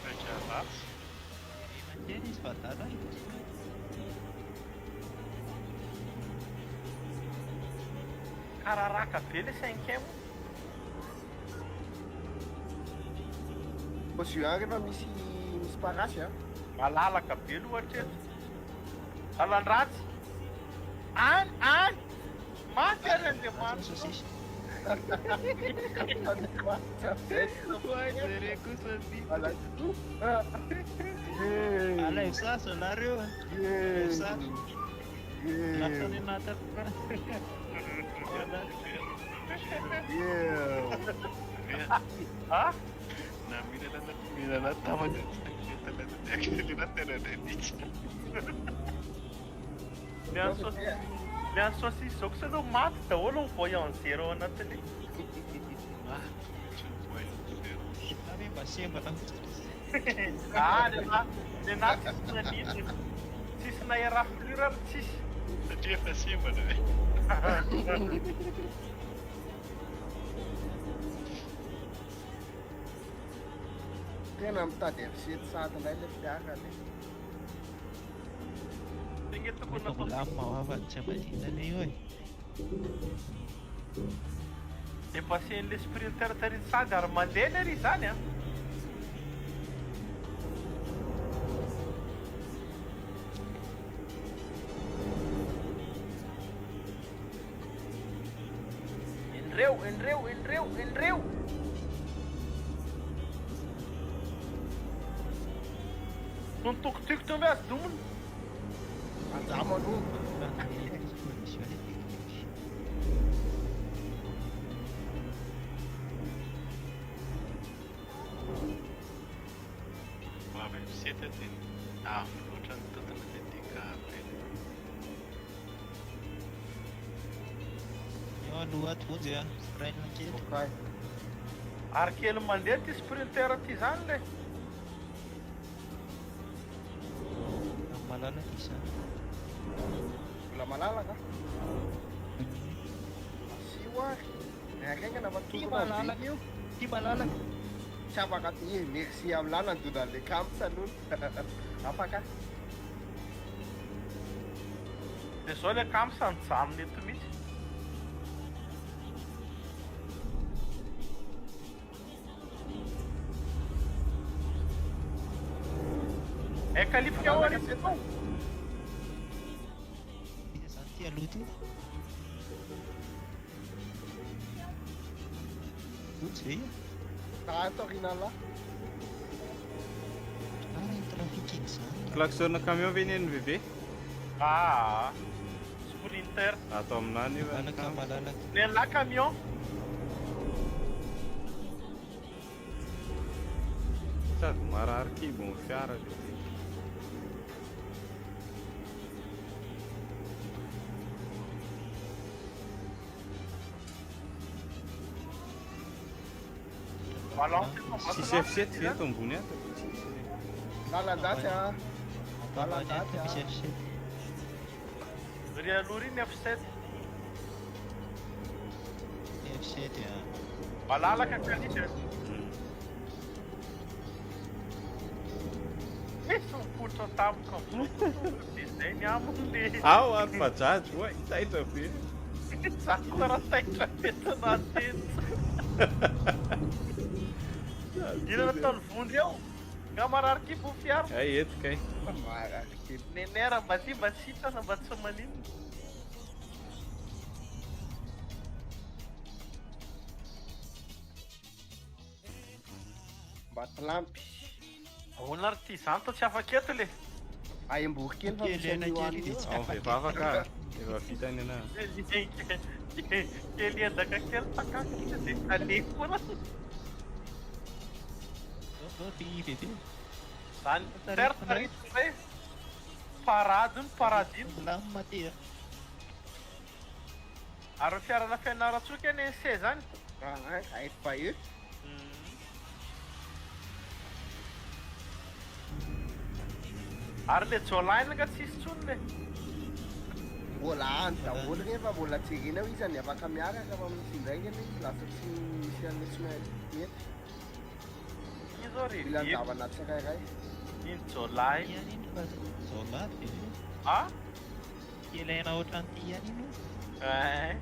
Saika ratsy. Jerena kely izy fa adala e. Kararaka be le cinquième. Paosy any rehefa misy misy parasy a. Malalaka be aloha hatreto. Lalan-dratsy. Any, any. Maty ary Andriamanitra. Sosisy. Alaivo sary zareo a. Alaivo sary. Lasa any anaty Ah? Na mihinana mihinana tamana tsy tena tena mihitsy. Le an'ny saucisse, le an'ny saucisse zao kosa aloha maty daholo ny voyant zéro ao anatiny. Maty mihitsy ny voyant zéro. Ary mba sembana. Ah, le na, le na tsisy nanino. Tsisy na éraflure ary tsisy. Satria efa sembana ve? Tena mitady F7 sahady indray ilay fiara le. Singa tokony Efa natao. milamina ho afa tsy amadina anie io e. Dépasser-n'le sprinter tary sady ary mandeha le ry zany a. Endreo, endreo, endreo, endreo. Tontokotoko tonga azy domina. Anjamo aloha. Avy F7 dia avo loatra ny totona dia dégâts be. Eo aloha ato vonjy a. Frein kely. Okay. Ary kely mandeha ty sprinter ty zany le. Malalaka izany. Mbola malalaka. Asio ary. Miakaingana fa Ty tokony malalaka. io. Ty malalaka. Tsy afaka ty. Merci amin'ny lalana dodan'le kamsa aloha. Afaka. Dia zao le kamsa nijanona eto mihitsy. Eh, kalifika ao ary izy eto. Iza zany ty aloha ty? Vonjy ve io? Ato aoriana lahy. Ah, iny trafic iny zany. Klaxon camion ve ny an'ny bébé? Ah, sprinter. Atao aminany io. Malalaka, malalaka. Ny an'la camion. Sady marary kibo ny fiara le ty. Balance eto ambany. Tsisy F7 ve eto ambony ato? Tsisy. Lalan-dratsy a. Ambany ato misy F7. Ry aloha ry ny F7. F7 a. Malalaka kalisa. Misy mipoitra tampoka amin'izao. Dia izay ny aminy le. Ao ary bajaj oay, taitra be. Za koa raha taitra be tanaty eto. Inona nataon'ny vondry eo? Nga marary kibo ny fiara. Ay eto kay. Marary kely. Nenera mba ty mba sitrana mba tsy maninona. Mba tlampy. Ahoana ary ty zany to tsy afaka eto le. Aembory kely fa Kely misy aina an'io kely any dia io. tsy Ao afaka. vehivavaka. Efa vita ny anahy. Kely endaka kely takakitra dia aleha foana. Zao ty bébé. Zany certes rythme hoe parade ny paradino. Milamina ty a. Ary ny fiarana fianarantsoa keny C zany. Ah, ah, FAE. Ary le jawline nga tsisy tsony le. Mbola any daholo rehefa mbola jerena hoe iza ny afaka miaraka fa misy indray nge le izy lasa tsy misy an'le tsy mety. Iny zao ry Mila Vip, andavana tsirairay. iny jawline. Ihany iny fa zaolahy ve io? Ah? Kely aina ohatran'ity ihany iny io. Eh.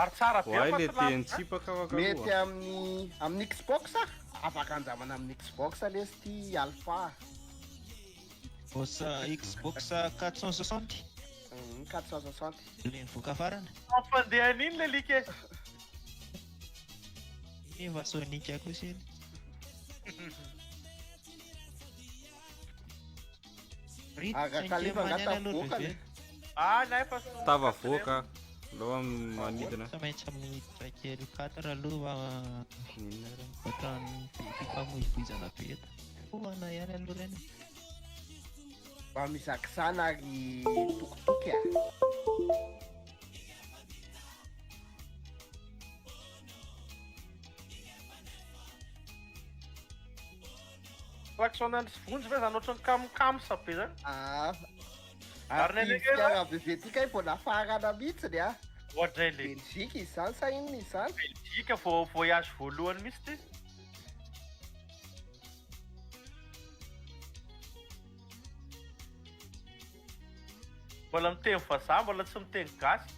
Ary tsara be Oay fa le tsy lafo. teny tsipaka afaka Mety aloha. amin'ny amin'ny Xbox ah? Afaka andramana amin'ny Xbox lesy ty Alpha. Boss Xbox 460. 460. Le nivoaka farany. Mampandeha an'iny le like. Efa Sonic kosa iny. Ry Araka cinquième alefa année angata aloha voaka bebe. le. Ah, na efa Tafavoaka. Aloha manidina. Tsy maintsy miditra kely 4 aloha Inona reny? ohatran'ny be fifamoivoizana be eto. Fohana ihany aloha reny. Mba mizakizana ary tokitoky ah. Klaxon any sy vonjy ve zany ohatran'ny kamokamosa be zany? Ah. Ary ny Ary an'ilay fiara bebe ty kay vao nafarana mihitsy ah. Ohatray le. Belgique izy zany sa inona izy zany? Belgique vao voyage voalohany mihitsy ty. Mbola miteny vazaha, mbola tsy miteny gasy.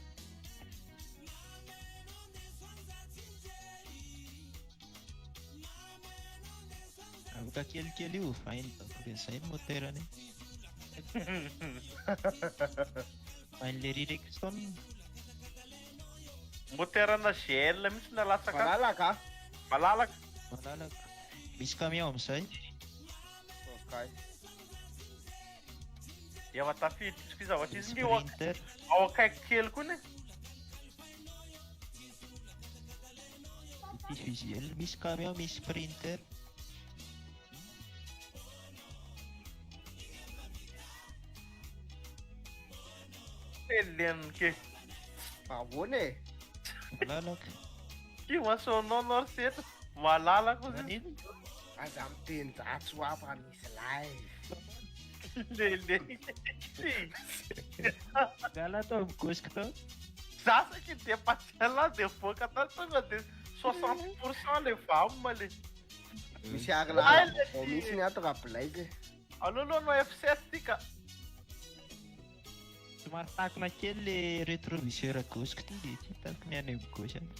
Afaka kelikely io ovainy daholo izay ny moterany. Ovain'le Rexton. Moterana GL mihitsy ny alatsaka. Malalaka ah. Malalaka. Malalaka. Misy camion amin'izay. Okay. Efa tafiditra izy koa zavatra izy Misy nge ao printer. ao akaiky kely koa ne. Ity visuel. Misy camion, misy printer. Teleniny ke. Ahoana e? Malalaka. Io masonao nao ry setra. Malalaka ozy. Manino? Aza miteny ratsy ho afa misy live. Lele. Miala atao amin'ny gauche tao. Za saky dépassé là de voaka tany tonga de 60% le vam le. Misy ary lalana vaovao mihitsy ny ato raha Blaise. Aleo aloha anao F7 ty ka. Somary takona kely le rétroviseur gauche ty de tsy hitako ny any amin'ny gauche any.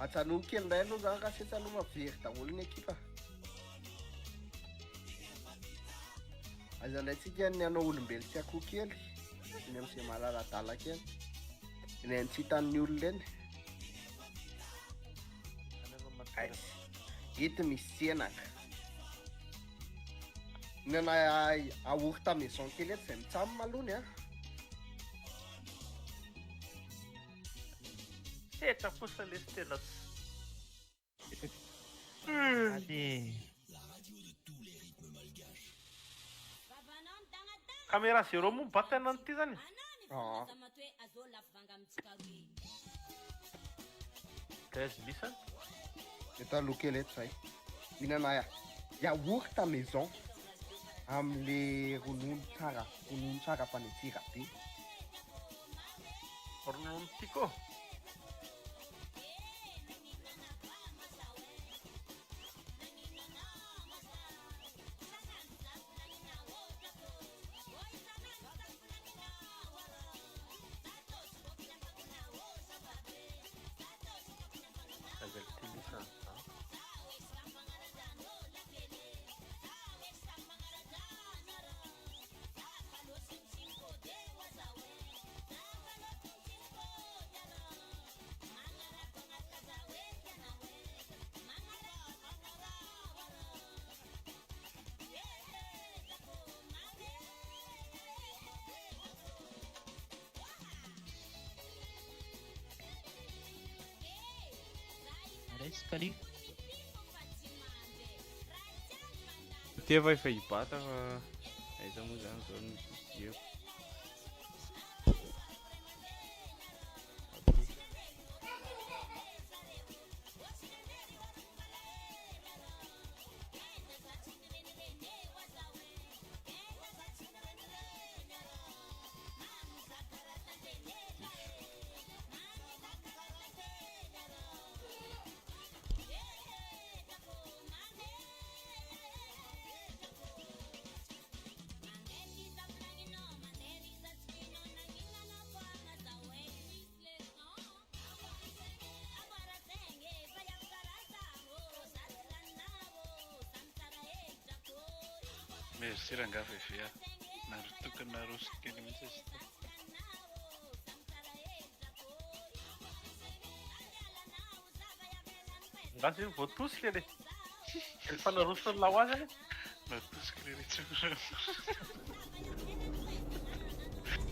Ajanony kely indray aloha zany raha setsy aloha mavery daholo ny ekipa. Aiza indray tsika ny hanao olombelo tsy akoho kely. Eny amin'izay malaladala kely. Eny amin'ny tsy hitan'ny olona eny. Aiza. Eto misy tsenaka. Mihinana yaourt maison kely eto izay mitsam aloha ny ah. Setra kosa lesy tena tsy. Allez. Caméra zéro moa mibatana an'ity zany. Ah. Treize lisany. Eto aloha kely eto zay. Mihinana yaourt maison amin'le ronono tsara, ronono tsara fa ny tsira be. Ronono tiako. Aiza ty lisany zany? Allez, Kali. Teva efa hibata fa aiza moa zany zao no eo. Merci rangahy Veve a. Naro tokony naroso kely mihitsy izy ity. Nga zay voatosika le. Efa naroson'ny laho azy anie. Natosika le ry tsy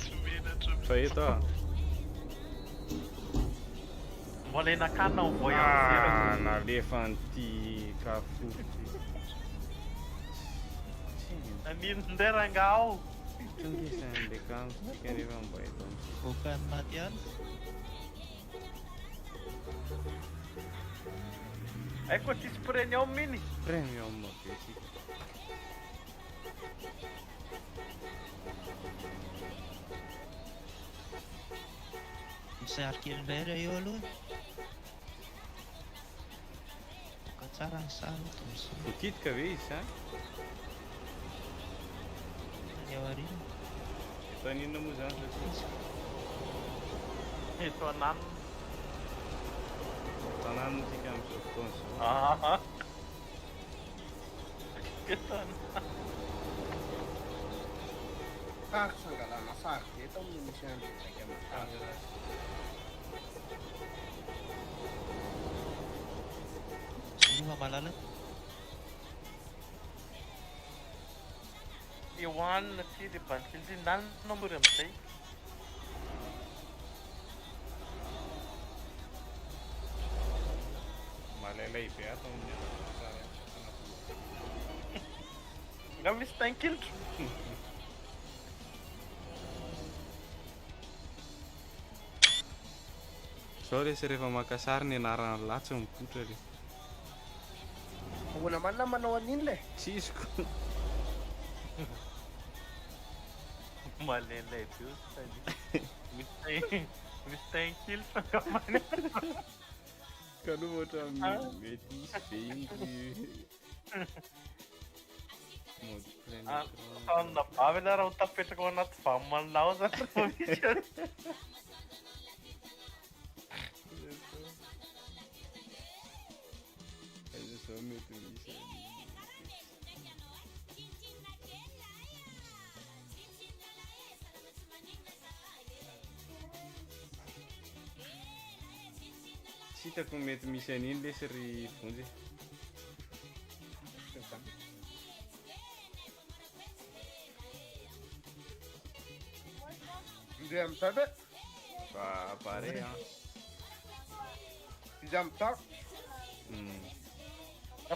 Tsy menatra Fa eto ah. Mbola hihinan-kanina ao voyage. Ah, nalefa an'ity Carrefour ty. Nanino indray rangaha ao? Tonga isan'le kanjo-tsika nefa mba eto amintsika. Voakan'ny maty ihany. Haiko tsisy premium iny. Premium be tsika. Misary kely indray raha eo aloha. Boka tsara ny sary dia miseho. Voakitika ve izy sa? Ny ao aoriana. Eto aninona moa zany zao tsika? Eto ananona. Eto ananona tsika amin'izao fotoana izao. Aha. Eto ananona. Sary sangalana sary be tao amin'ny misy an'ilay vaika mitazona. Zoro malalaka. Te hohanina ty le bandy kely ty, nanina moa ry amizay. Malailay be ato amin'ny sary ato anaty. Nga misy tain-kilitra. Zao resy rehefa maka sary ny anaran'ny lahy tsy mipoitra le. Ahoana marina manao an'iny le? Tsisiko. Malailay be io sady. Misy tain misy tain-kilitra angambany. Ka aloha ohatra mety hisy be iny ry mode plein Ah, écran. Tanona vavy aloha raha ho tapetraka ao anaty vaman'la ao zany rehefa misy azy. Aiza zao mety misy an'iny. Tsy hitako ny mety misy an'iny lesy ry Vonjy. Indray amin'izay ve? Ba pare an. Izy amin'izao.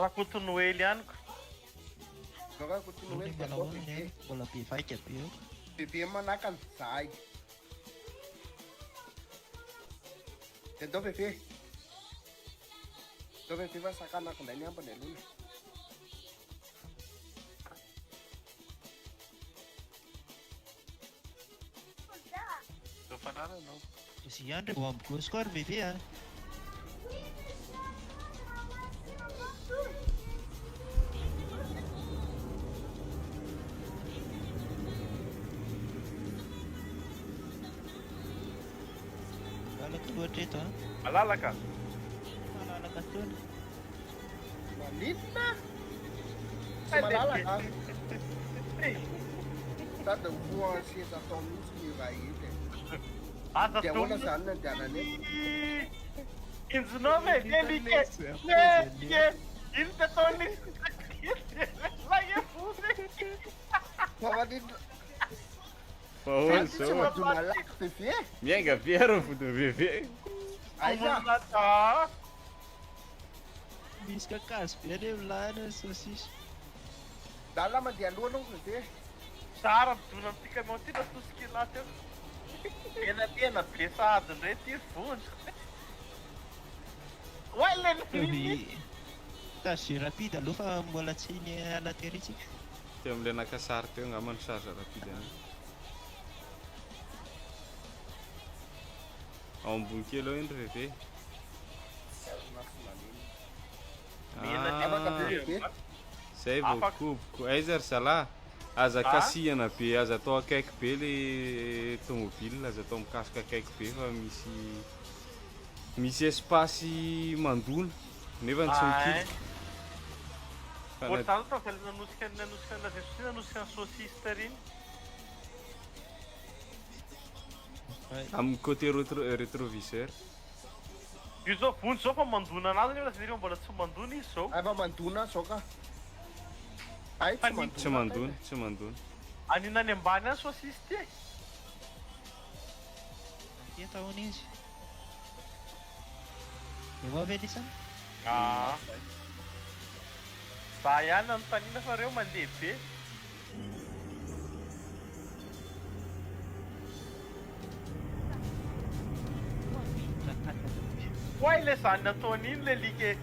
Rakoto Noely ihany ko. Zao Rakoto Noely dia Manao atao ahoana bebe. ny mbola be vaika be eo. Bebe manakana zahay. Dia atao bebe. Atao bebe fa sakanako indray ny ambiny aloha. Efa fanananao. Izy ihany ry vao amigosy koa ry bebe a. Malalaka loatra eto a. Malalaka. Malalaka tony. Maninona? Tsy malalaka. Sady ho seza atao mihitsy ny iray ety. Aza Dia ahoana tombo. zany ny andehanana eto? Injonao ve? Elike. Elike. Ino ty ataony? Lay fosy. Fa maninona? Fa ahoana Zany tsy zao? madio malaky bebe. Miainga be ary ny vodin'ny bebe. Aiza? Ah. Misy kakazo be anie milahana ny saucisse. Dala mandeha aloha anao bebe. Tsara midona amin'ity camion ity na tosika lahy teo. Tena tena be sahady indray ty vonjy. Oay le Ny charge rapide aloha fa mbola tsy ny ala tery tsika. Teo amin'ilay naka sary teo angamba ny charge rapide any. Ao ambony kely ao iny ry bebe. Mena Afaka Ah, be bebe. zay vao Afaka. koboko. Aiza ry zalahy? Aza Ah? kasihana be, aza atao akaiky be le tomobile, aza atao mikasika akaiky be fa misy misy espace mandona nefa tsy Ah, mikitika. Fa Ohatr'izany zao tavela nanosika nanosika an'ilay saucisse nanosika ny saucisse tery iny. Amin'ny côté retro rétroviseur. Io zao vonjy zao fa mandona anazy nefa lazaina fa mbola tsy mandona izy zao. Efa mandona zao ka. Ay tsy mandona. Tsy mandona, tsy mandona. Anina any ambany any saucisse ty e. Hita hono izy. Eo ve lisany? Ah. Za ihany nanontaniana fa reo mandeha be. Oay le zany nataony iny le like.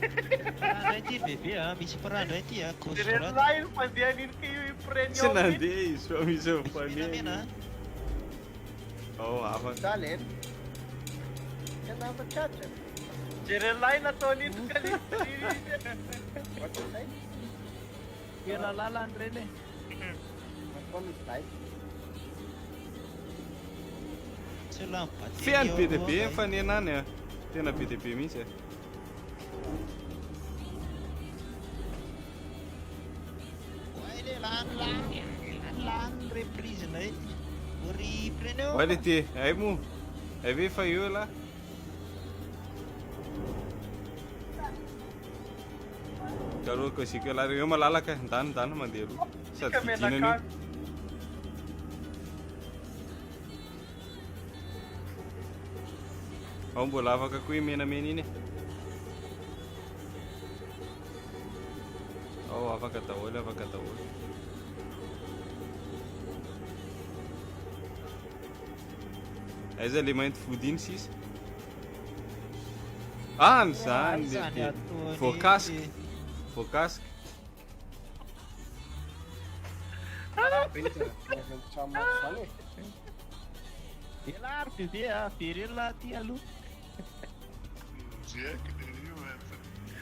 Indray ty bebe a, misy frein indray ty a, gauche Jereo droite. lahy iny mpandeha an'iny ka io Tsy premium iny. nandeha izy fa misy Misy mifanena. menamena a. Ao afaka. Za lena. Tena efa tratra. Jereo lahy nataony iny ka le. Ohatr'izay. Ela lalany reny e. Atao misy day. Tsy lany batterie Fehany be dia ao be aloha mifanena any a. Tena be dia be mihitsy e. Oay le lany lany lany reprise nay. Ory preneo. Oay le ty, ay moa. Ay ve efa eo lah. Karoka zika lah eo malalaka, ndany ndany mandeha aloha. Sady Tsika vidinana io. menakavy. Ao mbola afaka koa io menamena iny e. Ao afaka daholo, afaka daholo. Aiza le mainty vody iny sisa? Any zany le Zany be. ataony. Voakasika. Voakasika. Zany e. Ela ary bebe a, very ela ty aloha.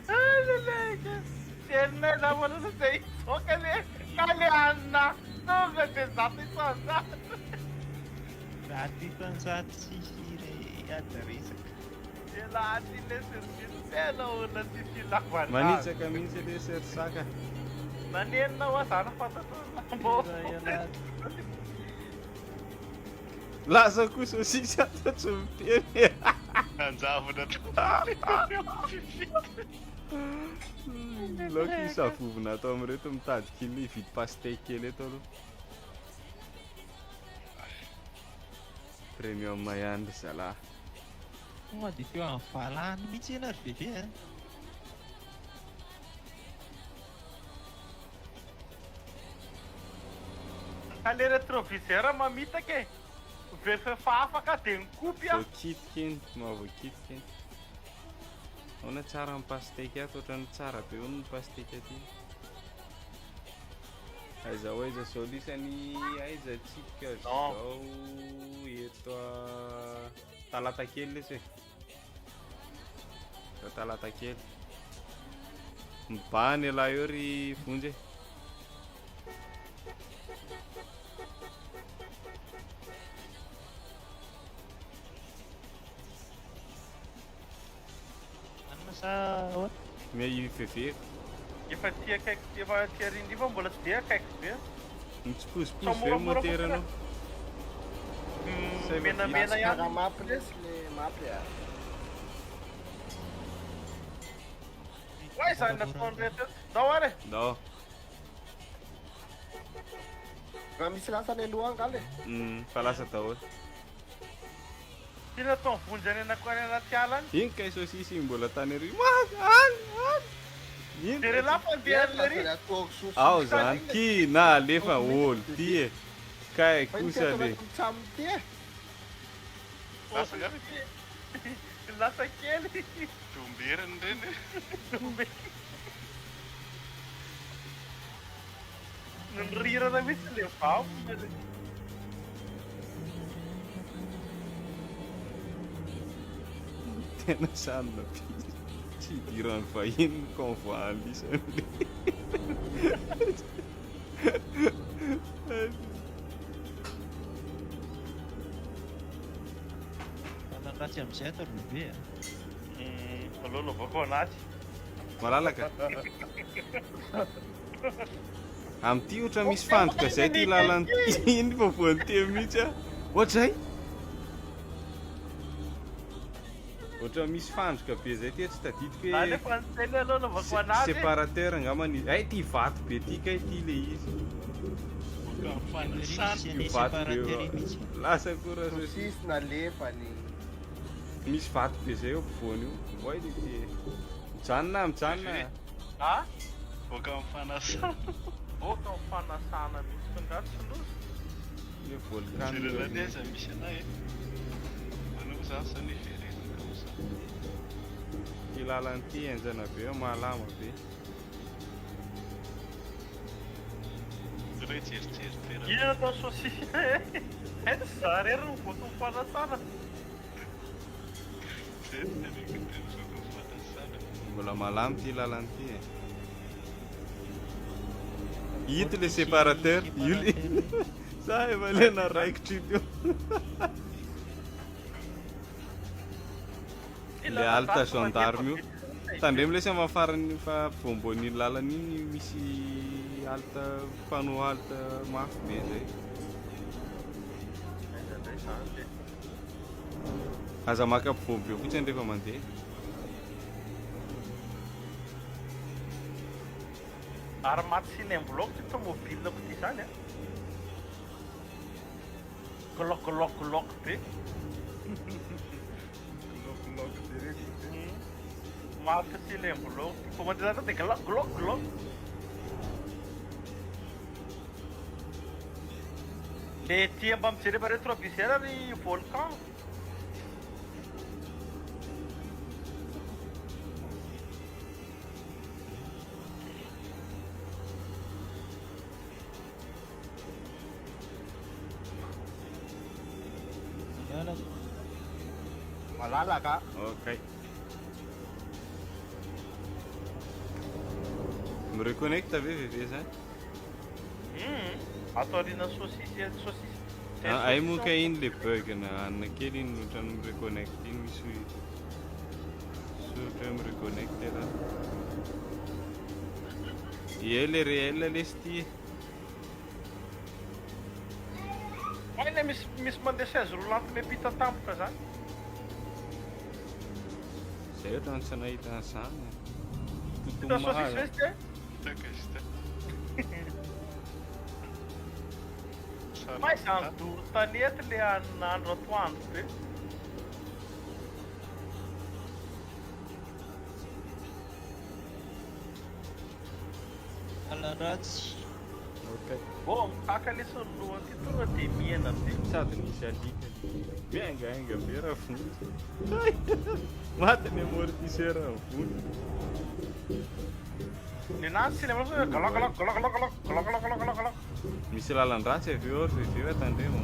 Ah le like. Tena za mbola zay itsoka le ka le anina tonga de 100%. 100% tsisy re ady resaka. Ela aty le service tena olona tsisy ilavana. Manitsaka mihitsy le sersaka. Nanenina hoa zany fantatro lambo. Lasa koa saucisse ato tsy miteny. Anjavona Laoka isavovona ato amin'ireto mitady kely hividy pastèque kely eto aloha. Premium ihany ry zalahy. Tonga de teo amin'ny valany mihitsy ianao ry bebe a. Ka le rétroviseur mamitaka e. Rehefa afaka de nikopy a. Voakitika iny, mahavoakitika iny. Ahoana tsara ny pastèque ato, ohatran'ny tsara be hono ny pastèque aty. Aiza ho aiza zao lisany, aiza tsika zao eto a Talata kely lesy e. Eto Talata kely. Mibahana ialahy eo ry Vonjy e. Anona sa ahoana? Miha IVV. Efa aty akaiky, efa aty arindry fa mbola tsy de akaiky be. Mitsipozipozy Sao ve ny moramora motera fotsiny anao? Sa efa Menamena vita? ihany. Raha mapy lesy le mapy a. Oay zany nataony reto eto. Ndao ary e. Ndao. Raha misy lasa any aloha angala e. Fa lasa daholo. Ty nataony vonjy any anako any anaty ala any. Iny kay saucisse iny mbola tany ary. Any, any. Iny. Jereo lahy mpandeha any lery. Ao zany ty na alefa olo ty e. Kay kosa le. Mitsamo ty e. Lasa ngamba ty. Lasa kely. Domberiny reny. Nirirana mihitsy le vao. Tena sanina be. Tsy idiran'ny vahiny ny convoi an'lisany. Lalana ratsy amin'izay ato ry bebe a. Aleo anaovako anaty. Malalaka. Amin'ity ohatra misy fandrika zay ty lalana ity. Iny fa voan'ny mihitsy ah. Ohatr'izay. Ohatra misy fandrika be zay ty tsy tadidiko hoe. Alefa ny teny aloha anaovako anazy. Séparateur angambany. Ay ty vato be ty kay ty le izy. Io vato be io. Lasa koa raha Saucisse nalefany. Misy vato be zay eo ampovoany io. Oay le ty. Mijanona mijanona. Ah? Boaka amin'ny fanasana. Boaka amin'ny fanasana mihitsy fa nga tsy loza. Io volcan. Jerena ny aiza misy anay e. Manao zany zany hiverenana comme ça. Ty lalana ity henjana be mahalama be. Ireo jerijery toerana. Inona atao saucisse e? Hay tsy za irery no voaka amin'ny fanasana. Zay no teneniko teo voaka amin'ny fanasana. Mbola malama ty lalana ity e. Ito le séparateur, io le za efa le naraikitra io teo. Le halte gendarme io. Tandremo lesy amin'ny farany fa ampovoambonin'iny lalana iny misy halte panneau halte mafy be zay. Aiza indray zany le. Aza maka ampovoany be fotsiny rehefa mandeha. Ary maty silem-bloc ty tomobile-ko ty zany a. Glock glock glock be. Glock glock direct. Maty silem-bloc ty. Vao mandeha zany de glock glock glock. Le ty mba mijery rétroviseur ry volcan. Malalaka. Malalaka. Ok. Mi-reconnecte ve VV zany? Ato aoriana saucisse saucisse. Ah, ay moa ka iny le bug na anona kely iny ohatran'ny mi-reconnecte iny misy soratra hoe mi-reconnecte raha. Ie le réel lesy ty. Ay le misy misy mandeha chaise roulante miampita tampoka zany. Zay ohatran'ny tsy nahita an'izany. Hita saucisse ve izy ty? Hitako izy ty. Fa izany doro tanety le andro atoandro be. Lalan-dratsy. Ok. Bon, mitaka lesy ny lohany ty tonga de mihena be. Sady nisy alika. Miaingainga be raha vonjy. Maty ny amortisseur vonjy. Ny anazy tsy le manao galak galak galak galak galak galak galak galak galak. Misy lalan-dratsy avy eo ry VV tandremo.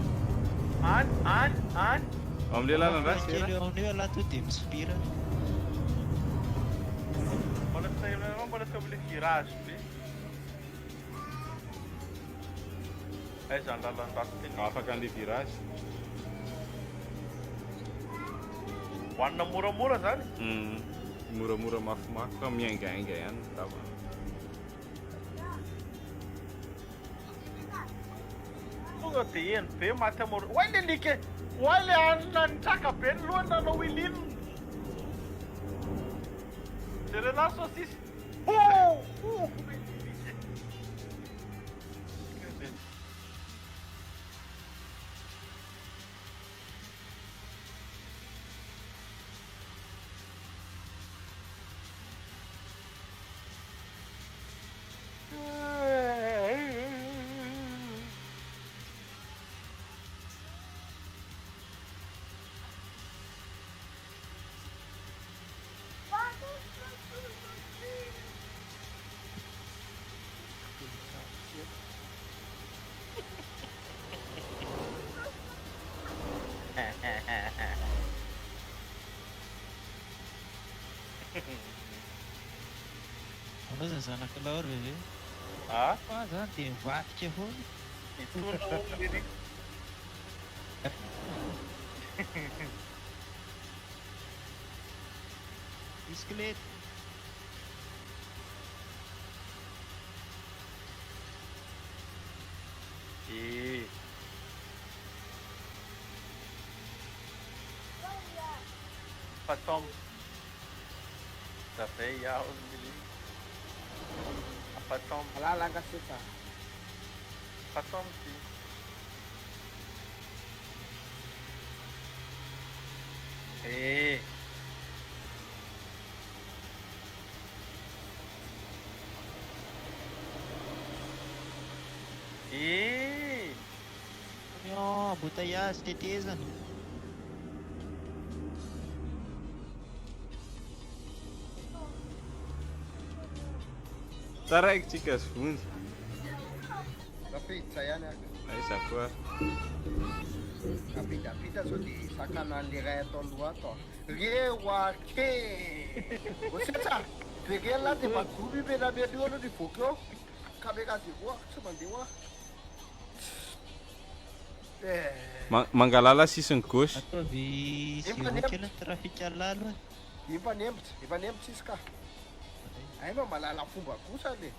Any any any. Amin'le lalan-dratsy Kely eo amin'io ialahy to dia misopirana. Mbola tsy mbola teo amin'le virage be. Aiza ny lalan-dratsy tena. Afaka an'le virage. Hoanina moramora zany. Moramora mafimafy fa miaingainga ihany ny tava. Tonga de eny be maty amoro. Oay le like. Oay le anona nitraka be ny lohany nanao ilinina. Jerena saucisse. Oh! Oh! Anao zany zanaka lahy ry VV. Ah? Fa zany dia mivadika foana. Itondra olona ery. Bisikileta. Потом. Давай я. А потом. Malalaka setsa. Потом ty. Eh. Eh. Camion, embouteillage, tetezana. Taraiky tsika sy Vonjy. Tafiditra ihany aho. Aiza koa. Rapidapida sao dia sakana an'le ray ato aloha ato. Reo ake! Osetsa! Very lah dia madoby menamena io aloha nivoaka eo. Caméra zéro ah, tsy mandeha hoa. Eh. Mangalala sisiny gauche. Ataovy Efa zéro kely ny trafic aloha. Efa nembotra, efa nembotra izy ka. Ay mba mahalala fomba kosa le.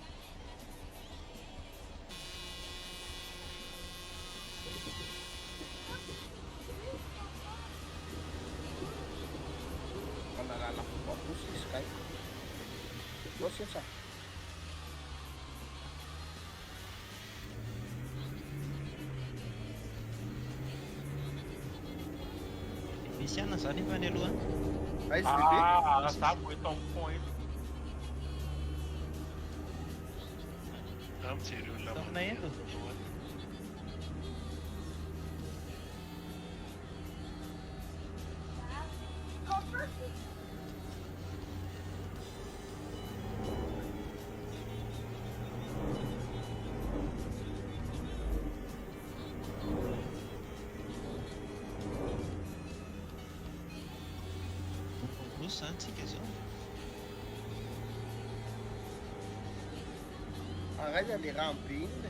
Mahalala fomba kosa izy kay. Zao sesa. Misy anona zany efa any aloha any. Aiza bebe? Ah, za vao eto amin'ny pont eto. Za mijery olona Taminay mandeha eto. ato ato. Roso zany tsika zao. Araiza le rano be iny le.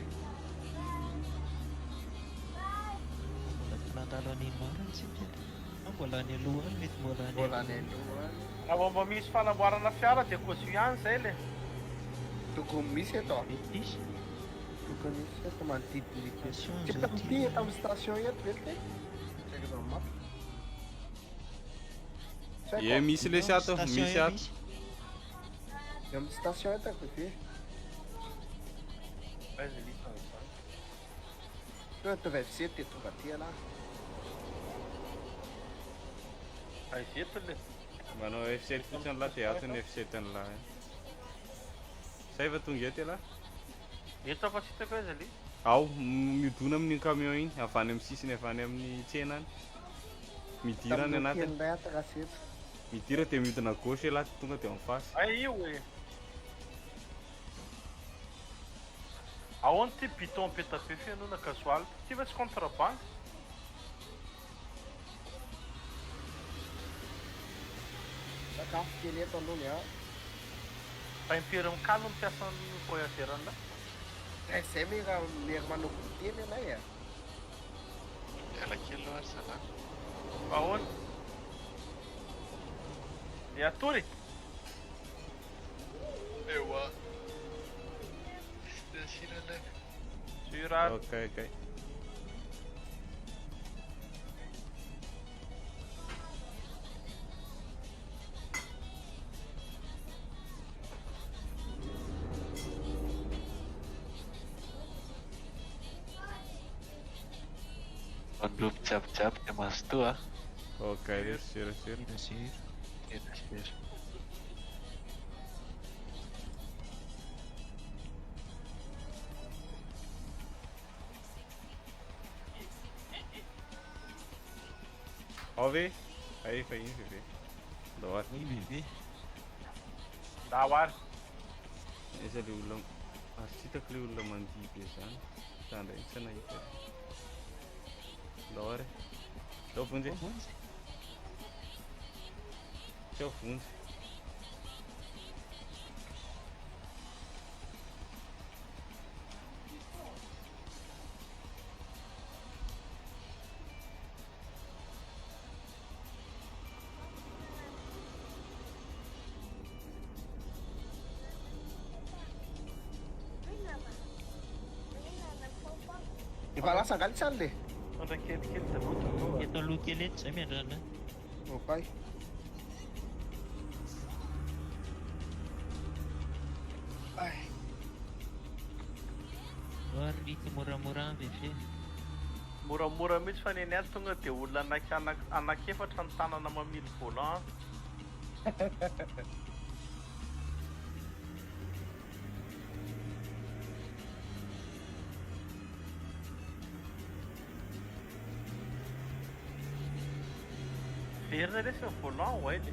Mbola tsy nandalo an'iny marina tsika. Ah, mbola any aloha any, mety mbola any Mbola any aloha. aloha any. Raha vao mba misy fanamboarana fiara dia caution ihany zay le. Tokony misy eto. Mety misy. Tokony misy eto manodidina ity. Station Tsy zao eto ty. amin'ity, eto amin'ny station eto ve ty? Tsy haiko eto amin'ny map. Tsy haiko. Ie, misy lesy ato, Station misy eo ato. misy. Eo amin'ny station eto bebe. Aiza misy an'izany. Tonga tonga F7 dia tonga aty ialahy. Aiza eto le. Manao F7 fotsiny lah dia ato ny F7 ny lahy. Zay efa tonga eto ialahy? Eto fa tsy hitako aiza le. Ao, miodona amin'iny camion iny, avy any amin'ny sisiny avy any amin'ny tsena any. Midira any Tamin'ny anatiny. kely ato raha seza. Midira dia miodina gauche ialahy dia tonga dia en face. Ay io e. Ahoana ty piton petape fenoana gasoil? Ty va tsy contrebande? Sakafo kely eto aloha ny a. Fa impiry mikalo no mpiasan'ny voyageur an'lah? Eh, zay mera mera manao goûter anay a. Miala kely aloha ry zalahy. Ahoana? Dia atory? Ewa. Sira lay. Sira. Ok, ok. Mandrobo jiabijiaby dia mazotoa. Ok, sira, sira. Sira, sira. Sira, sira. Ao ve? Ay, efa iny bebe. Ndao ary. Oi bebe. Ndao ary. Aiza le olona ary tsy hitako le olona mandihy be zany. Za ndray tsy nahita. Ndao ary. Ndao Vonjy. Vonjy. Tsy ao Vonjy. Efa lasa angaly tsy any le. Mitondra kelikely daholo. Eto aloha kely eto zay miandrandra. Okay. Ary mety moramora any ve? Moramora mihitsy fa neny azy tonga dia olona anaky anak'efatra ny tanana mamily volant. Verina lesy ny volant oay le.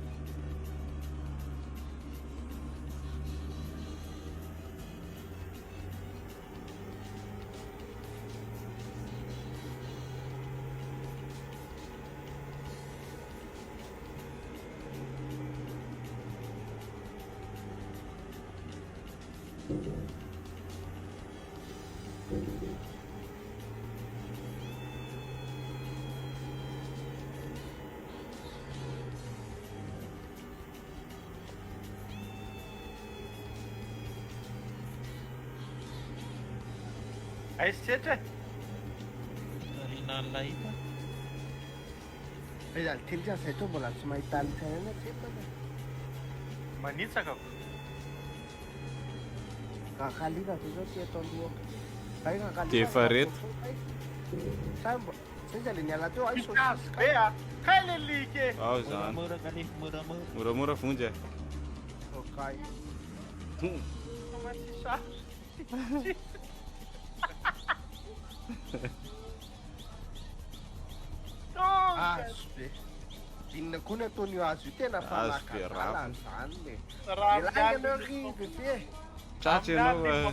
Aiza tsetra e? Tarinan'ny lahita. Aiza ny teny zay to mbola tsy mahita alika ihany hatreto aloha. Manitsaka ko. Rakalika ve zao ty eto alohako? Ay rakalika. Dia efa reto. Sa mbo zay zay le niala teo ay Azo be a! Kay le like e! Ao zany. Moramora kalefy moramora. Moramora vonjy e. Okay. Comment c'est ça? Azo be. Inona koa ny ataon'io azo io tena Azo be fanakadalana ravina. zany le. Raha Elany ianao ry bebe. Tratra ianao a.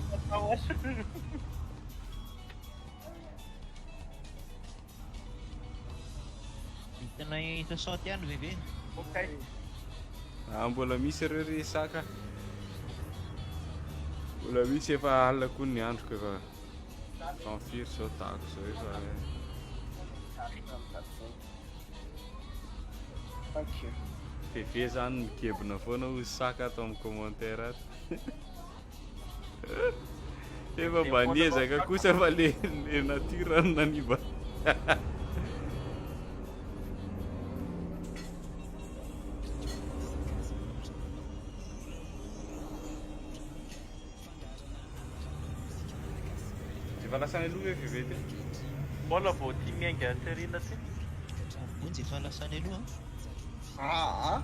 Hitanay 60 ihany ve? Ok. Ah, mbola misy ireo ry saka. Mbola misy efa alina koa ny androko efa. Efa firy zao tako zao efa. Ok. Bebe zany migebona foana ho saka ato amin'ny commentaire ato. Efa mba niezaka kosa fa le le nature no nanimba. Efa lasa any aloha ve bebe ty? Mbola vao tia miainga terina ty. Vonjy efa lasa any aloha. Ah ah.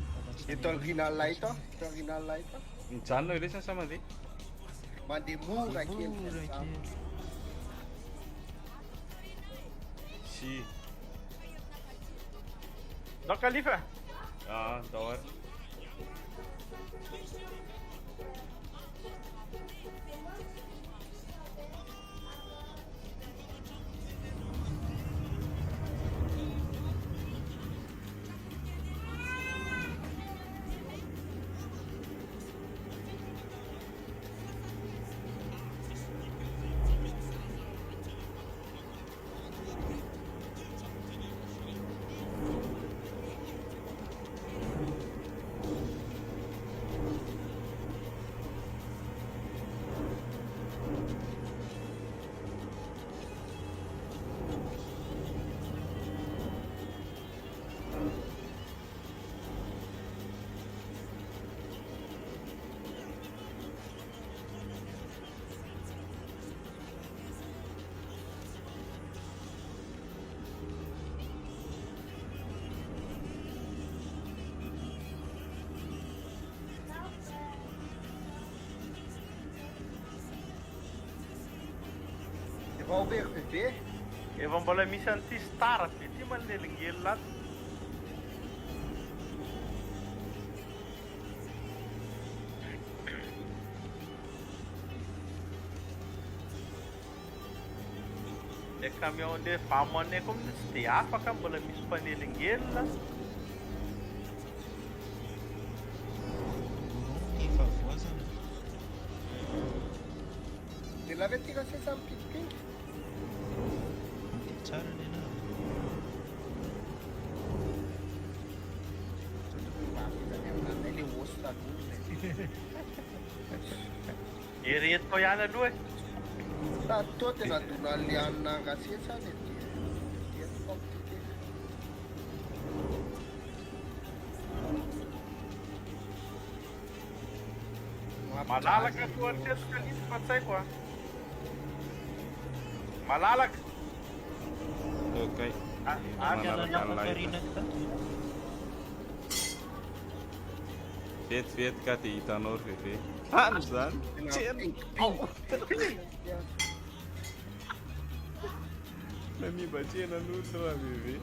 Efa lasa Eto any aloha. aorianan'ilay eto. Eto aorianan'ilay eto. Mijanona eo lesy sa mandeha? Mandeha mora kely. Mora kely. Si. Donc Khalifa, Ah, ndao ary. Efa ao ve ry bebe? efa mbola misy an'ity star be ty manelingelina ato. Le camion le vamonay koa moa tsy dia afaka mbola misy mpanelingelina. Ny fahavoazana. Dia lava ty raha sesa mipikipingy. Mandeha tsara ny anahy. Sao tokony mba avy aminay le osy taloha le. Ery eto ihany aloha e. Sady toa tena donan'le hanina angasesa le dia dia compliqué. Malalaka toa hatreto Khalifa fa tsy haiko a. Malalaka. Ok. Manaraka an'ilay. Vetivety ka dia hitanao ry bebe. Any izany. Tsena. Nanimba tsenan'olona raha bebe.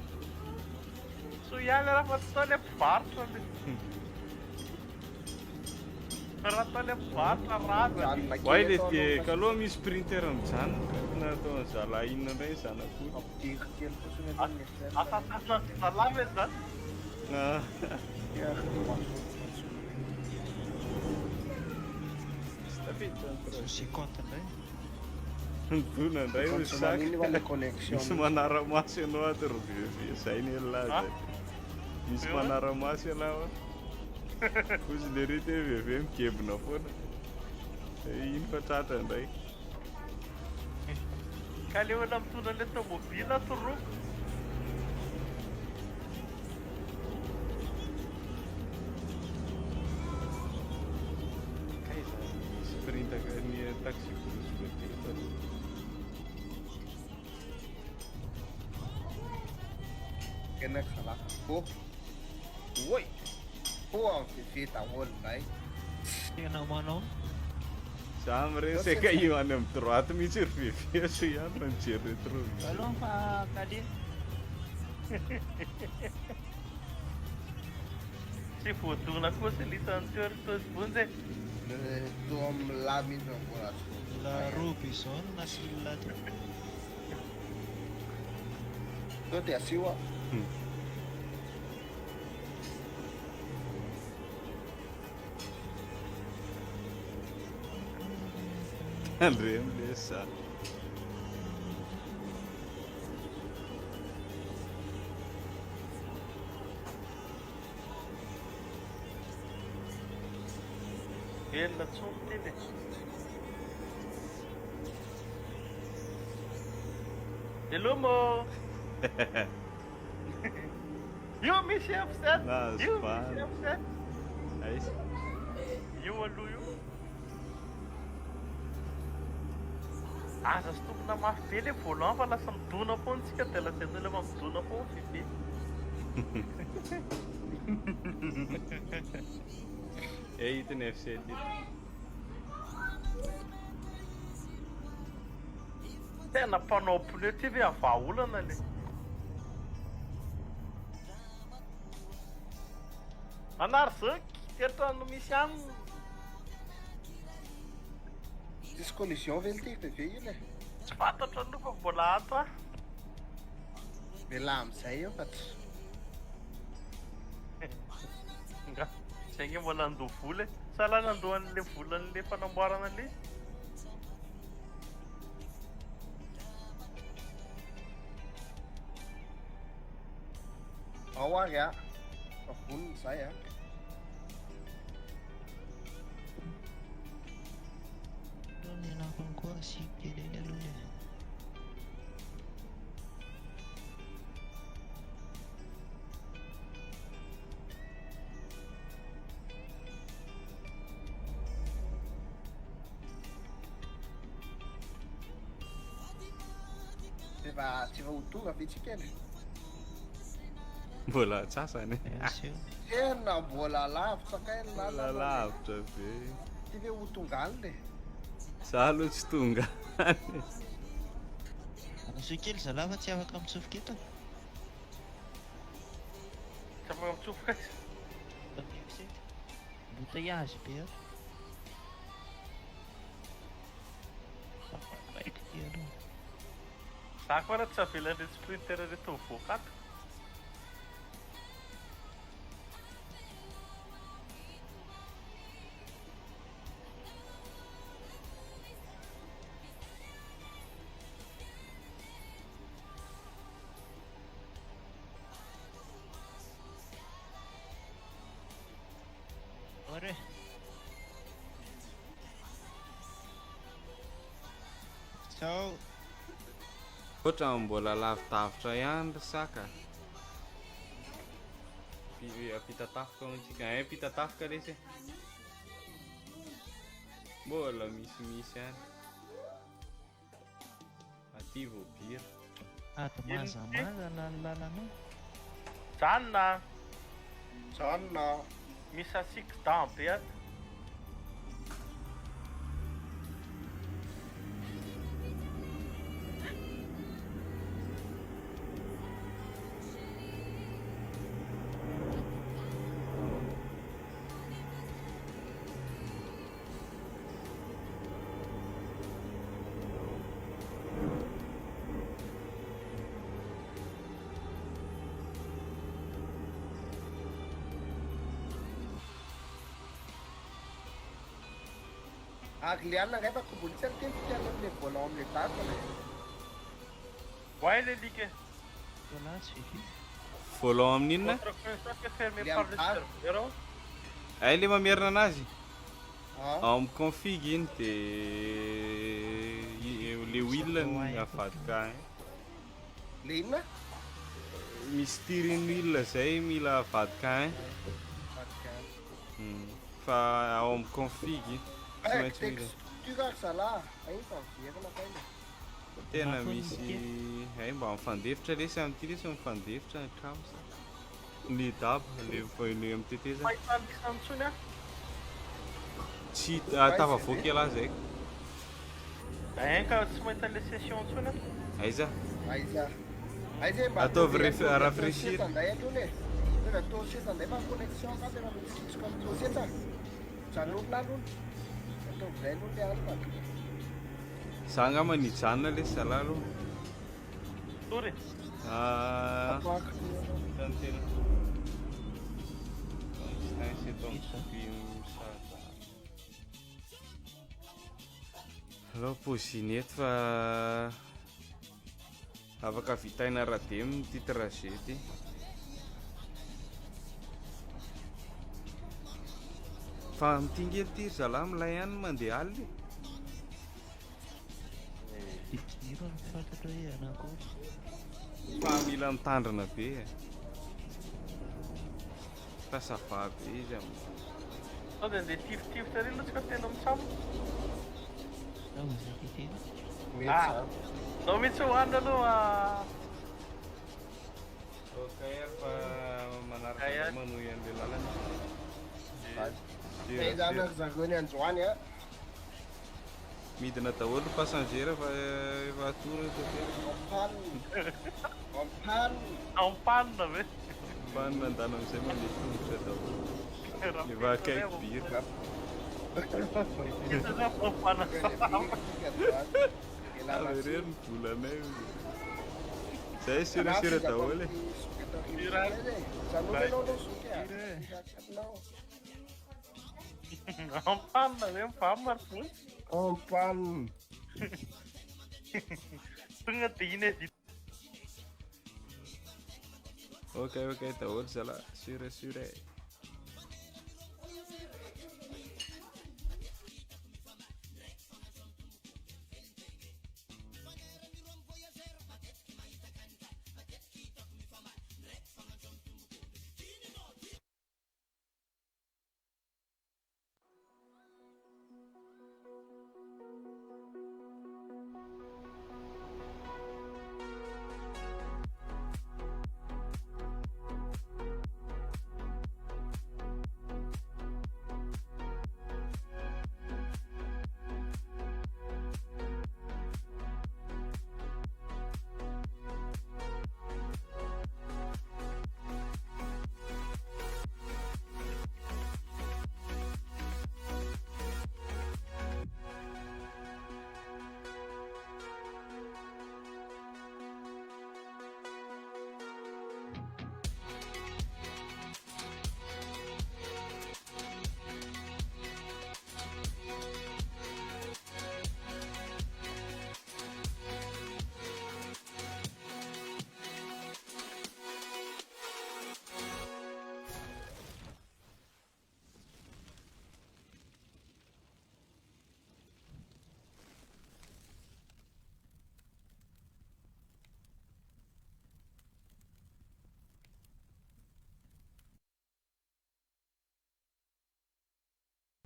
Soa ihany raha fa tsy tao ilay mpivarotra le. Raha tao ilay mpivarotra razana. Oay le dia kaloha misy printer mijanona na ataon'ny zalahy inona indray ny zanak'olo. Ampidiriko kely fotsiny aloha ny SL. Asasasan'ny zalahy ve zany? Ah. Tsy tafiditra ny projet. 50 indray. Midona indray hoy Tsy saka. manino va le connexion Misy manara-maso ianao ato ry bebe, zay ny elah Ah? zay. Misy Eo? manara-maso ialahy hoa. Hozy lery te bebe migebona foana. Eh, Iny fa tratra indray. Ka le olona mitondra an'ilay tomobile toroko. Kay zany sprint ny taxi brousse be teto aloha. Tena zalahy. Oh. Oy! Oh, amin'ny bebe daholo indray. Tena manao. Za miresaka io any amin'ny droite mihitsy ry bebe so ihany fa mijery rétroviseur. Aloha fa kale. Tsy voadona kosa lisany teo ry Tosy Vonjy e. Toa milamy mihitsy fa mbola tsy Olona roa be izao no nasian'olona teo. Sao dia asio aho. Tandremo lesy za. Velona tsony ty le. Veloma ô. Io misy F7. Nahazo Io misy vahana. F7. Aiza? Io aloha io. Aza sintomina mafy be le volant fa lasa midona foana tsika dia lazain'olona fa midona foana Fifi. Eh, ito ny F7 ito. Tena mpanao pneu ty ve vahaolana le. Manary zoky, eto no misy aminy. Tsisy collision ve ity bebe io le? Tsy fantatro aloha fa mbola ato aho. Mialà amin'izay eo fa tsy. Nga, zay nge mbola handoa vola e. Sahala nandoa an'le volan'le fanamboarana le izy. Ao ary a. Fa vonona izay a. Aloha ny anarany koa asiako kely eny aloha e. Efa tsy efa ho tonga ve tsika eny? Mbola antsasany. Tena mbola lavitra kay ny Mbola lalana. lavitra be. Ty ve ho tonga any le? Za aloha tsy tonga any. Anasoa kely zalahy fa tsy afaka mitsofoka eto. Tsy afaka mitsofoka aiza? Tamin'ny F7. Embouteillage be ato. Maika ty aloha. Za koa raha tsy avelan'ireto sprinter ireto mivoaka ato. Ore. Ciao. Ohatran'ny mbola lavidavitra ihany ry saka. Ampitatafika hono tsika. Eh, ampitatafika lesy e. Mbola misimisy ihany. Aty. ty vao bira. Ady mazamazana ny lalanao. Janona. Janona. Misy accident be ato. Ary le alina angamba mbola tsy ary teny fitiavana amle volant amle date le. Voay le alika e. Volant tsy vy. Volant amin'inona? Votre connexion est fermée Le par le amin'ny serveur ao. Hay le mamerina anazy. Ah. Ao amin'ny config iny de le wheel ny avadika hein. Le inona? Misy steering wheel zay mila avadika hein. Avadika hein. Fa ao amin'ny config iny. Tsy Eh, maintsy mila. texture ary zalahy. Ay fa miverina kay le. Tena misy hay mba mifandefitra lesy amin'ity lesy mifandefitra ny kams. Ny daba le le amin'ny tetezana. Mahita an'isany intsony aho. Tsy tafavoaka ialahy zay. Hein ka tsy mahita le session intsony aho. Aiza? Aiza? Aiza e mba Ataovy ataovy rafraîchir. seza ndray aloha e. Tena atao seza ndray fa connexion ka tena mitsitsoka amin'ny seza. Janona aloha. Ataovy zay aloha le alina. Za angamba nijanona lesy zalahy aloha. Tory. Ah. Aboaka. Tantena. Distance eto amin'ny sady. Aleo paoziny eto fa afaka vitaina radem ity trajet ity. Fa amin'ity nge ity ry zalahy milay ihany ny mandeha alina e. Didiniro no fantatro hoe anakory. Fa mila mitandrina be e. Fa ça va be izy amin'izao. Sao dia andeha tifitifitra ery aloha tsika tena mitsabo. Sao izay titiny. Mety Ah. zany. Zao mihitsy hohanina aloha. Ok fa manaraka Ay, ay. manohy an'ilay lalana. Zay zany ry zareo ny androany a. Midina daholo ny passager fa efa atory ny tanteraka. En panne. En panne. En panne ve? En panne andana amin'izay mandeha tongotra daholo. Efa akaiky bira. Avereno ny volanay. Zay serasera daholo e. En panne ve mivamina ry vola? En panne. Tonga dia inédit. Ok ok daholo zalahy, sûr sûr e.